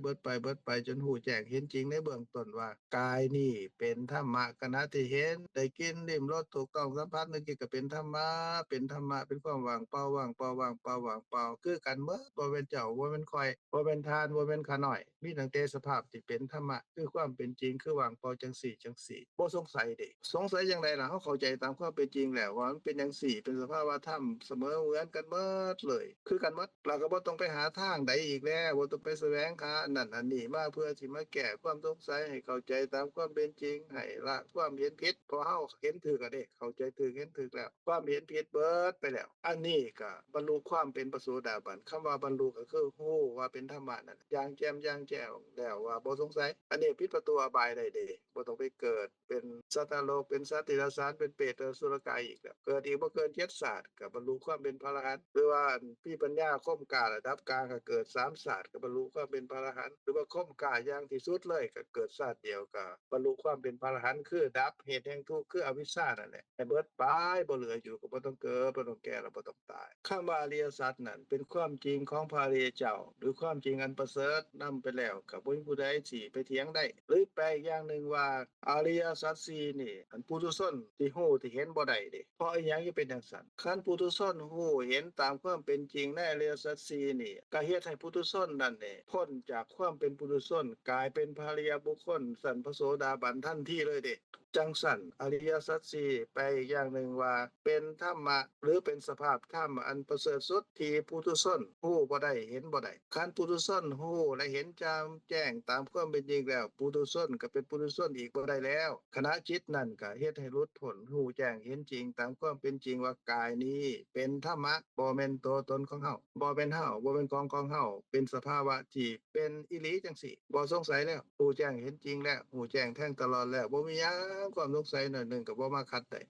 ເບິດໄປ, ເບິດໄປ, ຈົນຮູ້ແຈ້ງເຫັນຈິງໃນເບື້ອງຕົ້ນວ່າ ກາຍນີ້ເປັນທຳມະ, ຂະນະທີ່ເຫັນ, ໄດ້ກິ່ນ, ລິ້ມລົດ, ຖືກຕ້ອງສຳຜັດ, ນຶກຄິດ ກະເປັນທຳມະ, ເປັນທຳມະ, ເປັນຄວາມວ່າງເປົ່າ, ວ່າງເປົ່າ, ວ່າງເປົ່າ, ວ່າງເປົ່າ, ຄືກັນໝົດ. ບໍ່ແມ່ນເຈົ້າ, ບໍ່ແມ່ນຂ້ອຍ, ບໍ່ແມ່ນທ່ານ, ບໍ່ແມ່ນຂ້ານ້ອຍ. ມີຕັ້ງແຕ່ສະພາບທີ່ເປັນທຳມະ, ຄືຄວາມເປັນຈິງ, ຄືວ່າງເປົ່າ ຈັ່ງຊີ້, ຈັ່ງຊີ້. ບໍ່ສົງໄສເດ. ສົງໄສຈັ່ງໃດລະ? ເຮົາເຂົ້າໃຈຕາມຄວາມເປັນຈິງແລ້ວວ່າມັນເປັນຈັ່ງຊີ້, ເປັນສະພາວະທຳສະເໝີເໝືອນກັນໝົດເລີຍ, ຄືກັນໝົດ. ລະກະບໍ່ຕ້ອງໄປຫາທາງໃດອີກແລ້ວ, ບໍ່ຕ້ອງໄປສະແຫວງຫາອັນນັ້ນອັນນີ້ມາ ເພື່ອຊິມາແກ້ຄວາມສົງໄສ, ໃຫ້ເຂົ້າໃຈຕາມຄວາມເປັນຈິງ, ໃຫ້ລະຄວາມເຫັນຜິດ, ເພາະເຮົາເຫັນຖືກແລ້ວເດ້, ເຂົ້າໃຈຖືກ, ເຫັນຖືກແລ້ວ, ຄວາມເຫັນຜິດເບິດໄປແລ້ວ. ອັນນີ້ກະບັນລຸຄວາມເປັນພະໂສດາບັນ. ຄຳວ່າບັນລຸກະຄືຮູ້ວ່າເປັນທຳມະນັ້ນ ຢ່າງແຈ່ມຢ່າງແຈ້ວແລ້ວວ່າບໍ່ສົງໄສ. ອັນນີ້ປິດປະຕູອະບາຍໄດ້ເດ້, ບໍ່ຕ້ອງໄປເກີດ ເປັນສັດນະລົກ, ເປັນສັດເດຍລະສານ, ເປັນເປດ, ເປັນອະສຸລະກາຍອີກແລ້ວ. ເກີດອີກບໍ່ເກີນເຈັດຊາດ ກະບັນລຸຄວາມເປັນພະລະຫັນ. ຫຼືວ່າອັນມີປັນຍາຄົມກ້າລະດັບກາງ ກະເກີດສາມຊາດ ກະບັນລຸຄວາມເປັນພະລະຫັນ. ຫຼືວ່າຄົມກ້າຢ່າງທີ່ສຸດເລີຍ ກະເກີດຊາດດຽວ ກະບັນລຸຄວາມເປັນພະລະຫັນ ຄືດັບເຫດແຫ່ງທຸກ ຄືອະວິຊຊານັ້ນແຫຼະ ໃຫ້ເບິດໄປ, ບໍ່ເຫຼືອຢູ່, ກະບໍ່ຕ້ອງເກີດ, ບໍ່ຕ້ອງແກ່ ແລະ ບໍ່ຕ້ອງຕາຍ. ຄຳວ່າອະລິຍະສັດນັ້ນ ເປັນຄວາມ ວາມຈິງຂອງພະອະລິຍະເຈົ້າ ຫຼືຄວາມຈິງອັນປະເສີດນຳໄປແລ້ວ ກໍບໍ່ມີຜູ້ໃດຊິໄປຖຽງໄດ້. ຫຼືແປອີກຢ່າງໜຶ່ງວ່າ ອະລິຍະສັດສີ່ນີ້ ອັນປຸຖຸຊົນທີ່ຮູ້ທີ່ເຫັນບໍ່ໄດ້ເດ້. ເພາະອີຫຍັງຈຶ່ງເປັນຈັ່ງຊັ້ນ? ຄັນປຸຖຸຊົນຮູ້ເຫັນຕາມຄວາມເປັນຈິງໃນອະລິຍະສັດສີ່ນີ້ ກໍເຮັດໃຫ້ປຸຖຸຊົນນັ້ນນີ້ພົ້ນຈາກຄວາມເປັນປຸຖຸຊົນ ກາຍເປັນພະອະລິຍະບຸກຄົນຊັ້ນພະໂສດາບັນທັນທີເລີຍເດ້. ຈັ່ງຊັ້ນ ອະລິຍະສັດສີ່ ແປອີກຢ່າງໜຶ່ງວ່າ ເປັນທຳມະ ຫຼື ເປັນສະພາບທຳອັນປະເສີດສຸດ ທີ່ປຸຖຸຊົນຮູ້ບໍ່ໄດ້ ເຫັນບໍ່ໄດ້. ຄັນປຸຖຸຊົນຮູ້ ແລະ ເຫັນແຈ່ມແຈ້ງຕາມຄວາມເປັນຈິງແລ້ວ, ປຸຖຸຊົນກໍເປັນປຸຖຸຊົນອີກບໍ່ໄດ້ແລ້ວ. ຂະນະຈິດນັ້ນກໍເຮັດໃຫ້ຫຼຸດພົ້ນ, ຮູ້ແຈ້ງເຫັນຈິງຕາມຄວາມເປັນຈິງວ່າ ກາຍນີ້ເປັນທຳມະ, ບໍ່ແມ່ນຕົວຕົນຂອງເຮົາ, ບໍ່ແມ່ນເຮົາ, ບໍ່ແມ່ນຂອງຂອງເຮົາ, ເປັນສະພາວະທີ່ ເປັນອີ່ຫຼີຈັ່ງຊີ້ ບໍ່ສົງໄສແລ້ວ, ຮູ້ແຈ້ງເຫັນຈິງແລ້ວ, ຮູ້ແຈ້ງແທງຕະຫຼອດແລ້ວ, ບໍ່ມີຫຍັງ, ຄວາມສົງໄສໜ້ອຍໜຶ່ງກໍບໍ່ມາຂັດໄດ້.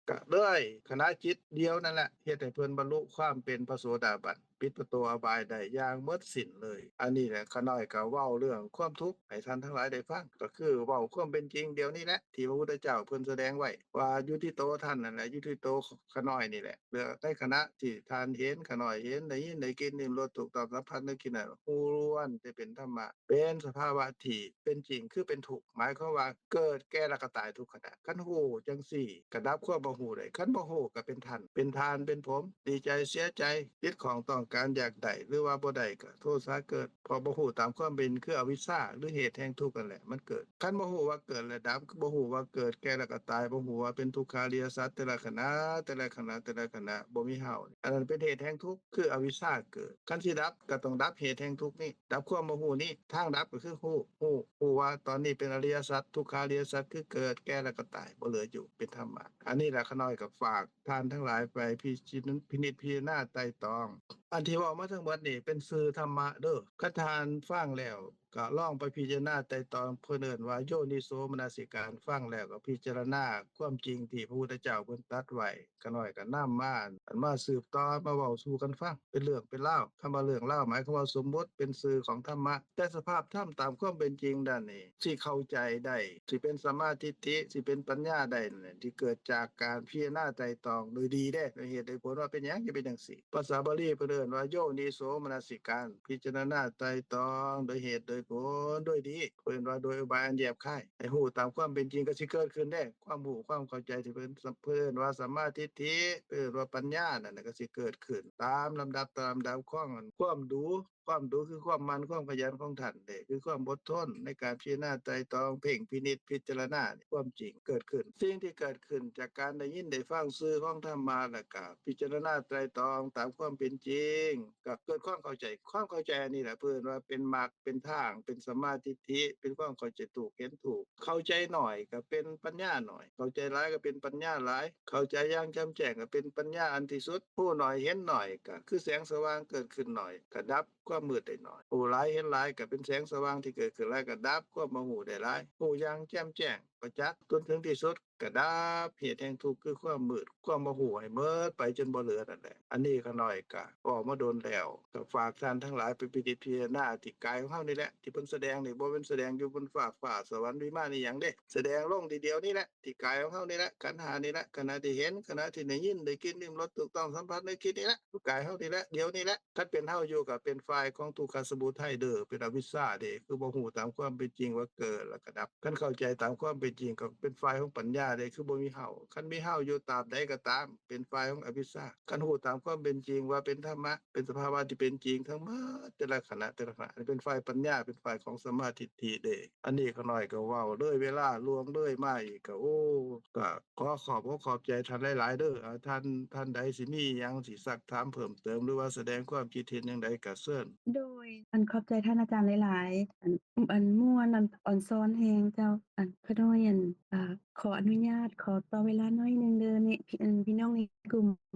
ກະເລີຍຂະນະຈິດດຽວນັ້ນແຫຼະ ເຮັດໃຫ້ເພິ່ນບັນລຸຄວາມເປັນພະໂສດາບັນ, ປິດປະຕູອະບາຍໄດ້ຢ່າງໝົດສິ້ນເລີຍ. ອັນນີ້ແຫຼະ ຂ້ານ້ອຍກໍເວົ້າເລື່ອງຄວາມທຸກໃຫ້ທ່ານທັງຫຼາຍໄດ້ຟັງ, ກໍຄືເວົ້າຄວາມເປັນຈິງດຽວນີ້ແຫຼະ ທີ່ພະພຸດທະເຈົ້າເພິ່ນສະແດງໄວ້ ວ່າຢູ່ທີ່ໂຕທ່ານນັ້ນແຫຼະ, ຢູ່ທີ່ໂຕຂ້ານ້ອຍນີ້ແຫຼະ. ເລື່ອງໃນຂະນະທີ່ທ່ານເຫັນ, ຂ້ານ້ອຍເຫັນ, ໄດ້ຍິນ, ໄດ້ກິນ, ລິ້ມລົດ, ຖືກຕ້ອງສຳຜັດ, ນຶກຄິດນັ້ນ ຮູ້ລ້ວນແຕ່ເປັນທຳມະ, ເປັນສະພາວະທີ່ເປັນຈິງ, ຄືເປັນທຸກ, ໝາຍຄວາມວ່າເກີດ, ແກ່ ແລ້ວກໍຕາຍທຸກຂະນະ. ຄັນຮູ້ຈັ່ງຊີ້, ກໍດັບຄວາມບໍ່ຮູ້ໄດ້. ຄັນບໍ່ຮູ້, ກໍເປັນທ່ານ, ເປັນທ່ານ, ເປັນຜົມ, ດີໃຈ, ເສຍໃຈ, ຕິດຂ້ອງ, ຕ້ອງການ, ຢາກໄດ້ ຫຼືວ່າບໍ່ໄດ້, ກໍໂທສະເກີດ, ເພາະບໍ່ຮູ້ຕາມຄວາມເປັນ, ຄືອະວິຊຊາ ຫຼື ເຫດແຫ່ງທຸກນັ້ນແຫຼະ ມັນເກີດ. ຄັນບໍ່ຮູ້ວ່າເກີດ ແລະ ດັບ, ບໍ່ຮູ້ວ່າເກີດ, ແກ່ ແລ້ວກໍຕາຍ, ບໍ່ຮູ້ວ່າເປັນທຸກຂາລິຍະສັດ ແຕ່ລະຂະນະ, ແຕ່ລະຂະນະ, ແຕ່ລະຂະນະ, ບໍ່ມີເຮົາ, ອັນນັ້ນເປັນເຫດແຫ່ງທຸກ, ຄືອະວິຊຊາເກີດ. ຄັນຊິດັບ ກໍຕ້ອງດັບເຫດແຫ່ງທຸກນີ້, ດັບຄວາມບໍ່ຮູ້ນີ້. ທາງດັບກໍຄືຮູ້, ຮູ້, ຮູ້ວ່າຕອນນີ້ເປັນອະລິຍະສັດ, ທຸກຂາລິຍະສັດ ຄືເກີດ, ແກ່ ແລ້ວກໍຕາຍ, ບໍ່ເຫຼືອຢູ່, ເປັນທຳມະ. ອັນນີ້ລະ ຂ້ານ້ອຍກໍຝາກທ່ານທັງຫຼາຍໄປພິຈິນ, ພິນິດພິຈາລະນາໄຕ່ຕອງ. ອັນທີ່ເວົ້າມາທັງໝົດນີ້ເປັນຊື່ທຳມະເດີ້. ຄັນທ່ານຟັງແລ້ວ ກໍລອງໄປພິຈາລະນາໄຕ່ຕອງ, ເພິ່ນເອີ້ນວ່າໂຍນິໂສມະນະສິການ. ຟັງແລ້ວກໍພິຈາລະນາຄວາມຈິງທີ່ພະພຸດທະເຈົ້າເພິ່ນຕັດໄວ້. ຂ້ານ້ອຍກໍນຳມາ, ອັນມາສືບຕໍ່, ມາເວົ້າສູ່ກັນຟັງ ເປັນເລື່ອງເປັນລາວ. ຄຳວ່າເລື່ອງລາວ ໝາຍຄວາມວ່າສົມມຸດເປັນຊື່ຂອງທຳມະ, ແຕ່ສະພາບທຳຕາມຄວາມເປັນຈິງນັ້ນນີ້ ຊິເຂົ້າໃຈໄດ້, ຊິເປັນສຳມາທິດຖິ, ຊິເປັນປັນຍາໄດ້ນັ້ນ ທີ່ເກີດຈາກການພິຈາລະນາໄຕ່ຕອງໂດຍດີເດ້, ໂດຍເຫດໂດຍຜົນວ່າເປັນຫຍັງຈຶ່ງເປັນຈັ່ງຊີ້. ພາສາບາລີເພິ່ນເອີ້ນວ່າໂຍນິໂສມະນະສິການ, ພິຈາລະນາໄຕ່ຕອງໂດຍເຫດໂດຍຜົນໂດຍດີ, ເພິ່ນວ່າໂດຍອຸບາຍອັນແຍບຄາຍ ໃຫ້ຮູ້ຕາມຄວາມເປັນຈິງ ກໍຊິເກີດຂຶ້ນເດ້. ຄວາມຮູ້ຄວາມເຂົ້າໃຈທີ່ເພິ່ນ, ເພິ່ນວ່າສຳມາທິດຖິ, ເພິ່ນວ່າປັນຍານັ້ນນະ ກໍຊິເກີດຂຶ້ນຕາມລຳດັບ, ຕາມລຳດັບຂອງຄວາມດຸ, ຄວາມດຸຄືຄວາມໝັ່ນ, ຄວາມຂະຫຍັນຂອງທ່ານເດ້, ຄືຄວາມອົດທົນໃນການພິຈາລະນາໄຕ່ຕອງ, ເພັ່ງພິນິດພິຈາລະນາຄວາມຈິງເກີດຂຶ້ນ. ສິ່ງທີ່ເກີດຂຶ້ນຈາກການໄດ້ຍິນໄດ້ຟັງຊື່ຂອງທຳມະ ແລ້ວກະພິຈາລະນາໄຕ່ຕອງຕາມຄວາມເປັນຈິງ, ກໍເກີດຄວາມເຂົ້າໃຈ. ຄວາມເຂົ້າໃຈອັນນີ້ແຫຼະ ເພິ່ນວ່າເປັນມັກ, ເປັນທາງ, ເປັນສຳມາທິດຖິ, ເປັນຄວາມເຂົ້າໃຈຖືກ, ເຫັນຖືກ. ເຂົ້າໃຈໜ້ອຍກໍເປັນປັນຍາໜ້ອຍ, ເຂົ້າໃຈຫຼາຍກໍເປັນປັນຍາຫຼາຍ, ເຂົ້າໃຈຢ່າງແຈ່ມແຈ້ງກໍເປັນປັນຍາອັນທີ່ສຸດ. ຮູ້ໜ້ອຍເຫັນໜ້ອຍ ກໍຄືແສງສະຫວ່າງເກີດຂຶ້ນໜ້ອຍ ກໍດັບຄວາມມືດໄດ້ໜ້ອຍ, ຮູ້ຫຼາຍເຫັນຫຼາຍ ກໍເປັນແສງສະຫວ່າງທີ່ເກີດຂຶ້ນຫຼາຍ ກໍດັບຄວາມບໍ່ຮູ້ໄດ້ຫຼາຍ, ຮູ້ຢ່າງແຈ່ມແຈ້ງປະຈັກ ຈົນເຖິງທີ່ສຸດ ກະດັບເຫດແຫ່ງທຸກ ຄືຄວາມມືດ, ຄວາມບໍ່ຮູ້ໃຫ້ໝົດໄປຈົນບໍ່ເຫຼືອນັ້ນແຫຼະ. ອັນນີ້ຂ້ານ້ອຍກະເວົ້າມາດົນແລ້ວ, ກະຝາກທ່ານທັງຫຼາຍໄປພິນິດພິຈາລະນາທີ່ກາຍຂອງເຮົານີ້ແຫຼະ, ທີ່ເພິ່ນສະແດງນີ້ ບໍ່ແມ່ນສະແດງຢູ່ບົນຟາກຟ້າສະຫວັນວິມານອີ່ຫຍັງເດ້, ສະແດງລົງທີດຽວນີ້ແຫຼະ, ທີ່ກາຍຂອງເຮົານີ້ແຫຼະ, ຂັນຫ້ານີ້ແຫຼະ, ຂະນະທີ່ເຫັນ, ຂະນະທີ່ໄດ້ຍິນ, ໄດ້ກິ່ນ, ລິ້ມລົດ, ຖືກຕ້ອງສຳຜັດ, ໄດ້ຄິດນີ້ແຫຼະ, ກາຍເຮົານີ້ແຫຼະ, ດຽວນີ້ແຫຼະ. ຄັນເປັນເຮົາຢູ່ກໍເປັນຝ່າຍຂອງທຸກຂະສະມຸໄທເດີ້, ເປັນອະວິຊຊາເດ້, ຄືບໍ່ຮູ້ຕາມຄວາມເປັນຈິງວ່າເກີດແລ້ວກໍດັບ. ຄັນເຂົ້າໃຈຕາມຄວາມເປັນຈິງກໍເປັນຝ່າຍຂອງປັນຍາເດ້, ຄືບໍ່ມີເຮົາ. ຄັນມີເຮົາຢູ່ຕາບໃດກໍຕາມ, ເປັນຝ່າຍຂອງອະວິຊຊາ. ຄັນຮູ້ຕາມຄວາມເປັນຈິງວ່າເປັນທຳມະ, ເປັນສະພາວະທີ່ເປັນຈິງທັງໝົດ, ແຕ່ລະຂະນະ, ແຕ່ລະຂະນະ, ອັນນີ້ເປັນຝ່າຍປັນຍາ, ເປັນຝ່າຍຂອງສຳມາທິດຖິເດ້. ອັນນີ້ຂ້ານ້ອຍກໍເວົ້າເລີຍເວລາລ່ວງເລີຍມາອີກ, ກໍ ໂອ້ ກໍ ຂໍຂອບອົກຂອບໃຈທ່ານຫຼາຍໆເດີ້. ເອີ ທ່ານ ທ່ານໃດຊິມີຫຍັງຊິຊັກຖາມເພີ່ມເຕີມ ຫຼືວ່າສະແດງຄວາມຄິດເຫັນຫຍັງໃດກໍເຊີນ. ໂດຍ ອັນ ຂອບໃຈທ່ານອາຈານຫຼາຍໆ. ອັນ ອັນ ມ່ວນ ອັນ ອອນຊອນແຮງເຈົ້າ. ອັນ ຂ້ານ້ອຍ ອັນ ອ່າ ຂໍອະນຸຍາດ ຂໍຕໍ່ເວລາໜ້ອຍໜຶ່ງເດີ້. ນີ້ ພີ່ ອັນ ພີ່ນ້ອງໃນກຸ່ມ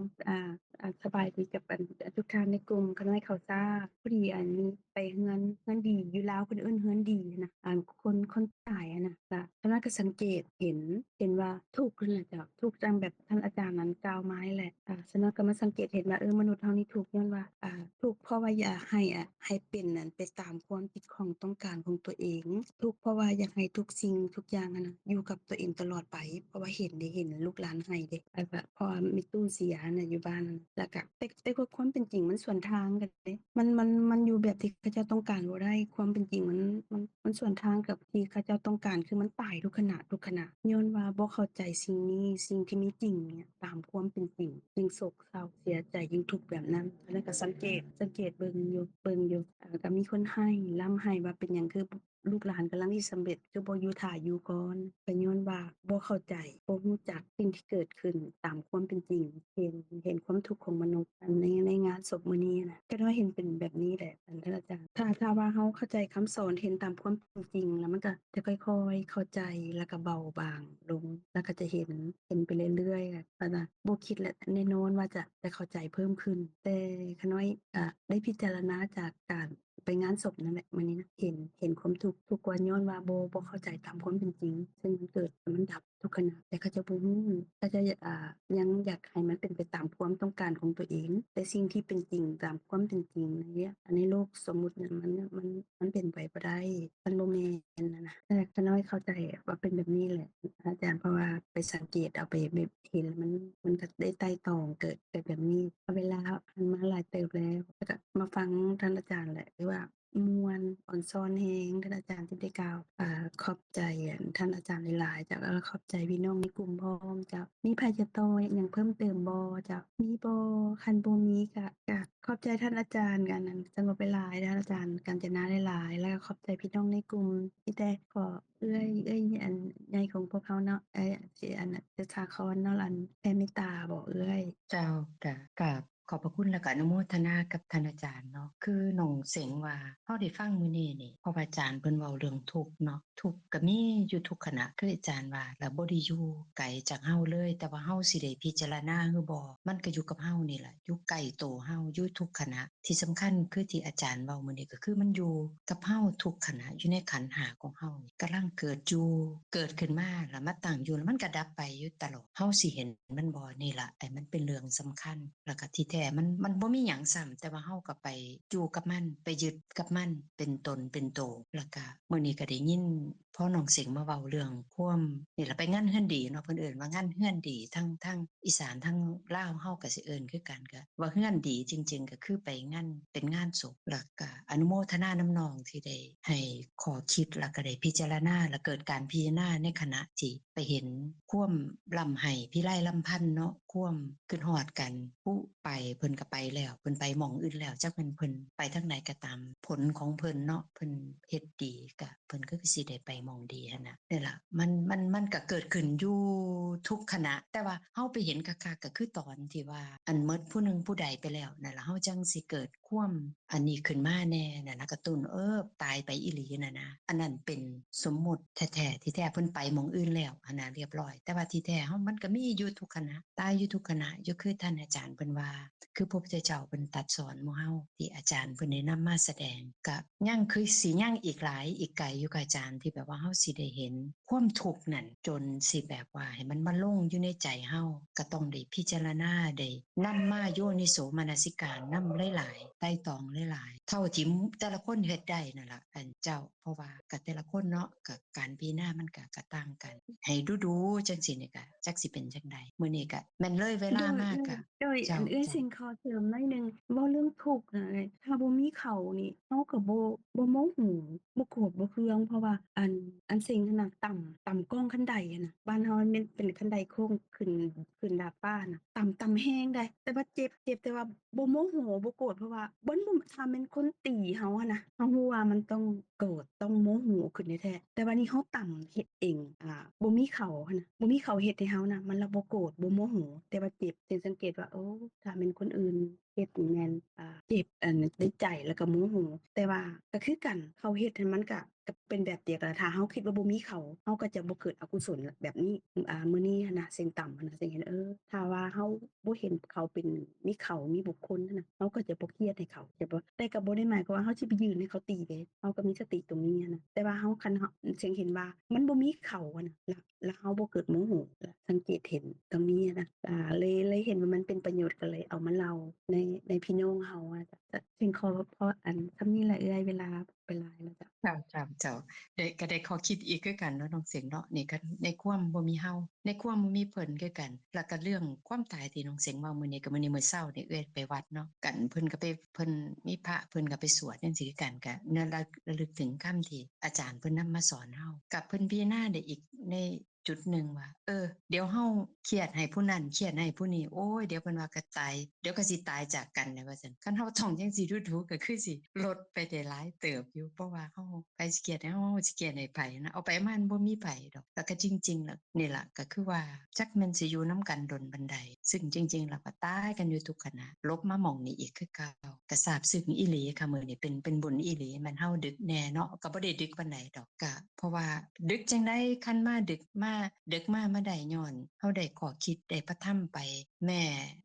ອ່າ ອ່າ ສະບາຍດີກັບ ອັນ ທຸກທ່ານໃນກຸ່ມ. ຂ້ານ້ອຍເຂົ້າຊ້າ ພໍດີ ອັນ ໄປເຮືອນ ເຮືອນດີ ຢູ່ລາວເພິ່ນເອີ້ນເຮືອນດີນະ ອັນ ຄົນ ຄົນຕາຍຫັ້ນນະ ລະຂ້ານ້ອຍ ກໍສັງເກດເຫັນ ເຫັນວ່າທຸກຫັ້ນແຫຼະເຈົ້າ ທຸກຈັ່ງແບບທ່ານອາຈານນັ້ນກ່າວມານີ້ແຫຼະ. ອາ ສະນັ້ນກໍມາສັງເກດເຫັນວ່າ ເອີ ມະນຸດເຮົານີ້ທຸກຍ້ອນວ່າ ອາ ທຸກເພາະວ່າຢາກໃຫ້ ອາ ໃຫ້ເປັນນັ້ນໄປຕາມຄວາມຄິດຂອງຕ້ອງການຂອງຕົວເອງ, ທຸກເພາະວ່າຢາກໃຫ້ທຸກສິ່ງທຸກຢ່າງຫັ້ນນະ ຢູ່ກັບຕົວເອງຕະຫຼອດໄປ ເພາະວ່າເຫັນເດ້ ເຫັນລູກຫຼານໄຫ້ເດ້ ແລ້ວກໍເພາະວ່າແມ່ຕູ້ເສຍຫັ້ນນະ ຢູ່ບ້ານ ແລ້ວກະ ແຕ່ ແຕ່ຄວາມເປັນຈິງມັນສວນທາງກັນເດ້ ມັນ ມັນ ມັນຢູ່ແບບທີ່ເຂົາເຈົ້າຕ້ອງການບໍ່ໄດ້ ຄວາມເປັນຈິງມັນ ມັນ ມັນສວນທາງກັບທີ່ເຂົາເຈົ້າຕ້ອງການ ຄືມັນຕາຍທຸກຂະນະ ທຸກຂະນະ ຍ້ອນວ່າບໍ່ເຂົ້າໃຈສິ່ງນີ້ ສິ່ງທີ່ມີຈິງເນຍ ຕາມຄວາມເປັນຈິງ ຈຶ່ງໂສກເສົ້າເສຍໃຈ ຍິ່ງທຸກແບບນັ້ນ. ອັນນັ້ນກໍສັງເກດ ສັງເກດເບິ່ງຢູ່ ເບິ່ງຢູ່ ເອີ ກໍມີຄົນໄຫ້ ລ່ຳໄຫ້ວ່າເປັນຫຍັງຄື ລູກຫຼານກຳລັງຊິສຳເລັດ ຄືບໍ່ຢູ່ຖ້າຢູ່ກ່ອນ ກໍຍ້ອນວ່າບໍ່ເຂົ້າໃຈ ບໍ່ຮູ້ຈັກສິ່ງທີ່ເກີດຂຶ້ນຕາມຄວາມເປັນຈິງ ເຫັນ ເຫັນຄວາມທຸກຂອງມະນຸດ ອັນໃນ ໃນງານສົບມື້ນີ້ນະ ກໍໄດ້ເຫັນເປັນແບບນີ້ແຫຼະ ທ່ານອາຈານ. ຖ້າ ຖ້າວ່າເຮົາເຂົ້າໃຈຄຳສອນ ເຫັນຕາມຄວາມເປັນຈິງ ແລ້ວມັນກໍຈະຄ່ອຍໆເຂົ້າໃຈ ແລ້ວກໍເບົາບາງລົງ ແລ້ວກໍຈະເຫັນ ເຫັນໄປເລື້ອຍໆ ແລ້ວກໍບໍ່ຄິດ ແລະ ແນ່ນອນວ່າຈະ ຈະເຂົ້າໃຈເພີ່ມຂຶ້ນ. ແຕ່ຂ້ານ້ອຍ ອາ ໄດ້ພິຈາລະນາຈາກການ ໄປງານສົບນັ້ນແຫຼະ ມື້ນີ້ນະ ເຫັນ ເຫັນຄວາມທຸກ ທຸກກວ່າຍ້ອນວ່າບໍ່ ບໍ່ເຂົ້າໃຈຕາມຄວາມເປັນຈິງ ເຊິ່ງມັນເກີດ ມັນດັບທຸກຂະນະ ແຕ່ເຂົາເຈົ້າບໍ່ຮູ້ ເຂົາເຈົ້າ ອາ ຍັງຢາກໃຫ້ມັນເປັນໄປຕາມຄວາມຕ້ອງການຂອງຕົວເອງ ແຕ່ສິ່ງທີ່ເປັນຈິງຕາມຄວາມເປັນຈິງໃນ ໃນໂລກສົມມຸດນັ້ນ ມັນ ມັນ ມັນເປັນໄປບໍ່ໄດ້ ມັນບໍ່ແມ່ນຫັ້ນນະ. ແຕ່ຂ້ານ້ອຍເຂົ້າໃຈວ່າເປັນແບບນີ້ແຫຼະ ອາຈານ ເພາະວ່າໄປສັງເກດເອົາ ໄປແບບເຫັນ ມັນ ມັນກໍໄດ້ໄຕ່ຕອງ ເກີດ ເກີດແບບນີ້ ເວລາຜ່ານມາຫຼາຍເຕີບແລ້ວ ແລ້ວກໍມາຟັງທ່ານອາຈານແຫຼະ ຖືວ່າມ່ວນ ອອນຊອນແຮງ ທ່ານອາຈານທີ່ໄດ້ກ່າວ. ອາ ຂອບໃຈ ອັນ ທ່ານອາຈານຫຼາຍໆ ເຈົ້າ ແລ້ວກໍຂອບໃຈພີ່ນ້ອງໃນກຸ່ມພ້ອມເຈົ້າ. ມີໃຜຈະຕໍ່ຫຍັງເພີ່ມເຕີມບໍ່ເຈົ້າ? ມີບໍ່? ຄັນບໍ່ມີກໍ ກໍຂອບໃຈທ່ານອາຈານ ອັນນັ້ນ ສະຫງົບຫຼາຍໆ ທ່ານອາຈານການຈະນາຫຼາຍໆ ແລ້ວກໍຂອບໃຈພີ່ນ້ອງໃນກຸ່ມ. ມີແຕ່ຂໍເອື້ອຍ ເອື້ອຍ ອັນໃຫຍ່ຂອງພວກເຮົາເນາະ ເອື້ອຍ ອັນ ສຸດສາຄອນເນາະ ອັນ ແຜ່ເມດຕາບໍເອື້ອຍ? ເຈົ້າ ກະ ກະ ຂອບພະຄຸນ ແລ້ວກໍອະນຸໂມທະນາກັບທ່ານອາຈານເນາະ. ຄືນ້ອງເສັງວ່າ ເຮົາໄດ້ຟັງມື້ນີ້ນີ້ ເພາະວ່າອາຈານເພິ່ນເວົ້າເລື່ອງທຸກເນາະ ທຸກກໍມີຢູ່ທຸກຂະນະ ຄືອາຈານວ່າ ລະບໍ່ໄດ້ຢູ່ໄກຈາກເຮົາເລີຍ ແຕ່ວ່າເຮົາຊິໄດ້ພິຈາລະນາຫຼືບໍ່ ມັນກໍຢູ່ກັບເຮົານີ້ລະ ຢູ່ໃກ້ໂຕເຮົາ ຢູ່ທຸກຂະນະ. ທີ່ສຳຄັນຄືທີ່ອາຈານເວົ້າມື້ນີ້ ກໍຄືມັນຢູ່ກັບເຮົາທຸກຂະນະ ຢູ່ໃນຂັນຫ້າຂອງເຮົານີ້ ກຳລັງເກີດຢູ່ ເກີດຂຶ້ນມາ ລະມາຕັ້ງຢູ່ ລະມັນກໍດັບໄປຢູ່ຕະຫຼອດ. ເຮົາຊິເຫັນມັນບໍ່? ນີ້ລະ ໄອ້ມັນເປັນເລື່ອງສຳຄັນ. ລະກະທີ່ແທ້ມັນ ມັນບໍ່ມີຫຍັງຊ້ຳ ແຕ່ວ່າເຮົາກໍໄປຢູ່ກັບມັນ ໄປຍຶດກັບມັນເປັນຕົນເປັນໂຕ. ລະກະມື້ນີ້ກໍໄດ້ຍິນພໍນ້ອງເສັງມາເວົ້າເລື່ອງຄວາມ ນີ້ລະ ໄປງານເຮືອນດີເນາະ ເພິ່ນເອີ້ນວ່າງານເຮືອນດີ ທາງ ທາງອີສານ ທາງລາວເຮົາກໍຊິເອີ້ນຄືກັນ ກະວ່າເຮືອນດີ ຈິງໆກໍຄືໄປງານ ເປັນງານສົບ. ລະກະອະນຸໂມທະນານຳນ້ອງທີ່ໄດ້ໃຫ້ຂໍ້ຄິດ ລະກະໄດ້ພິຈາລະນາ ລະເກີດການພິຈາລະນາໃນຂະນະທີ່ ໄປເຫັນຄວາມລ່ຳໄຫ້ພິໄລລຳພັນເນາະ ຄວາມຄິດຮອດກັນ. ຜູ້ໄປ ເພິ່ນກໍໄປແລ້ວ ເພິ່ນໄປໝ່ອງອື່ນແລ້ວ ຈັກແມ່ນເພິ່ນໄປທາງໃດກໍຕາມ ຜົນຂອງເພິ່ນເນາະ ເພິ່ນເຮັດດີ ກະເພິ່ນກໍຄືຊິໄດ້ໄປໝ່ອງດີຫັ້ນນະ. ນີ້ລະ ມັນ ມັນ ມັນກໍເກີດຂຶ້ນຢູ່ທຸກຂະນະ ແຕ່ວ່າເຮົາໄປເຫັນຄັກໆ ກໍຄືຕອນທີ່ວ່າ ອັນໝົດຜູ້ໜຶ່ງຜູ້ໃດໄປແລ້ວນັ້ນລະ ເຮົາຈັ່ງຊິເກີດ ຄວາມອັນນີ້ຂຶ້ນມາແດ່ນັ້ນນະ ກະຕຸ້ນ ເອີ ຕາຍໄປອີ່ຫຼີນັ້ນນະ. ອັນນັ້ນເປັນສົມມຸດແທ້ໆ ທີ່ແທ້ເພິ່ນໄປໝ່ອງອື່ນແລ້ວຫັ້ນນະ ລຽບຮ້ອຍ. ແຕ່ວ່າທີ່ແທ້ເຮົາ ມັນກະມີຢູ່ທຸກຂະນະ ຕາຍຢູ່ທຸກຂະນະຢູ່ ຄືທ່ານອາຈານເພິ່ນວ່າ ຄືພະພຸດທະເຈົ້າເພິ່ນຕັດສອນໝູ່ເຮົາ ທີ່ອາຈານເພິ່ນໄດ້ນຳມາສະແດງ. ກະຍັງຄືຊິຍັງອີກຫຼາຍ ອີກໄກຢູ່ ກະອາຈານ ທີ່ແບບວ່າເຮົາຊິໄດ້ເຫັນຄວາມທຸກນັ້ນ ຈົນຊິແບບວ່າໃຫ້ມັນມາລົງຢູ່ໃນໃຈເຮົາ ກະຕ້ອງໄດ້ພິຈາລະນາ ໄດ້ ນຳມາໂຍນິໂສມະນະສິການນຳຫຼາຍໆ ໄຕ່ຕອງຫຼາຍໆ ເທົ່າທີ່ແຕ່ລະຄົນເຮັດໄດ້ນັ້ນລະ ອັນເຈົ້າ. ເພາະວ່າກະແຕ່ລະຄົນເນາະ ກະການພິຈາລະນາມັນກະ ກະຕ່າງກັນ ໃຫ້ດູໆ ຈັ່ງຊີ້ນີ້ກະຈັກຊິເປັນຈັ່ງໃດ. ມື້ນີ້ກະແມ່ນເລີຍເວລາມາກະ ໂດຍ ເຈົ້າ ອັນເອື້ອຍເສັງຂໍເສີມໜ້ອຍໜຶ່ງ ເວົ້າເລື່ອງທຸກນະ ຖ້າບໍ່ມີເຂົານີ້ ເຮົາກະບໍ່ ບໍ່ໂມໂຫ ບໍ່ໂກດ ບໍ່ເຄືອງ ເພາະວ່າ ອັນ ອັນເສັງຫັ້ນນະ ຕຳ ຕຳກ້ອງຄັນໄດຫັ້ນນະ ບ້ານເຮົາມັນເປັນຄັນໄດໂຄ້ງ ຂຶ້ນ ຂຶ້ນດາດຟ້ານະ ຕຳ ຕຳແຮງໃດ ແຕ່ວ່າເຈັບ ເຈັບ ແຕ່ວ່າບໍ່ໂມໂຫ ບໍ່ໂກດ ເພາະວ່າມັນ ຖ້າແມ່ນຄົນຕີເຮົາຫັ້ນນະ ເຮົາຮູ້ວ່າມັນຕ້ອງໂກດ ຕ້ອງໂມໂຫຂຶ້ນແທ້ໆ. ແຕ່ວ່ານີ້ເຮົາຕຳເຮັດເອງ ອາ ບໍ່ມີເຂົາຫັ້ນນະ ບໍ່ມີເຂົາເຮັດໃຫ້ເຮົານະ ມັນລະບໍ່ໂກດ ບໍ່ໂມໂຫ ແຕ່ວ່າເຈັບ. ເສັງສັງເກດວ່າ ໂອ້ ຖ້າແມ່ນຄົນອື່ນ ເຮັດນີ້ແມ່ນ ອາ ເຈັບ ອັນ ໃນໃຈ ແລ້ວກໍໂມໂຫ ແຕ່ວ່າກໍຄືກັນ ເຂົາເຮັດຫັ້ນ ມັນກໍ ກໍເປັນແບບດຽວກັນ ຖ້າເຮົາຄິດວ່າບໍ່ມີເຂົາ ເຮົາກໍຈະບໍ່ເກີດອະກຸສົນແບບນີ້. ອາ ມື້ນີ້ຫັ້ນນະ ເສັງຕຳຫັ້ນນະ ເສັງເຫັນ ເອີ ຖ້າວ່າເຮົາບໍ່ເຫັນເຂົາເປັນ ມີເຂົາ ມີບຸກຄົນຫັ້ນນະ ເຮົາກໍຈະບໍ່ຄຽດໃຫ້ເຂົາ ຈະບໍ່ ແຕ່ ກໍບໍ່ໄດ້ໝາຍຄວາມວ່າເຮົາຊິໄປຢືນໃຫ້ເຂົາຕີເດ້ ເຮົາກໍມີສະຕິຕົງນີ້ຫັ້ນນະ ແຕ່ວ່າເຮົາ ຄັນເຮົາ ເສັງເຫັນວ່າມັນບໍ່ມີເຂົາຫັ້ນນະ ລະ ລະເຮົາບໍ່ເກີດໂມໂຫ ລະສັງເກດເຫັນຕົງນີ້ຫັ້ນນະ ລະເລີຍ ເລີຍເຫັນວ່າມັນເປັນປະໂຫຍດ ກໍເລີຍເອົາມາເລົ່າໃນ ໃນພີ່ນ້ອງເຮົາ ອາ ຈະ ຈະ ເສັງຂໍພໍອັນສ່ຳນີ້ລະເອື້ອຍ ເວລາໄປຫຼາຍແລ້ວເຈົ້າ. ເຈົ້າ ເຈົ້າ ເຈົ້າ ໄດ້ ກໍໄດ້ຂໍ້ຄິດອີກຄືກັນເນາະນ້ອງເສັງເນາະ ນີ້ກໍໃນຄວາມບໍ່ມີເຮົາ ໃນຄວາມບໍ່ມີເພິ່ນຄືກັນ. ແລ້ວກໍເລື່ອງຄວາມຕາຍທີ່ນ້ອງເສັງເວົ້າມື້ນີ້ ກໍມື້ນີ້ມື້ເຊົ້ານີ້ເອື້ອຍໄປວັດເນາະ ກັນເພິ່ນກໍໄປ ເພິ່ນມີພະ ເພິ່ນກໍໄປສວດຈັ່ງຊີ້ຄືກັນ ກໍເນື່ອງລະ ລະລຶກເຖິງຄຳທີ່ອາຈານເພິ່ນນຳມາສອນເຮົາ ກັບເພິ່ນພິຈາລະນາໄດ້ອີກໃນຈຸດໜຶ່ງວ່າ ເອີ ດຽວເຮົາຄຽດໃຫ້ຜູ້ນັ້ນ ຄຽດໃຫ້ຜູ້ນີ້ ໂອ້ຍ ດຽວເພິ່ນວ່າກໍຕາຍ ດຽວກໍຊິຕາຍຈາກກັນແຫຼະວ່າຊັ້ນ. ຄັນເຮົາທ່ອງຈັ່ງຊີ້ດູໆ ກໍຄືຊິລົດໄປໄດ້ຫຼາຍເຕີບຢູ່ ເພາະວ່າເຮົາ ໃຜຊິຄຽດໃຫ້ເຮົາ ເຮົາຊິຄຽດໃຫ້ໃຜນະ ເອົາໄປມາມັນບໍ່ມີໃຜດອກ. ແລ້ວກໍຈິງໆ ແລ້ວນີ້ລະ ກໍຄືວ່າຈັກແມ່ນຊິຢູ່ນຳກັນດົນປານໃດ ຊຶ່ງຈິງໆ ແລ້ວກໍຕາຍກັນຢູ່ທຸກຂະນະ ຫຼົບມາໝ່ອງນີ້ອີກຄືເກົ່າ. ກໍຊາບຊຶ້ງອີ່ຫຼີຄ່ະ ມື້ນີ້ເປັນ ເປັນບຸນອີ່ຫຼີ ແມ່ນເຮົາດຶກແດ່ເນາະ ກໍບໍ່ໄດ້ດຶກປານໃດດອກ ກະເພາະວ່າດຶກຈັ່ງໃດ ຄັນມາດຶກມາ ເດິກມາ ມາໄດ້ຍ້ອນເຮົາໄດ້ຂໍ້ຄິດ ໄດ້ພະທຳໄປ ແມ້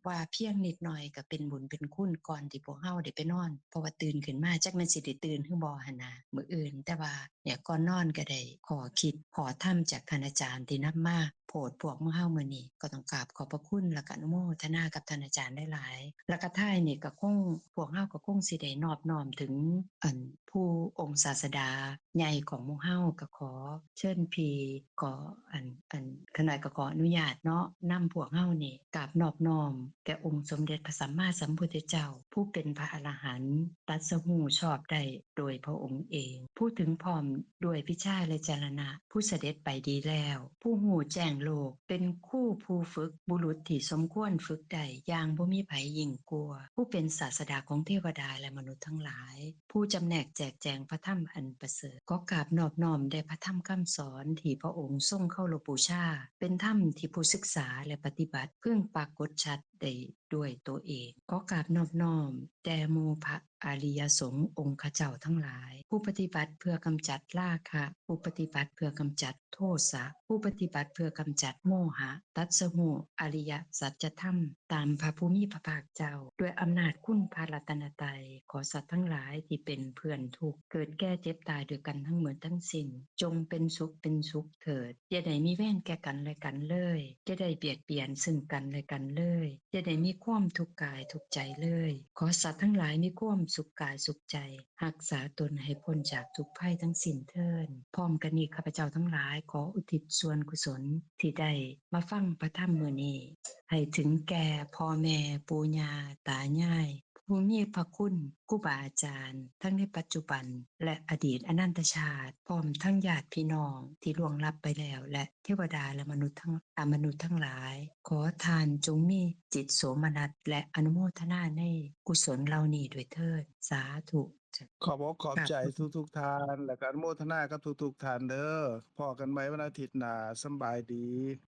ວ່າພຽງນິດໜ້ອຍກໍເປັນບຸນເປັນຄຸນ ກ່ອນທີ່ພວກເຮົາໄດ້ໄປນອນ ເພາະວ່າຕື່ນຂຶ້ນມາ ຈັກແມ່ນຊິໄດ້ຕື່ນຫຼືບໍ່ຫັ້ນນະ ມື້ອື່ນ ແຕ່ວ່າ ເນຍ ກ່ອນນອນກໍໄດ້ຂໍ້ຄິດ ຂໍ້ທຳຈາກທ່ານອາຈານທີ່ນຳມາໂຜດພວກໝູ່ເຮົາມື້ນີ້ ກໍຕ້ອງກາບຂອບພະຄຸນ ແລ້ວກໍອະນຸໂມທະນາກັບທ່ານອາຈານຫຼາຍໆ. ແລ້ວກໍທ້າຍນີ້ກໍຄົງ ພວກເຮົາກໍຄົງຊິໄດ້ນອບນ້ອມເຖິງ ອັນ ຜູ້ອົງສາສະດາໃຫຍ່ຂອງໝູ່ເຮົາ ກໍຂໍເຊີນພີ່ ກໍ ອັນ ອັນ ຂ້ານ້ອຍກໍຂໍອະນຸຍາດເນາະ ນຳພວກເຮົານີ້ກາບນອບນ້ອມແກ່ອົງສົມເດັດພະສຳມາສຳພຸດທະເຈົ້າ ຜູ້ເປັນພະອະລະຫັນ ຕັດສະຮູ້ຊອບໄດ້ ໂດຍພະອົງເອງ ຜູ້ເຖິງພ້ອມດ້ວຍວິຊາ ແລະ ຈາລະນະ ຜູ້ສະເດັດໄປດີແລ້ວ ຜູ້ຮູ້ແຈ້ງໂລກ ເປັນຄູຜູ້ຝຶກບຸລຸດທີ່ສົມຄວນຝຶກໄດ້ຢ່າງບໍ່ມີໃຜຍິ່ງກວ່າ ຜູ້ເປັນສາດສະດາຂອງເທວະດາ ແລະ ມະນຸດທັງຫຼາຍ ຜູ້ຈຳແນກແຈກແຈງພະທຳອັນປະເສີດ. ຂໍກາບນອບນ້ອມແດ່ພະທຳຄຳສອນທີ່ພະອົງຊົງເຄົາລົບບູຊາ ເປັນທຳທີ່ຜູ້ສຶກສາ ແລະ ປະຕິບັດເພິ່ງປາກົດຊັດ ໄດ້ດ້ວຍໂຕເອງ. ຂໍກາບນອບນ້ອມແດ່ໝູ່ພະອະລິຍະສົງອົງຄະເຈົ້າທັງຫຼາຍ ຜູ້ປະຕິບັດເພື່ອກຳຈັດລາຄະ, ຜູ້ປະຕິບັດເພື່ອກຳຈັດໂທສະ, ຜູ້ປະຕິບັດເພື່ອກຳຈັດໂມຫະ, ຕັດສະຮູ້ອະລິຍະສັດຈະທຳຕາມພະຜູ້ມີພະພາກເຈົ້າ. ດ້ວຍອຳນາດຄຸນພະລັດຕະນະໄຕ, ຂໍສັດທັງຫຼາຍທີ່ເປັນເພື່ອນທຸກ, ເກີດແກ່ເຈັບຕາຍດ້ວຍກັນທັງໝົດທັງສິ້ນ, ຈົ່ງເປັນສຸກເປັນສຸກເຖີດ. ຢ່າໄດ້ມີເວນແກ່ກັນແລະກັນເລີຍ, ຢ່າໄດ້ບຽດບຽນຊຶ່ງກັນແລະກັນເລີຍ, ຢ່າໄດ້ມີຄວາມທຸກກາຍທຸກໃຈເລີຍ. ຂໍສັດທັງຫຼາຍມີຄວາມສຸກກາຍສຸກໃຈ, ຮັກສາຕົນໃຫ້ພົ້ນຈາກທຸກໄພທັງສິ້ນເທີ້ນ. ພ້ອມກັນນີ້ ຂ້າພະເຈົ້າທັງຫຼາຍຂໍອຸທິດສ່ວນກຸສົນທີ່ໄດ້ມາຟັງພະທຳມື້ນີ້ ໃຫ້ເຖິງແກ່ພໍ່ແມ່, ປູ່ຍ່າ, ຕາຍາຍ, ຜູ້ມີພະຄຸນ, ຄູບາອາຈານ ທັງໃນປັດຈຸບັນ ແລະ ອະດີດອະນັນຕະຊາດ, ພ້ອມທັງຍາດພີ່ນ້ອງທີ່ລ່ວງລັບໄປແລ້ວ ແລະ ເທວະດາ ແລະ ມະນຸດທັງ ອະມະນຸດທັງຫຼາຍ. ຂໍທ່ານຈົ່ງມີຈິດໂສມະນັດ ແລະ ອະນຸໂມທະນາໃນກຸສົນເຫຼົ່ານີ້ດ້ວຍເທີ້ນ. ສາທຸ. ຂອບອົກຂອບໃຈທຸກໆທ່ານ ແລະ ກະອະນຸໂມທະນາກັບທຸກໆທ່ານເດີ. ພໍ້ກັນໃໝ່ວັນອາທິດໜ້າ. ສຳບາຍດີ.